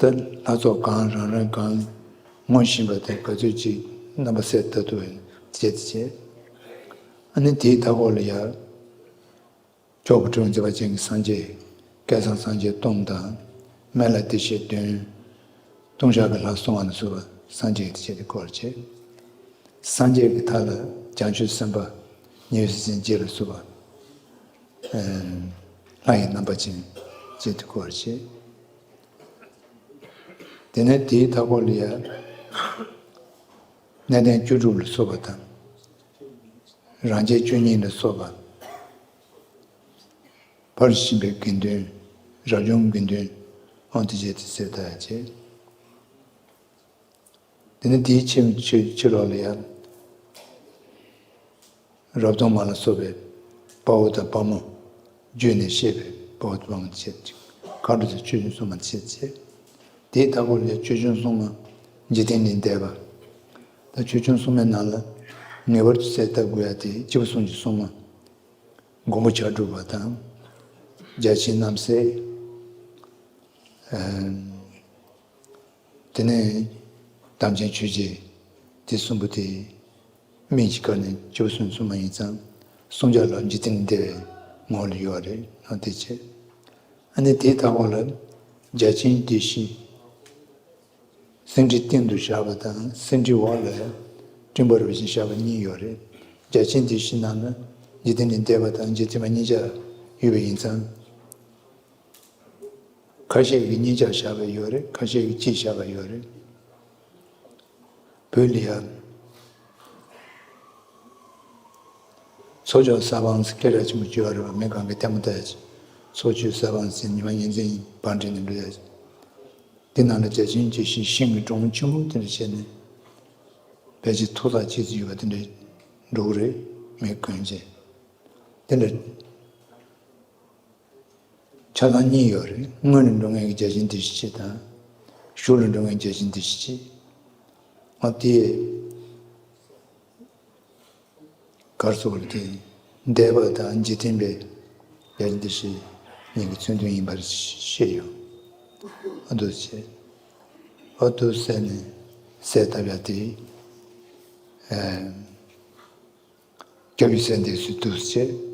ད་ལྷ་ཚོགས་གང་རང་རང་གང་ངོ་ཤེས་པ་དེ་ག་ཚོད་ཅིག་རྣམ་པ་གསལ་ལྟ་ཐུབ་པའི་བྱས་ཏེ་བྱས། ཨ་ནི་དེའི་མཐའ་འཁོར་ལ་ཡ། མཆོག་གི་སྤྲུལ་པ་མཛད་པ་ཅན་གྱི་སངས་རྒྱས། བསྐལ་བཟང་སངས་རྒྱས་སྟོང་དང་། སྨན་བླ་བདེ་གཤེགས་བདུན། ལྟུང་བཤགས་ཀྱི་ལྷ་སྲུང་བ་ལ་སོགས་པ་སངས་རྒྱས་ཀྱི་ཆེད་དུ་བསྐོར་བྱས། སངས་རྒྱས་ཀྱི་མཐའ་ལ་བྱང་ཆུབ་སེམས་དཔའ་ཉེ་བའི་སྲས་ཆེན་བརྒྱད་ལ་སོགས་པ། ལྷ་ཡི་རྣམ་པ་ཅན་ཆེད་དུ་བསྐོར་བྱས། དེ་ནས་དེའི་མཐའ་འཁོར་ལ་ཡ། གནས་བརྟན་བཅུ་དྲུག་ལ་སོགས་པ་དང་། རང་རྒྱལ་བཅུ་གཉིས་ལ་སོགས་པ། ཕར་ཕྱིན་པའི་དགེ་འདུན། རབ་བྱུང་དགེ་འདུན། ཨོ་དེ་བྱས་ཏེ་གསལ་བཏབ་ཡ་བྱས། དེ་ནས་དེའི་ཕྱི་ཕྱི་ཕྱི་ལོགས་ལ་ཡང་རབ་གདོང་མ་ལ་སོགས་པའི་དཔའ་བོ་དང་དཔའ་མོ། བརྒྱུད་ནས་བཤད་པའི་དཔའ་བོ་དང་དཔའ་མོ་བྱས་ཏེ། མཁའ་འགྲོ་དང་ཆོས་སྐྱོང་སྲུང་མ་བྱས་ཏེ། དེའི་མཐའ་འཁོར་ལ་ཆོས་སྐྱོང་སྲུང་མ་འཇིག་རྟེན་ལས་འདས་པ། ད་ཆོས་སྐྱོང་སྲུང་མའི་ནང་ལ་ངེས་པར་དུ་གསལ་བཏབ་དགོས་ཡ་དེ་སྐྱེས་བུ་གསུམ་གྱི་སྲུང་མ། མགོན་པོ་བྱ་སྒྲུབ་པ་དང་། བརྒྱ་བྱིན་རྣམ་སྲས། ཨ། དེ་ནས་དམ་ཅན་ཆོས་རྗེ། དེ་གསུམ་པོ་དེ་སྨན་གྱི་བཀའ་ནས་སྐྱེས་བུ་གསུམ་གྱི་སྲུང་མ་ཡིན་ཙང་། གསུམ་ཆར་ལ་འཇིག་རྟེན་འདས་པའི་ངོ་བོ་ལ་ཡོད་རེད་ཨ་དེ་བྱས། ཨ་ནི་དེའི་མཐའ་འཁོར་ལ་བརྒྱ་བྱིན་སྡེ་བཞི། སེང་ཁྲི་སྟེང་དུ་བཞག་པ་དང་སེང་ཁྲིའི་འོག་ལ་སྤྲིན་པ་རུ་བཞིན་བཞག་པ་གཉིས་ཡོད་རེད། བརྒྱ་བྱིན་སྡེ་བཞི་ནང་ན་འཇིག་རྟེན་ལས་འདས་པ་དང་འཇིག་རྟེན་པ་གཉིས་ཆར་ཡོད་པ་ཡིན་ཙང་། ཁ་ཤས་ཀྱིས་གཉིས་ཆར་བཞག་པ་ཡོད་རེད། ཁ་ཤས་ཀྱིས་གཅིག་བཞག་པ་ཡོད་རེད། བོད་ལ་ཡང་ཚོགས་མཆོད་ས་བོན་ཟེར་སྐད་གྲགས་ཆེན་པོ་ཅིག་ཡོད་རེད་པ། མི་གང་གིས་ལྟད་མོ་ལྟ་ཡ་ཅིག་ཚོགས་མཆོད་ས་བོན་ཟེར་ཉི་མ་ཉིན་མཚན་བང་བསྒྲིགས་ནས་འགྲོ་ཡ་ཅིག་དེ་ནང་ལ་བརྒྱ་བྱིན་གྱི་ཤིང་ཤིང་གི་སྒྲོམ་ཆེན་པོ་དེ་འདྲ་བྱས་ནས་ཕལ་ཆེར་ཐོག་ཐག་ཆོད་ཙམ་ཡོད་པ་དེ་འདྲ་འགྲོ་གི་རེད། མི་གོན་ཆེ་དེ་འདྲ། ཆ་ཚང་གཉིས་ཡོད་རེད། སྔོན་ལ་འགྲོ་མཁན་གྱི་བརྒྱ་བྱིན་སྡེ་བཞི་གཅིག་དང་། གཞུག་ལ་འགྲོ་མཁན་བརྒྱ་བྱིན་སྡེ་བཞི་གཅིག་ཨ་དེ། གར་སོགས་ལ་དེ། འདས་པ་དང་འཇིག་རྟེན་པའི་བརྒྱ་བྱིན་སྡེ་བཞི་གཉིས་ཀྱི་མཚོན་དོན་ཡིན་པར་བཤད་ཡོད། ཨ་འདུག་བྱས། ཨ་འདུག་ཟེར་ནས་གསལ་བཏབ་ཡ་དེ། ཨ། སྐྱབས་ཡུལ་གསལ་འདེབས་སུ་འདུག་ཅེས།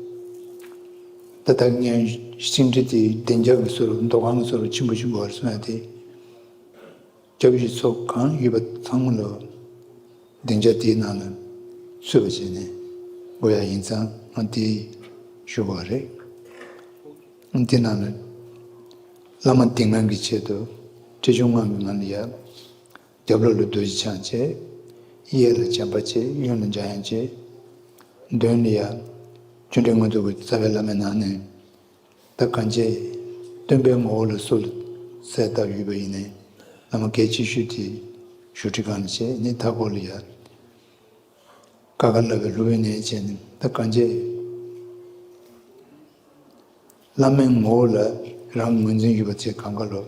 ད་ལྟ་ངས་ཤིང་འབྲས་དེ་བདེ་འཇགས་ཀྱི་སོར་མདོ་ཁམས་ཀྱི་སོར་ཆེན་པོ་ཞིག་དགོས་པར་གསུངས་ཡ་དེ། སྐྱབས་ཡུལ་ཚོ་གང་ཡོད་པ་ཚང་མ་ལ་བདེ་འཇགས་དེའི་ནང་ལ་ཚུད་པ་བྱས་ནས་དགོས་ཡ་ཡིན་ཙང་ང་དེ་ཞུ་དགོས་པ་རེད། དེ་ནང་ལ་བླ་མ་སྡིག་ངག་གི་ཆེད་དུ་ཁྲིད་གཞུང་ངག་གི་ངང་ལ་ཡ། རྒྱབ་ལོགས་ལ་རྡོ་རྗེ་འཆང་བྱས། གཡས་ལ་བྱམས་པ་བྱས། གཡོན་ལ་འཇམ་དབྱངས་བྱས། མདུན་ལ་ཡང་ཆོ་འཕྲུལ་དངོས་གྲུབ་ཀྱི་རྩ་བའི་བླ་མའི་ནང་ནས་ད་གང་བྱས་སྟོན་པའི་ངོ་བོ་ལ་སུ་ལ་གསལ་བཏབ་ཡོད་པ་ཡིན་ནའི་བླ་མ་གལ་ཆེ་ཤོས་དེ་ཞུ་ཁྲི་སྒང་ལ་བྱས་ནས་མཐའ་སྐོར་ལ་ཡང་ཀ་ཁ་ལབ་པའི་ལྷུ་བའི་གནས་བྱས་ནས་ད་གང་བྱས་བླ་མའི་ངོ་བོ་ལ་རང་ངོས་འཛིན་ཡོད་པ་བྱས་གང་ག་ལོ།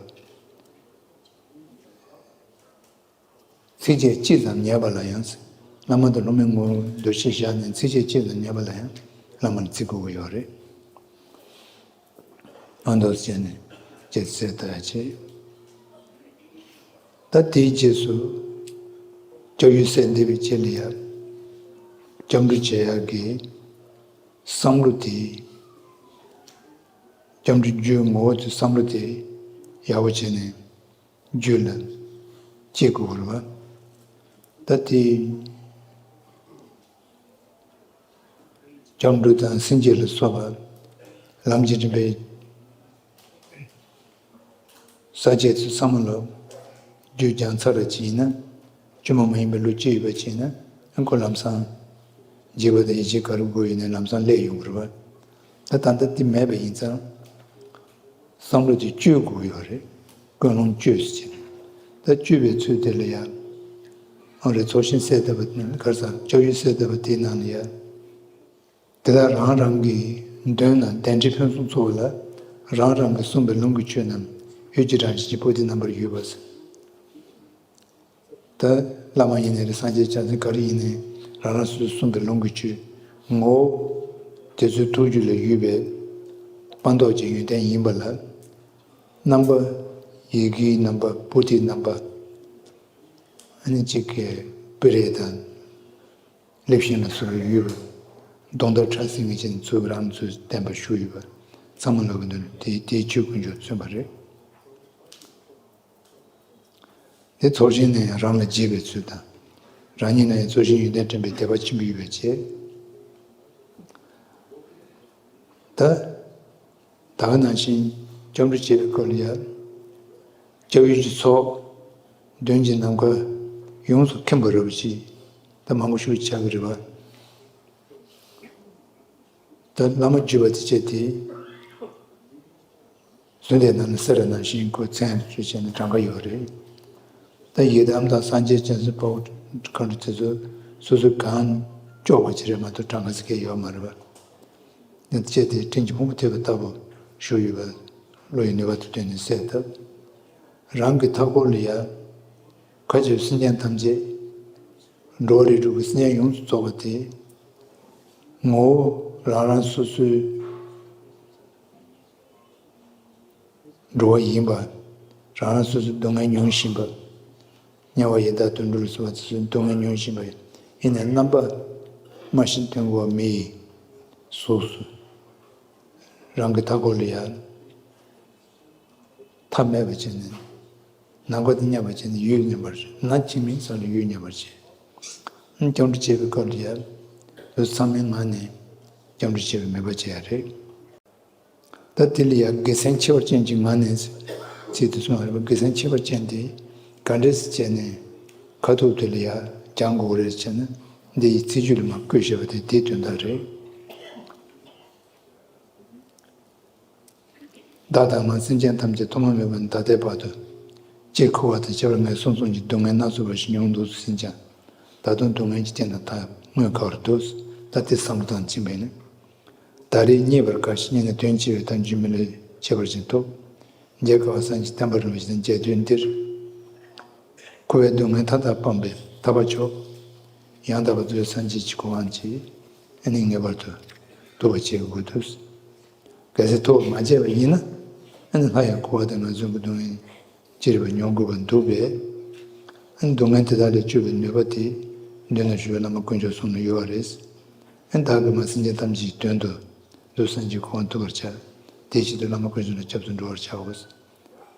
ཚིགས་བཅད་གཅིག་ཙམ་ཉན་པ་ལ་ཡང་། བླ་མ་དང་སློབ་མའི་ངོ་བོ་འདུ་ཤེས་བཞག་ནས་ཚིགས་བཅད་གཅིག་ཙམ་ཉན་པ་ལ་ཡང་བླ་མར་བརྩི་དགོས་ཀྱི་ཡོད་རེད། ཨ་མདོ་བྱས་ནས་ཅེས་གསལ་བཏབ་ཡ་བྱས། ད་དེའི་རྗེས་སུ་སྐྱབས་ཡུལ་གསལ་འདེབས་པའི་རྗེས་ལ་ཡང་སྐྱབས་འགྲོ་བྱེད་ཡག་གི་བསམ་བློ་དེ། སྐྱབས་འགྲོ་རྒྱུའི་ངོ་བོ་དེ་བསམ་བློ་དེ་ཡག་པོ་བྱས་ནས། རྒྱུད་ལ་སྐྱེ་དགོས་པ་རེད་པ། ད་དེ་སྐྱབས་འགྲོ་དང་སེམས་བསྐྱེད་ལ་སོགས་པ་ལམ་གྱི་རིམ་པའི་ས་བཅད་ཚོ་ཚང་མ་ལ་རྒྱུད་སྦྱངས་ཚར་བ་ཅིག་ཡིན་ན། བཅོས་མ་མ་ཡིན་པའི་ལུགས་ཅི་ཡོད་པ་ཅིག་ཡིན་ན་ཨ་ཁོ་ལམ་སང་འཇིགས་པ་དང་ཡིད་ཆེས་ག་རེ་དགོས་ཡོད་ན་ལམ་སང་སླེབས་ཡོང་གི་རེད་པ། ད་ད་ལྟ་དེ་མེད་པ་ཡིན་ཙང་། བསམ་བློ་དེ་བཅོས་དགོས་ཡོད་རེད། ཀུན་སློང་བཅོས་ཟེར་གྱི་རེད། ད་བཅོས་པའི་ཚུལ་དེ་ལ་ཡང་། ཨ་རེ་ཚོགས་ཞིང་གསལ་བཏབ་པ་ག་རེ་ཟེར་སྐྱབས་ཡུལ་གསལ་བཏབ་པ་དེའི་ནང་ལ་ཡང་། དེ་དག་རང་རང་གི་མདུན་ན་གདན་ཁྲི་ཕུན་སུམ་ཚོགས་པ་ལ་རང་རང་གིས་གསུངས་པའི་ལུང་གི་ཆོས་རྣམས་ཡུལ་གྱི་རང་བཞིན་གྱི་པོ་ཏི་རྣམ་པར་ཡོད་པ་ཟེར། ད་བླ་མ་ཡིན་ནའི་རེད། སངས་རྒྱས་བྱང་སེམས་ག་རེ་ཡིན་ནའི་རང་རང་སོ་སོས་གསུངས་པའི་ལུང་གི་ཆོས་ངོ་བོ་དེ་ཚོའི་ཐུགས་རྒྱུད་ལ་ཡོད་པའི་སྤངས་རྟོགས་ཀྱི་ཡོན་ཏན་ཡིན་པ་ལ། རྣམ་པ། ཡི་གེའི་རྣམ་པ། པོ་ཏིའི་རྣམ་པ། ཨ་ནི་གཅིག་གི་སྤུ་རེ་དང་། ལེབ་ཤིང་ལ་སོགས་པའི་ཡོད་པ། གདོང་དར་ཁྲ་སིང་གི་ཅན་ཚོས་རང་ཚོས་བསྟན་པ་ཞུ་ཡོད་པ། ཚང་མ་ལོག་གི་འདུག་དེ་དེའི་ཆོས་ཀུན་སྦྱོར་མཚོན་པ་རེད། དེ་ཚོགས་ཞིང་ནས་ཡང་རང་ལ་བརྗེད་པའི་ཚུལ་དང་། རང་ཉིད་ན་ཡང་ཚོགས་ཞིང་ཡོན་ཏན་དྲན་པའི་དད་པ་ཆེན་པོ་ཡོད་པའི་ཕྱིར། ད། ད་ག་ནང་བཞིན་སྐྱབས་འགྲོ་བྱེད་པའི་སྐབས་ལ་ཡང་། སྐྱབས་ཡུལ་གྱི་ཚོགས། མདུན་གྱི་ནམ་མཁའ། ཡོངས་སུ་ཁེངས་པ་རབ་ཅིག་ད་མང་པོ་ཞིག་ཆགས་ཀྱི་རེད་པ། ད་བླ་མ་བརྒྱུད་པ་དེ་བྱས་ཏེ། དོན་དེ་ནང་ལ་ཟེར་བ་ནང་བཞིན་ཁོ་མཚན་དུ་བྱས་ནས་གྲངས་ཀ་ཡོད་རེད། ད་ཡི་དམ་དང་སངས་རྒྱས་བྱང་སེམས་དཔའ་བོ་མཁའ་འགྲོ་དེ་ཚོ་སོ་སོ་གང་ལྕོགས་པ་ཅིག་རེད་མ་གཏོགས་གྲངས་ཀ་ཟེར་མཁན་ཡོད་མ་རེད་པ། ཡང་ཅེས་དེ་སྤྲིན་གྱི་ཕུང་པོ་ཐེབས་པ་ལྟ་བུ་བཞུགས་ཡོད་པ་བློ་ཡི་ནུས་པ་དང་བསྟུན་ནས་གསལ་བཏབ། རང་གི་མཐའ་འཁོར་ལ་ཡང་མཁའ་སྤྱོད་སེམས་ཅན་ཐམས་ཅད་འགྲོ་བ་རིགས་དྲུག་གི་སེམས་ཅན་ཡོངས་སུ་རྫོགས་པ་དེ་ངོ་བོ་རང་རང་སོ་སོའི་འགྲོ་བ་ཡིན་པ། རང་རང་སོ་སོའི་སྡུག་བསྔལ་མྱོང་བཞིན་པ། དམྱལ་བ་ཡི་དྭགས་དུད་འགྲོ་ལ་སོགས་པ་སོ་སོའི་སྡུག་བསྔལ་མྱོང་བཞིན་པ་ཡིན་ནས་རྣམ་པ་སྨྲ་ཤེས་དོན་གོ་བ་མི་ཡི་གཟུགས་སུ་རང་གི་མཐའ་འཁོར་ལ་ཡང་མཐའ་མེད་པ་བྱས་ནས་ནམ་མཁའ་དང་མཉམ་པ་བྱས་ནས་ཡུལ་མཉམ་པར་ན་གཅིག་མིན་ས་ལ་ཡུལ་མཉམ་པར་བྱས། སྐྱབས་འགྲོ་བྱེད་པའི་སྐབས་ལ་ཡང་དུས་ཚང་མའི་ངང་ནས་སྐྱབས་འགྲོ་བྱེད་པའི་མོས་པ་བྱེད་ཡ་རེད། ད་དེ་ལ་ཡང་དགེ་མཚན་ཁྱད་པར་ཅན་གྱི་ངང་ནས་ཚིག་དེ་གསུངས་པ་རེད་པ། དགེ་མཚན་ཁྱད་པར་ཅན་དེ་ག་འདྲས་སེ་བྱས་ནས་ཁ་ཐུག་དེ་ལ་ཡང་སྦྱང་དགོས་རེད་ཟེར་ན། འདི་ཡི་ཚིག་བརྗོད་ལ་མར་བཀོད་བཞག་པ་དེ་དེའི་དོན་དག་རེད། བདག་དང་ང་སེམས་ཅན་ཐམས་ཅད་ཐོག་མ་མེད་པ་ནས་ད་ལྟའི་བར་དུ་སྤྱིར་འཁོར་བ་དང་ཁྱད་པར་ངན་སོང་གསུམ་གྱི་སྡུག་བསྔལ་སྣ་ཚོགས་པ་ཞིག་མྱོང་འདུག་ཟིན་ཀྱང་། ད་དུང་སྡུག་བསྔལ་གྱི་རྟེན་དང་མཐའ་དངོས་ག་བར་འདུག་ད་དེ་བསམ་བློ་བཏང་ཕྱིན་པས་ནི། ད་རེས་རྙེད་པར་དཀའ་ཞིང་རྙེད་ན་དོན་ཆེ་བས་ཐབས་འཇུག་མི་ལས་ཁྱད་པར་ཅན་ཐོབ། མཇལ་དཀའ་བ་སངས་རྒྱས་བསྟན་པ་རིན་པོ་ཆེ་དང་མཇལ་དུས་འདིར། འཁོར་བའི་སྡུག་བསྔལ་མཐའ་དག་སྤངས་པའི་ཐར་པ་མཆོག་ཡང་དག་པར་རྫོགས་སངས་རྒྱས་ཀྱི་གོ་འཕང་ཅིག་ཨ་ནི་ངེས་པར་དུ་ཐོབ་པར་བྱེད་དགོས་འདུག་གལ་སྲིད་ཐོབ་པར་མ་བྱས་པ་ཡིན་ན། ཨ་ནི་སླར་ཡང་འཁོར་བ་དང་ངན་སོང་གི་སྡུག་བསྔལ་ཅི་རིགས་པ་མྱོང་དགོས་པ་འདུག་པས། ཨ་ནི་སྡུག་བསྔལ་དེ་དག་ལས་སྐྱོབ་པའི་ནུས་པ་དེ་མདུན་ན་བཞུགས་པའི་བླ་མ་དཀོན་མཆོག་གསུམ་ལ་ཡོད་པ་རེད། ཨ་ནི་བདག་གིས་མ་སེམས་ཅན་ཐམས་ཅད་ཀྱི་དོན་དུ་རྫོགས་སངས་རྒྱས་གོ་འཕང་ཐོབ་པར་བྱ། དེའི་ཆེད་དུ་བླ་མ་དཀོན་མཆོག་ལ་སྐྱབས་སུ་འགྲོ་བར་བྱའོ།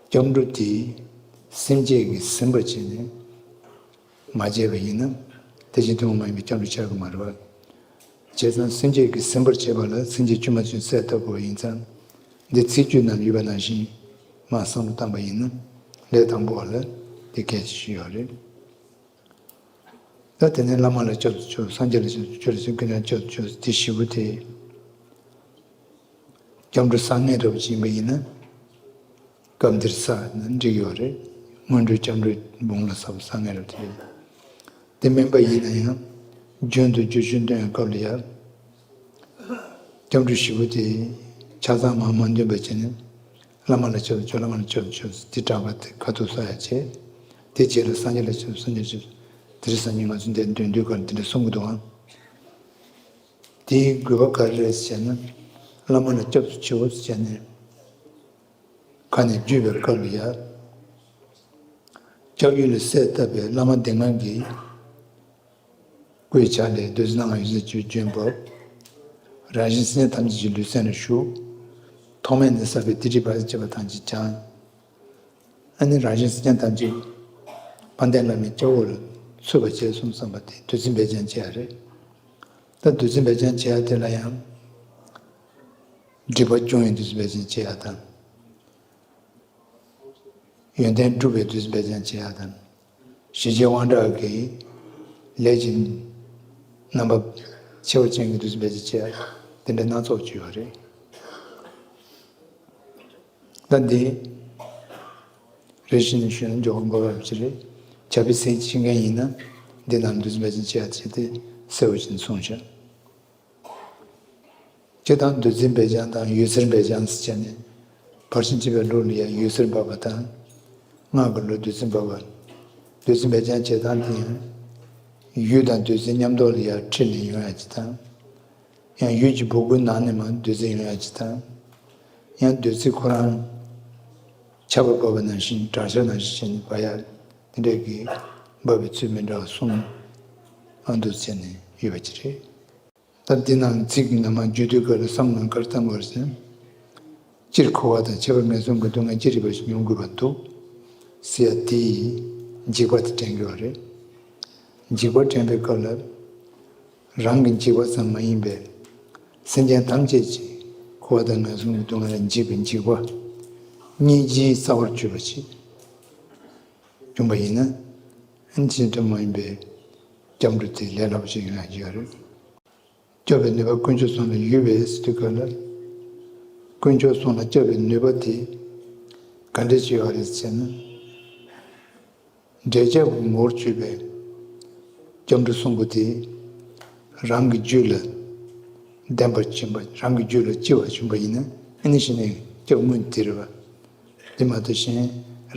སྐྱབས་འགྲོ་དེ་སེམས་བསྐྱེད་ཀྱིས་ཟིན་པར་བྱས་ནས། མ་བྱས་པ་ཡིན་ན། དེ་བཞིན་ཐུན་མོང་མ་ཡིན་པའི་སྐྱབས་འགྲོ་ཆགས་ཀྱི་མ་རེད་པ། བྱས་ཙང་སེམས་བསྐྱེད་ཀྱིས་ཟིན་པར་བྱེད་པ་ལ་སེམས་བསྐྱེད་དཀྱུས་མ་ཚུན་གསལ་བཏབ་དགོས་པ་ཡིན་ཙང་། འདི་ཚིག་བརྗོད་ནང་ཡོད་པ་ནང་བཞིན་མར་བསམ་བློ་བཏང་པ་ཡིན་ན། ལས་དང་པོ་བ་ལ་དེ་གལ་ཆེ་ཤོས་ཡོད་རེད། ད་དེ་ནས་བླ་མ་ལ་སྐྱབས་སུ་མཆིའོ། སངས་རྒྱས་ལ་སྐྱབས་སུ་མཆིའོ། ལ་སོགས་ཀུན་ཀྱང་སྐྱབས་སུ་མཆིའོ། དེ་བཞི་པོ་དེ། སྐྱབས་འགྲོ་བཟང་ངན་འདྲ་པོ་ཅིག་ཡིན་པ་ཡིན་ན། སྐབས་འདིར་བསགས་ན་འགྲིག་ཡོད་རེད། སྔོན་འགྲོའི་སྐྱབས་འགྲོའི་དཔུང་ལ་བསགས་པ་བཟང་ངན་རབ་ཏུ་ཡིན། དེ་མིན་པ་ཡིན་ན་ཡང་། རྒྱུན་དུ་རྒྱུ་ཆོས་འདོན་པའི་སྐབས་ལ་ཡང་། སྐྱབས་འགྲོ་བཞི་པོ་དེ་ཆ་ཚང་མར་མ་འདོན་པ་བྱས་ནས། བླ་མ་ལ་སྐྱབས་སུ་མཆིའོ། བླ་མ་ལ་སྐྱབས་སུ་མཆིའོ། དེ་གྲངས་ཀ་དེ་ཁ་ཐུག་བསགས་ཡ་བྱས། དེ་རྗེས་ལ་སངས་རྒྱས་ལ་སྐྱབས་སུ་མཆིའོ། སངས་རྒྱས་ལ་སྐྱབས་སུ་མཆིའོ། དེ་རིང་སངས་རྒྱས་ང་ཚོ་འདིར་འདོན་དུས་སྐབས་ལ་དེ་འདྲ་གསུང་གི་འདུག་ཨང་། དེའི་དགོས་པ་ག་རེ་རེད་ཟེར་ན། བླ་མ་ལ་སྐྱབས་སུ་མཆིའོ་ཟེར་ནས། ཁ་ནས་བརྗོད་པའི་སྐབས་ལ་ཡང་། སྐྱབས་ཡུལ་ལ་གསལ་བཏབ་པའི་བླ་མ་སྡེ་ལྔ་གི་སྐུའི་ཕྱག་ལས་བདུད་རྩི་སྣ་ལྔ་ཡོད་ཚད་ཅིག་བྱོན་པ། རང་གཞན་སེམས་ཅན་ཐམས་ཅད་ཀྱི་ལུས་སེམས་ལ་ཞུགས། ཐོག་མེད་ནས་བསགས་པའི་སྡིག་སྒྲིབ་བག་ཆགས་བཅས་པ་ཐམས་ཅད་སྦྱངས། ཨ་ནི་རང་གཞན་སེམས་ཅན་ཐམས་ཅད་དཔལ་ལྡན་བླ་མའི་སྐྱབས་འོག་ལ་ཚུད་པར་བྱས་སོང་བསམ་པ་དེ་བདུད་རྩི་འབེབས་སྦྱང་བྱེད་ཡ་རེད། ད་བདུད་རྩི་འབེབས་སྦྱང་བྱེད་ཡ་དེ་ལ་ཡང་། སྒྲིབ་པ་སྐྱོང་བའི་བདུད་རྩི་འབེབས་སྦྱང་བྱེད་ཡ་དང་། ཡོན་ཏན་སྒྲུབ་པའི་བདུད་རྩི་འབེབས་སྦྱང་བྱེད་ཡ་དང་། ཞི་བྱེད་དབང་དྲག་གི་ལས་ཀྱི་རྣམ་པ་ཆེ་བ་ཅན་གྱི་བདུད་རྩི་འབེབས་སྦྱང་བྱེད་ཡ་དེ་འདྲ་སྣ་ཚོགས་ཅིག་ཡོད་རེད། ད་འདི་རེ་ཞིག་ནས་ཞུས་ན་མགྱོགས་པོ་འགོར་བ་ཅིག་རེད། བྱ་བའི་སེམས་ཤེས་མཁན་ཡིན་ན་འདི་རྣམས་བདུད་རྩི་འབེབས་སྦྱང་བྱེད་ཡ་བྱས་ཏེ་གསལ་བོ་ཅིག་གསུངས་བཞག་སྤྱིར་བཏང་བདུད་རྩི་འབེབས་སྦྱང་དང་འོད་ཟེར་འབེབས་སྦྱང་ཟེར་བྱས་ནས་ཕར་ཕྱིན་བྱེད་པའི་ལུགས་ལ་ཡང་འོད་ཟེར་འབབ་པ་དང་། སྔགས་ཀྱི་ལུགས་བདུད་རྩི་འབབ་པ། བདུད་རྩི་འབེབས་སྦྱང་བྱེད་སྟངས་དེ་ཡང་། འོད་དང་བདུད་རྩི་མཉམ་དུ་ལ་ཡང་འཁྲིལ་ནས་ཡོང་ཡ་ཅིག་དང་། ཡང་འོད་ཀྱི་སྦུ་གུའི་ནང་ནས་མར་བདུད་རྩི་ཡོང་ཡ་ཅིག་དང་། ཡང་བདུད་རྩི་ཁོ་རང་ཆར་པ་བབས་པ་ནང་བཞིན་དྲག་ཆར་ནང་བཞིན་བྱས་ནས་འབབ་ཡ། དེ་འདྲས་ཀྱི་འབབ་པའི་ཚུལ་མི་འདྲ་བ་གསུམ་ཨ་འདུག་བྱས་ནས་ཡོད་པ་ཅིག་རེད། ད་འདི་ནང་ཚིག་གི་ནང་མར་བརྗོད་དུས་སྐབས་ལ་བསམ་ནང་ག་རེ་བཏང་དགོས་རེད་ཟེར་ན། སྤྱིར་འཁོར་བ་དང་ཁྱད་པར་ངན་སོང་གི་སྡུག་བསྔལ་ཅི་རིགས་པ་ཞིག་མྱོང་དགོས་པ་འདུག་ཟེར་ཡ་དེ་ཡིས་འཇིགས་པ་དེ་དྲན་གྱི་ཡོད་རེད། འཇིགས་པ་དྲན་པའི་སྐབས་ལ། རང་གི་འཇིགས་པ་ཙམ་མ་ཡིན་པའི། སེམས་ཅན་ཐམས་ཅད་ཀྱི་འཁོར་བ་དང་ངན་སོང་གི་སྡུག་བསྔལ་ལ་འཇིགས་པའི་འཇིགས་པ། སྙིང་རྗེའི་རྩ་བར་གྱུར་པ་ཞིག་བྱུང་བ་ཡིན་ན། ཨ་ནི་ཅི་འདྲ་མ་ཡིན་པའི་སྐྱབས་འགྲོ་དེ་ལས་སླ་པོ་ཞིག་ཡོང་ཡ་ཡོད་རེད། སྐྱོབ་པའི་ནུས་པ་དཀོན་མཆོག་གསུམ་ལ་ཡོད་པས་ཟེར་དུས་སྐབས་ལ། དཀོན་མཆོག་གསུམ་ལ་སྐྱོབ་པའི་ནུས་པ་དེ་ ག་འདྲ་བྱས་ཡོད་རེད་ཟེར་ན། འབྲས་སྐྱབས་ཀྱི་ངོ་བོར་གྱུར་པའི་སྐྱབས་འགྲོ་གསུམ་པོ་དེ་རང་གི་རྒྱུད་ལ་ལྡན་པར་བྱུང་བ། རང་གི་རྒྱུད་ལ་སྐྱེ་བར་བྱུང་བ་ཡིན་ན། ཨ་ནི་གཞི་ནས་སྐྱབས་དངོས་དེ་རེད་པ། དེ་མ་གཏོགས་གཞན་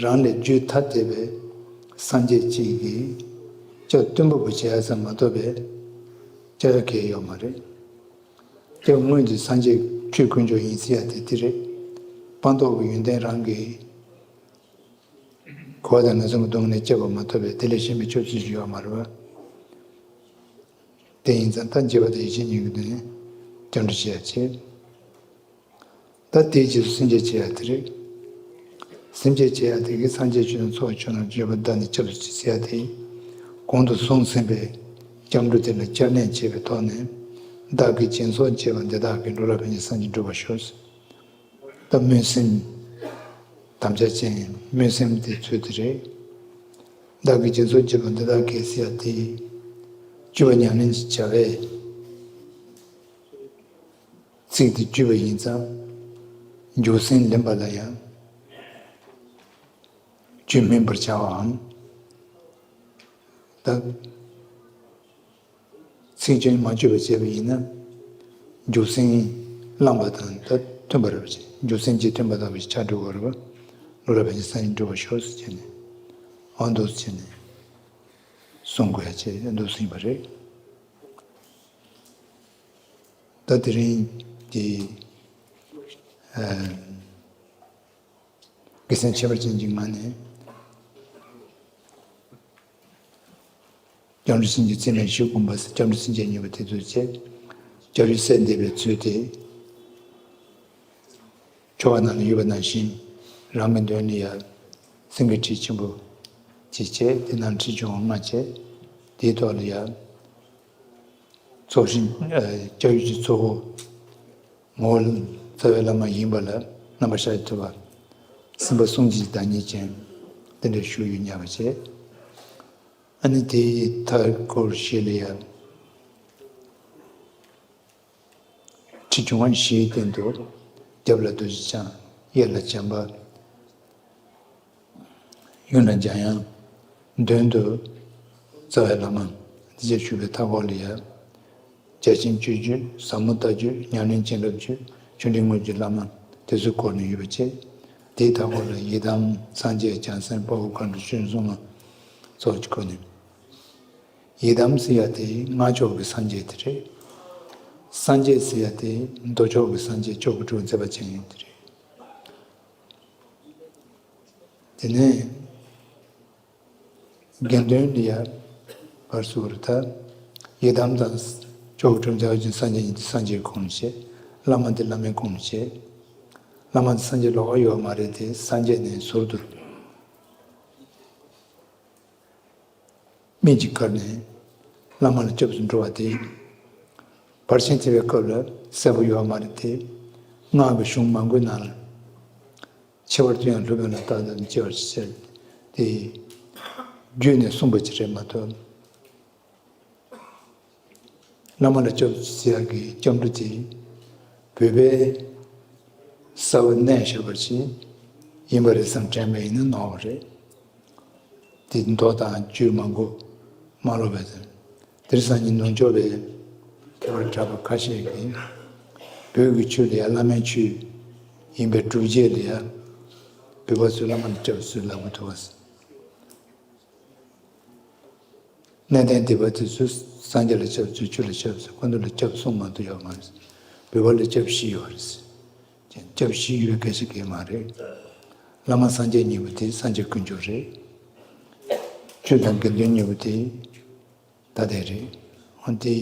རང་ལས་རྒྱུད་ཐ་དད་པའི་སངས་རྒྱས་གཅིག་གིས་སྐྱབས་བསྟུན་པ་པོ་བྱེད་ཡ་ཙམ་མ་གཏོགས་པའི་སྐྱབས་ཡ་གང་ཡང་ཡོད་མ་རེད། སྐྱབས་དངོས་དེ་སངས་རྒྱས་ཆོས་དཀོན་མཆོག་ཡིན་ཟེར་ཡ་དེ་དེ་རེད། སྤངས་རྟོགས་ཀྱི་ཡོན་ཏན་རང་གིས་གོ་བ་དང་ངེས་འབྱུང་གི་སྡུག་བསྔལ་སྐྱེས་པ་མ་གཏོགས་པའི་དེ་ལས་གཞན་པའི་སྐྱབས་སུ་ཞིག་ཡོད་མ་རེད་པ། དེ་ཡིན་ཙང་ད་འཇིགས་པ་དང་ཡིད་ཆེས་གཉིས་ཀྱི་སྡུག་བསྔལ་སྐྱབས་འགྲོ་བྱེད་ཡ་བྱེད། ད་དེའི་རྗེས་སུ་སེམས་བསྐྱེད་བྱེད་ཡ་དེ་རེད། སེམས་བསྐྱེད་བྱེད་ཡ་དེ་གིས་སངས་རྒྱས་ཆོས་དང་ཚོགས་ཀྱི་མཆོག་རྣམས་བརྗོད་པ་བདག་ནི་སྐྱབས་སུ་མཆི་ཟེར་ཡ་དེ། གོང་དུ་གསུངས་ཟིན་པའི་སྐྱབས་འགྲོ་དེ་ལ་སྐྱབས་གནས་བྱས་པའི་ཐོག་ནས། བདག་གིས་སྦྱིན་སོགས་བགྱིས་པ་འདི་དག་གིས། འགྲོ་ལ་ཕན་ཕྱིར་སངས་རྒྱས་འགྲུབ་པར་ཤོག། ད་སྨོན་སེམས་དམ་བཅའ་ཅན་སྨོན་སེམས་དེ་ཚོད་དེ་རེད། བདག་གིས་སྦྱིན་སོགས་བགྱིས་པ་འདི་དག་གིས་ཟེར་ཡ་དེ། བཅུ་པ་ཉམས་ལེན་གྱི་བྱ་བས་ཚིག་དེ་བརྒྱུད་པ་ཡིན་ཙང་། འཇུག་སེམས་ལེན་པ་ལ་ཡང་བཅུད་སྨིན་པར་བྱ་བའམ། ད་ཚིག་ཅན་མ་བརྒྱུད་པ་བྱས་པ་ཡིན་ན། འཇུག་སེམས་བླངས་པ་དང་ད་མཐུན་པ་རེད་པ་ཅིག་འཇུག་སེམས་ཀྱིས་མཐུན་པ་དག་པའི་ཆ་འགྲིག་གོ་རེད་པ། འགྲོ་ལ་ཕན་ཕྱིར་སངས་རྒྱས་འགྲུབ་པར་ཤོག་ཟེར་བྱས་ནས། ཨ་འདུག་བྱས་ནས་གསུང་དགོས་ཡ་བྱས། ཨ་འདུག་ཟིན་པ་རེད། ད་དེ་རིང་གི་ཨ་དགེ་མཚན་ཁྱད་པར་ཅན་གྱི་ངང་ནས། སྐྱབས་འགྲོ་སེམས་བསྐྱེད་རྩིས་མེད་བཞི་བསྒོམ་པ་ཟེར། སྐྱབས་འགྲོ་སེམས་བསྐྱེད་གཉིས་པ་དེ་ཚོ་བྱས། སྐྱབས་ཡུལ་གསལ་འདེབས་པའི་ཚུལ་དེ། ཆོ་ག་ནང་ལ་ཡོད་པ་ནང་བཞིན། རང་གི་མདུན་ལ་ཡ་སེང་གེ་ཁྲི་ཆེན་པོ་གཅིག་བྱས། དེ་ནང་ཁྲི་བྱུང་བ་ལྔ་བྱས། དེའི་ཐོག་ལ་ཡ་ཚོགས་ཞིང་། ཨ། སྐྱབས་ཡུལ་གྱི་གཙོ་བོ་ངོ་བོ་རྩ་བའི་བླ་མ་ཡིན་པ་ལ་རྣམ་པར་ཤར་ཐུབ་པ། སེམས་དཔའ་གསུམ་གྱི་བདག་ཉིད་ཅན་དེ་འདྲ་བཞུགས་ཡོད་སྙམ་པ་བྱས། ཨ་ནི་དེའི་མཐའ་སྐོར་བཞི་ལ་ཡང་། ཁྲི་བྱུང་བ་བཞིའི་སྟེང་དུ། རྒྱབ་ལ་རྡོ་རྗེ་འཆང་། གཡས་ལ་བྱམས་པ། གཡོན་ལ་འཇམ་དབྱངས། མདུན་དུ་རྩ་བའི་བླ་མ། འདི་བཅས་བཞུགས་པའི་མཐའ་སྐོར་ལ་ཡང་། བརྒྱ་བྱིན་སྤྱོད་བརྒྱུད། ཟབ་མོ་ལྟ་བརྒྱུད། ཉམས་ལེན་བྱིན་རླབས་བརྒྱུད། ཆོས་འབྲེལ་དངོས་ཀྱི་བླ་མ་དེ་ཚོའི་སྐོར་ནས་ཡོད་པ་བཅས། དེའི་མཐའ་སྐོར་ལ་ཡི་དམ་སངས་རྒྱས་བྱང་སེམས་དཔའ་བོ་མཁའ་འགྲོ་ཆོས་སྲུང་མ་སོགས་ཀྱི་སྐོར་ནས། ཡི་དམ་ཟེར་ཡ་དེ་སྔགས་ཕྱོགས་ཀྱི་སངས་རྒྱས་དེ་རེད། སངས་རྒྱས་ཟེར་ཡ་དེ་མདོ་ཕྱོགས་ཀྱི་སངས་རྒྱས་སྐྱོབ་པའི་གྲོགས་མཛད་པ་ཅན་དེ་རེད། དེ་ནས་དགེ་འདུན་ལ་ཡ་བར་སུ་རུ་ད་ཡི་དམ་དང་སྐྱོབ་པའི་གྲོགས་མཛད་པ་ཅན་སངས་རྒྱས་ཡིན་ཏེ། སངས་རྒྱས་ཁོངས་བྱས། བླ་མ་དེ་བླ་མའི་ཁོངས་བྱས། བླ་མ་དེ་སངས་རྒྱས་ལོགས་ཀ་ཡོད་མ་རེད་དེ། སངས་རྒྱས་ནས་ཟུར་དུ། མིག་གིས་བཀར་ནས་བླ་མ་ལ་སྐྱབས་སུ་འགྲོ་བ་དེ། ཕར་ཕྱིན་བརྩེ་བའི་སྐབས་ལ་གསལ་པོ་ཡོད་མ་རེད་དེ། སྔགས་ཀྱི་གཞུང་མང་པོའི་ནང་ལ། ཁྱད་པར་དུ་ཡང་སློབ་དཔོན་ལ་བརྟག་དང་དབྱེ་བར་བྱ་སྟེ། བརྒྱུད་ནས་གསུངས་པ་ཅིག་རེད་མ་གཏོགས། བླ་མ་ལ་སྐྱབས་སུ་མཆི་ཡག་གི་སྐྱབས་འགྲོ་དེ་བོད་པའི་རྩ་བ་གནས་བཞག་པ་ཞིག་ཡིན་པ་རེད་བསམ་དྲན་པ་ཡིན་ན་ནོར་བ་རེད། དེ་མདོ་དང་རྒྱུད་མང་པོ་མ་ཀློག་པའི་དོན། དེང་སང་ཉིན་ནུབ་ཕྱོགས་པའི་མཁས་པ་གྲྭ་པ་ཁ་ཤས་ཀྱིས་བོད་ཀྱི་ཆོས་ལ་ཡ་བླ་མའི་ཆོས་ཡིན་པའི་སྒྲུབ་བྱེད་ལ་ཡ་བོད་པ་ཚོས་བླ་མ་ལ་སྐྱབས་སུ་ལབ་ཀྱི་འདུག་བ། གནས་བརྟན་སྡིག་པ་དེ་ཚོས་སངས་རྒྱས་ལ་སྐྱབས་སུ་མཆི། ཆོས་ལ་སྐྱབས་སུ་མཆི། ཁོང་ཚོ་ལ་སྐྱབས་སུ་མཆི་མ་གཏོགས་ཡོད་མ་རེད། བོད་པ་ལ་སྐྱབས་བཞི་ཡོད་རེད། སྐྱབས་བཞི་ཡོད་པའི་སྐད་ཆ་གང་ཡང་མ་རེད། བླ་མ་སངས་རྒྱས་གཉིས་པོ་དེ་སངས་རྒྱས་དཀོན་མཆོག་རེད། ཆོས་དང་དགེ་འདུན་གཉིས་པོ་དེ་ད་ལྟའི་རེད། འོན་ཏེ་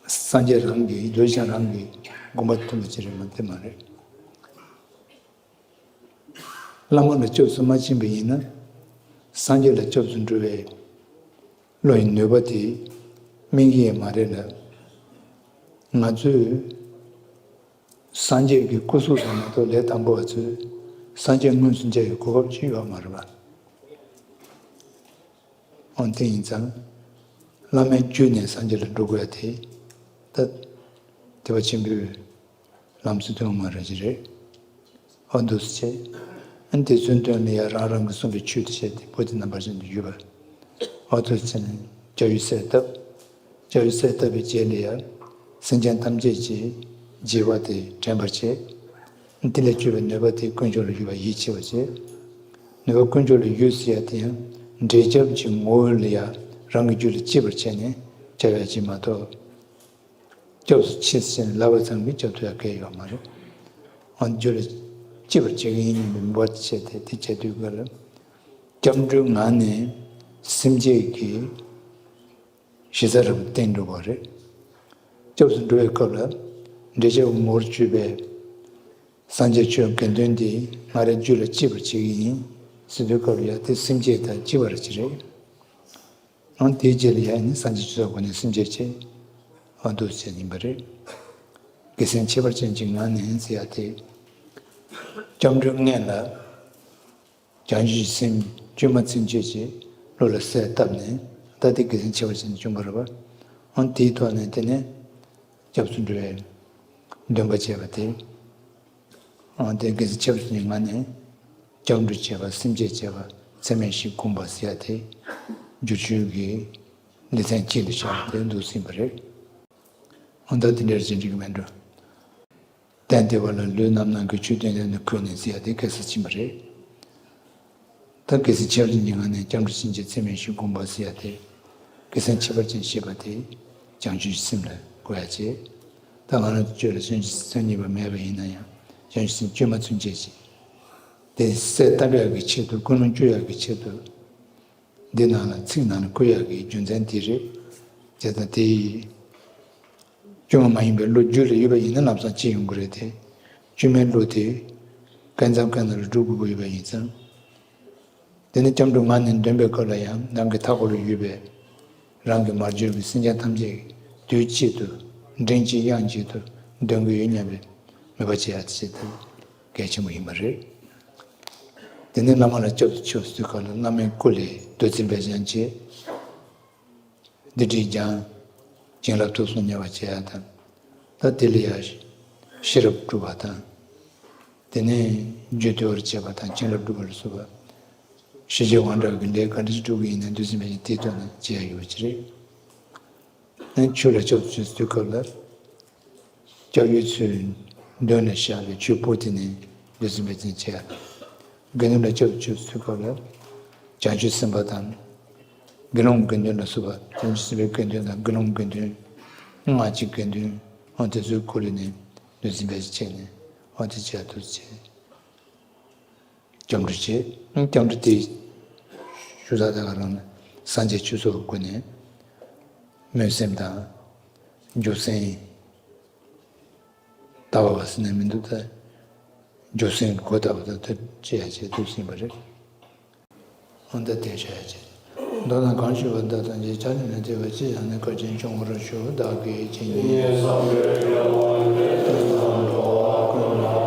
སངས་རྒྱས་རང་གིས། རྡོ་རྗེ་འཆང་རང་གིས་དགོངས་པ་མཐུན་པ་ཅིག་རེད་མ་གཏོགས་མ་རེད། བླ་མ་ལ་སྐྱབས་སུ་མ་ཕྱིན་པ་ཡིན་ན། སངས་རྒྱས་ལ་སྐྱབས་སུ་འགྲོ་བའི་བློ་ཡི་ནུས་པ་དེ་སྨིན་གྱི་ཡོད་མ་རེད་ལ། ང་ཚོས་སངས་རྒྱས་ཀྱི་སྐུ་གཟུགས་དང་མ་གཏོགས་ལས་དང་པོ་བ་ཚོས་སངས་རྒྱས་དངོས་སུ་མཇལ་བའི་གོ་སྐབས་ཅིག་ཡོད་མ་རེད་པ། འོན་ཏེ་ཡིན་ཙང་། བླ་མའི་བརྒྱུད་ནས་སངས་རྒྱས་ལ་འགྲོ་དགོས་ཡ་དེ། ད་ཐེག་པ་ཆེན་པོའི་ལམ་སྲོལ་སྟོན་མ་རེད་ཅི་རེད། འོ་འདུག་སེ་བྱས། ཨ་ནི་དེ་ཚོའི་མདུན་ལ་ཡང་རང་རང་གིས་གསུངས་པའི་ཆོས་དེ་བྱས་ཏེ་པོ་ཏི་རྣམ་པར་བཞེངས་ཏེ་ཡོད་པ། འོ་འདུག་སེ་བྱས་ནས་སྐྱབས་ཡུལ་གསལ་བཏབ། སྐྱབས་ཡུལ་གསལ་བཏབ་པའི་རྗེས་ལ་ཡང་སེམས་ཅན་ཐམས་ཅད་ཀྱི་བྱིས་པ་དེ་དྲན་པར་བྱེད། དེ་ལས་སྐྱོབ་པའི་ནུས་པ་དེ་དཀོན་མཆོག་ལ་ཡོད་པ་ཡིད་ཆེས་པར་བྱེད། ནུས་པ་དཀོན་མཆོག་ལ་ཡོད་ཟེར་ཡ་དེ་ཡང་འདྲེན་སྐྱབས་ཀྱི་ངོ་བོ་ལ་ཡང་རང་གི་རྒྱུད་ལ་སྐྱེས་པར་བྱས་ནས་སྐྱབས་ཡ་གཅིག་མ་གཏོགས། སྐྱབས་སུ་མཆི་ཟེར་ནས་ལབ་པ་ཙམ་གྱིས་སྐྱབས་ཐུབ་ཡ་གང་ཡང་ཡོད་མ་རེད། འོ་རྒྱུད་ལ་སྐྱེས་པར་བྱེད་ཀྱི་ཡིན་སྙམ་པའི་མོས་པ་བྱས་ཏེ་དེ་བྱེད་དུས་སྐབས་ལ། སྐྱབས་འགྲོའི་ངང་ནས་སེམས་བསྐྱེད་ཀྱི་གཞི་རྩ་རུ་བསྟན་འགྲོ་བ་རེད། སྐྱབས་སུ་འགྲོ་བའི་སྐབས་ལ་འདྲེན་བྱེད་པ་ངོ་བོར་གྱུར་པའི་སངས་རྒྱས་ཆོས་དགེ་འདུན་འདི་ང་རའི་རྒྱུད་ལ་སྐྱེས་པར་བྱེད་ཀྱི་ཡིན་ཟེར་དུས་སྐབས་ལ་ཡང་དེ་སེམས་བསྐྱེད་དང་གཅིག་པ་རེད། ཡང་དེའི་རྗེས་ལ་ཡང་ནི་སངས་རྒྱས་ཆོས་སྒོ་ནས་སེམས་བསྐྱེད་བྱེད། འོ་འདུག་སེ་ཡིན་པ་རེད། དགེ་སེམས་ཁྱད་པར་ཅན་གྱི་ངང་ནས་ཟེར་ཡ་དེ། སྐྱབས་འགྲོའི་སྔོན་ལ། བྱང་ཆུབ་ཀྱི་སེམས་བཅོས་མ་ཚུན་ཆད་ཀྱི་བློ་ལ་གསལ་བཏབ་ནས་ད་ལྟའི་དགེ་སེམས་ཁྱད་པར་ཅན་བྱུང་བ་རེད་པ། འོན་དེའི་ཐོག་ནས་དེ་ནས་སྐྱབས་སུ་འགྲོ་བའི་འདུན་པ་བྱས་པ་དེ། འོན་ཏེ་དགེ་སེམས་ཁྱད་པར་ཅན་གྱི་ངང་ནས་སྐྱབས་འགྲོ་བྱས་པ་སེམས་བསྐྱེད་བྱས་པ་ཚད་མེད་བཞི་བསྒོམ་པ་ཟེར་ཡ་དེ་སྒྱུར་བཅོས་ཀྱི་ལེ་ཚན་གཅིག་ཏུ་བཞག་པ་དེ་འདུག་ཟིན་པ་རེད། འོན་ཏེ་དེ་འདྲར་བྱེད་འགྲིག་གི་མེད་འགྲོ། གཏན་བདེ་བ་ལ་ལུས་རྣམ་སྣང་གི་ཆོས་བདུན་ལྡན་དུ་གོས་ནས་ཟེར་ཡ་དེ་གེ་སར་ཕྱིན་པ་རེད། ད་དགེ་སེམས་ཁྱད་པར་ཅན་གྱི་ངང་ནས་སྐྱབས་འགྲོ་ཕྱིན་ཆད་ཚད་མེད་བཞི་བསྒོམ་པ་ཟེར་ཡ་དེ། དགེ་སེམས་ཁྱད་པར་ཅན་ཞེས་པ་དེ་བྱང་ཆུབ་ཀྱི་སེམས་ལ་གོ་ཡ་བྱེད། ད་ང་རང་ཚོ་སྤྱོད་ལ་བྱང་ཆུབ་སེམས་གཉིས་པ་མེད་པ་ཡིན་ན་ཡང་བྱང་ཆུབ་སེམས་བཅོས་མ་ཚུན་ཆད་ཀྱི་དེ་གསལ་བཏབ་ཡ་གི་ཆེད་དུ་ཀུན་སློང་བཅོས་ཡ་གི་ཆེད་དུ། འདི་ནང་ལ་ཚིག་ནང་ལ་བཀོད་ཡག་གི་རྒྱུ་མཚན་དེ་རེད། དེ་དང་དེ་ཡིས། བཅོས་མ་མ་ཡིན་པའི་བློ་རྒྱུད་ལ་ཡོད་པ་ཡིན་ན་ལམ་སང་སྐྱེ་ཡོང་གི་རེད་དེ། བཅོས་མའི་བློ་དེ། ཀུན་ཙམ་ཀུན་ནང་ལ་སྒྲུབ་དགོས་ཀྱི་ཡོད་པ་ཡིན་ཙང་། དེ་ནི་སྐྱབས་འགྲོ་ངང་ནས་འདོན་པའི་སྐབས་ལ་ཡང་རང་གི་མཐའ་འཁོར་ལ་ཡོད་པའི། རང་གི་མར་གྱུར་གྱི་སེམས་ཅན་ཐམས་ཅད་དུས་གཅིག་ཏུ་མགྲིན་གཅིག་དབྱངས་གཅིག་ཏུ་འདོན་གྱི་ཡོད་སྙམ་པའི་མོས་པ་བྱེད་ཡ་ཆེད་དུ་གལ་ཆེན་པོ་ཡིན་པ་རེད། དེ་ནས་བླ་མ་ལ་སྐྱབས་སུ་མཆིའོ་ཟེར་དུས་སྐབས་ལ་བླ་མའི་སྐུ་ལས་བདུད་རྩི་འབེབས་སྦྱང་བྱེད། སྡིག་སྒྲིབ་སྦྱང་། བྱིན་རླབས་ཐོབ་སོང་སྙམ་པ་བྱེད་ཡ་དང་། ད་དེ་ལ་ཡང་ཤེས་རབ་སྒྲུབ་པ་དང་། དེ་ནས་རྒྱུད་སྡེ་བར་བྱེད་པ་དང་བྱིན་རླབས་སྒྲུབ་པ་ལ་སོགས་པ། ཤེས་བྱའི་དབང་དྲག་གི་ལས་ག་འདྲ་ཞིག་སྒྲུབ་ཀྱི་ཡིན་ན་བདུད་རྩི་འབེབས་སྦྱང་དེའི་ཐོག་ནས་བྱེད་ཡ་ཡོད་པ་ཅིག་རེད། ཆོས་ལ་སྐྱབས་སུ་མཆིའོ་ཟེར་དུས་སྐབས་ལ། སྐྱབས་ཡུལ་ཚུལ་མདུན་ལ་བཞག་པའི་ཆོས་པོ་ཏི་ནས་བདུད་རྩི་འབེབས་སྦྱང་བྱེད་ཡ་དང་། དགེ་འདུན་ལ་སྐྱབས་སུ་མཆིའོ་ཟེར་དུས་སྐབས་ལ། བྱང་ཆུབ་སེམས་དཔའ་དང་། དགེ་སློང་དགེ་འདུན་ལ་སོགས་པ་བྱང་ཆུབ་སེམས་དཔའི་དགེ་འདུན་དང་དགེ་སློང་དགེ་འདུན། སྔགས་ཀྱི་དགེ་འདུན། འོ་དེ་ཚོའི་སྐུ་ལས་ནས་བདུད་རྩི་འབེབས་སྦྱང་བྱས་ནས་འོ་དེ་བྱེད་ཡ་དུ་བྱེད། སྐྱབས་འགྲོ་བྱེད། སྐྱབས་འགྲོ་དེ་ཞུ་ས་དེ་ག་རང་ནི་སངས་རྒྱས་ཆོས་ཚོགས་ཀྱི་སྒོ་ནས་སྨོན་སེམས་དང་འཇུག་སེམས་ལྟ་བ་བ་ཟེར་ནས་མི་འདུག་ད། འཇུག་སེམས་སྒོ་ལྟ་བུ་དང་དེ་བྱེད་ཡ་བྱེད་ཐུབ་ཟིན་པ་རེད། འོ་ད་དེ་བྱ་ཡ་བྱེད། མདོར་ན་གང་ཞུས་པ་འདི་དང་རྗེས་ཆ་ནི་མི་འཐད་པ་ཅི་ཡང་ནི་བཀའ་དྲིན་སྐྱོང་བར་ཞུ། བདག་གིས་ཇི་སྙེད་གསན་པའི་ཡོན་ཏན་དང་འགྲོ་བ་ཀུན་ལ་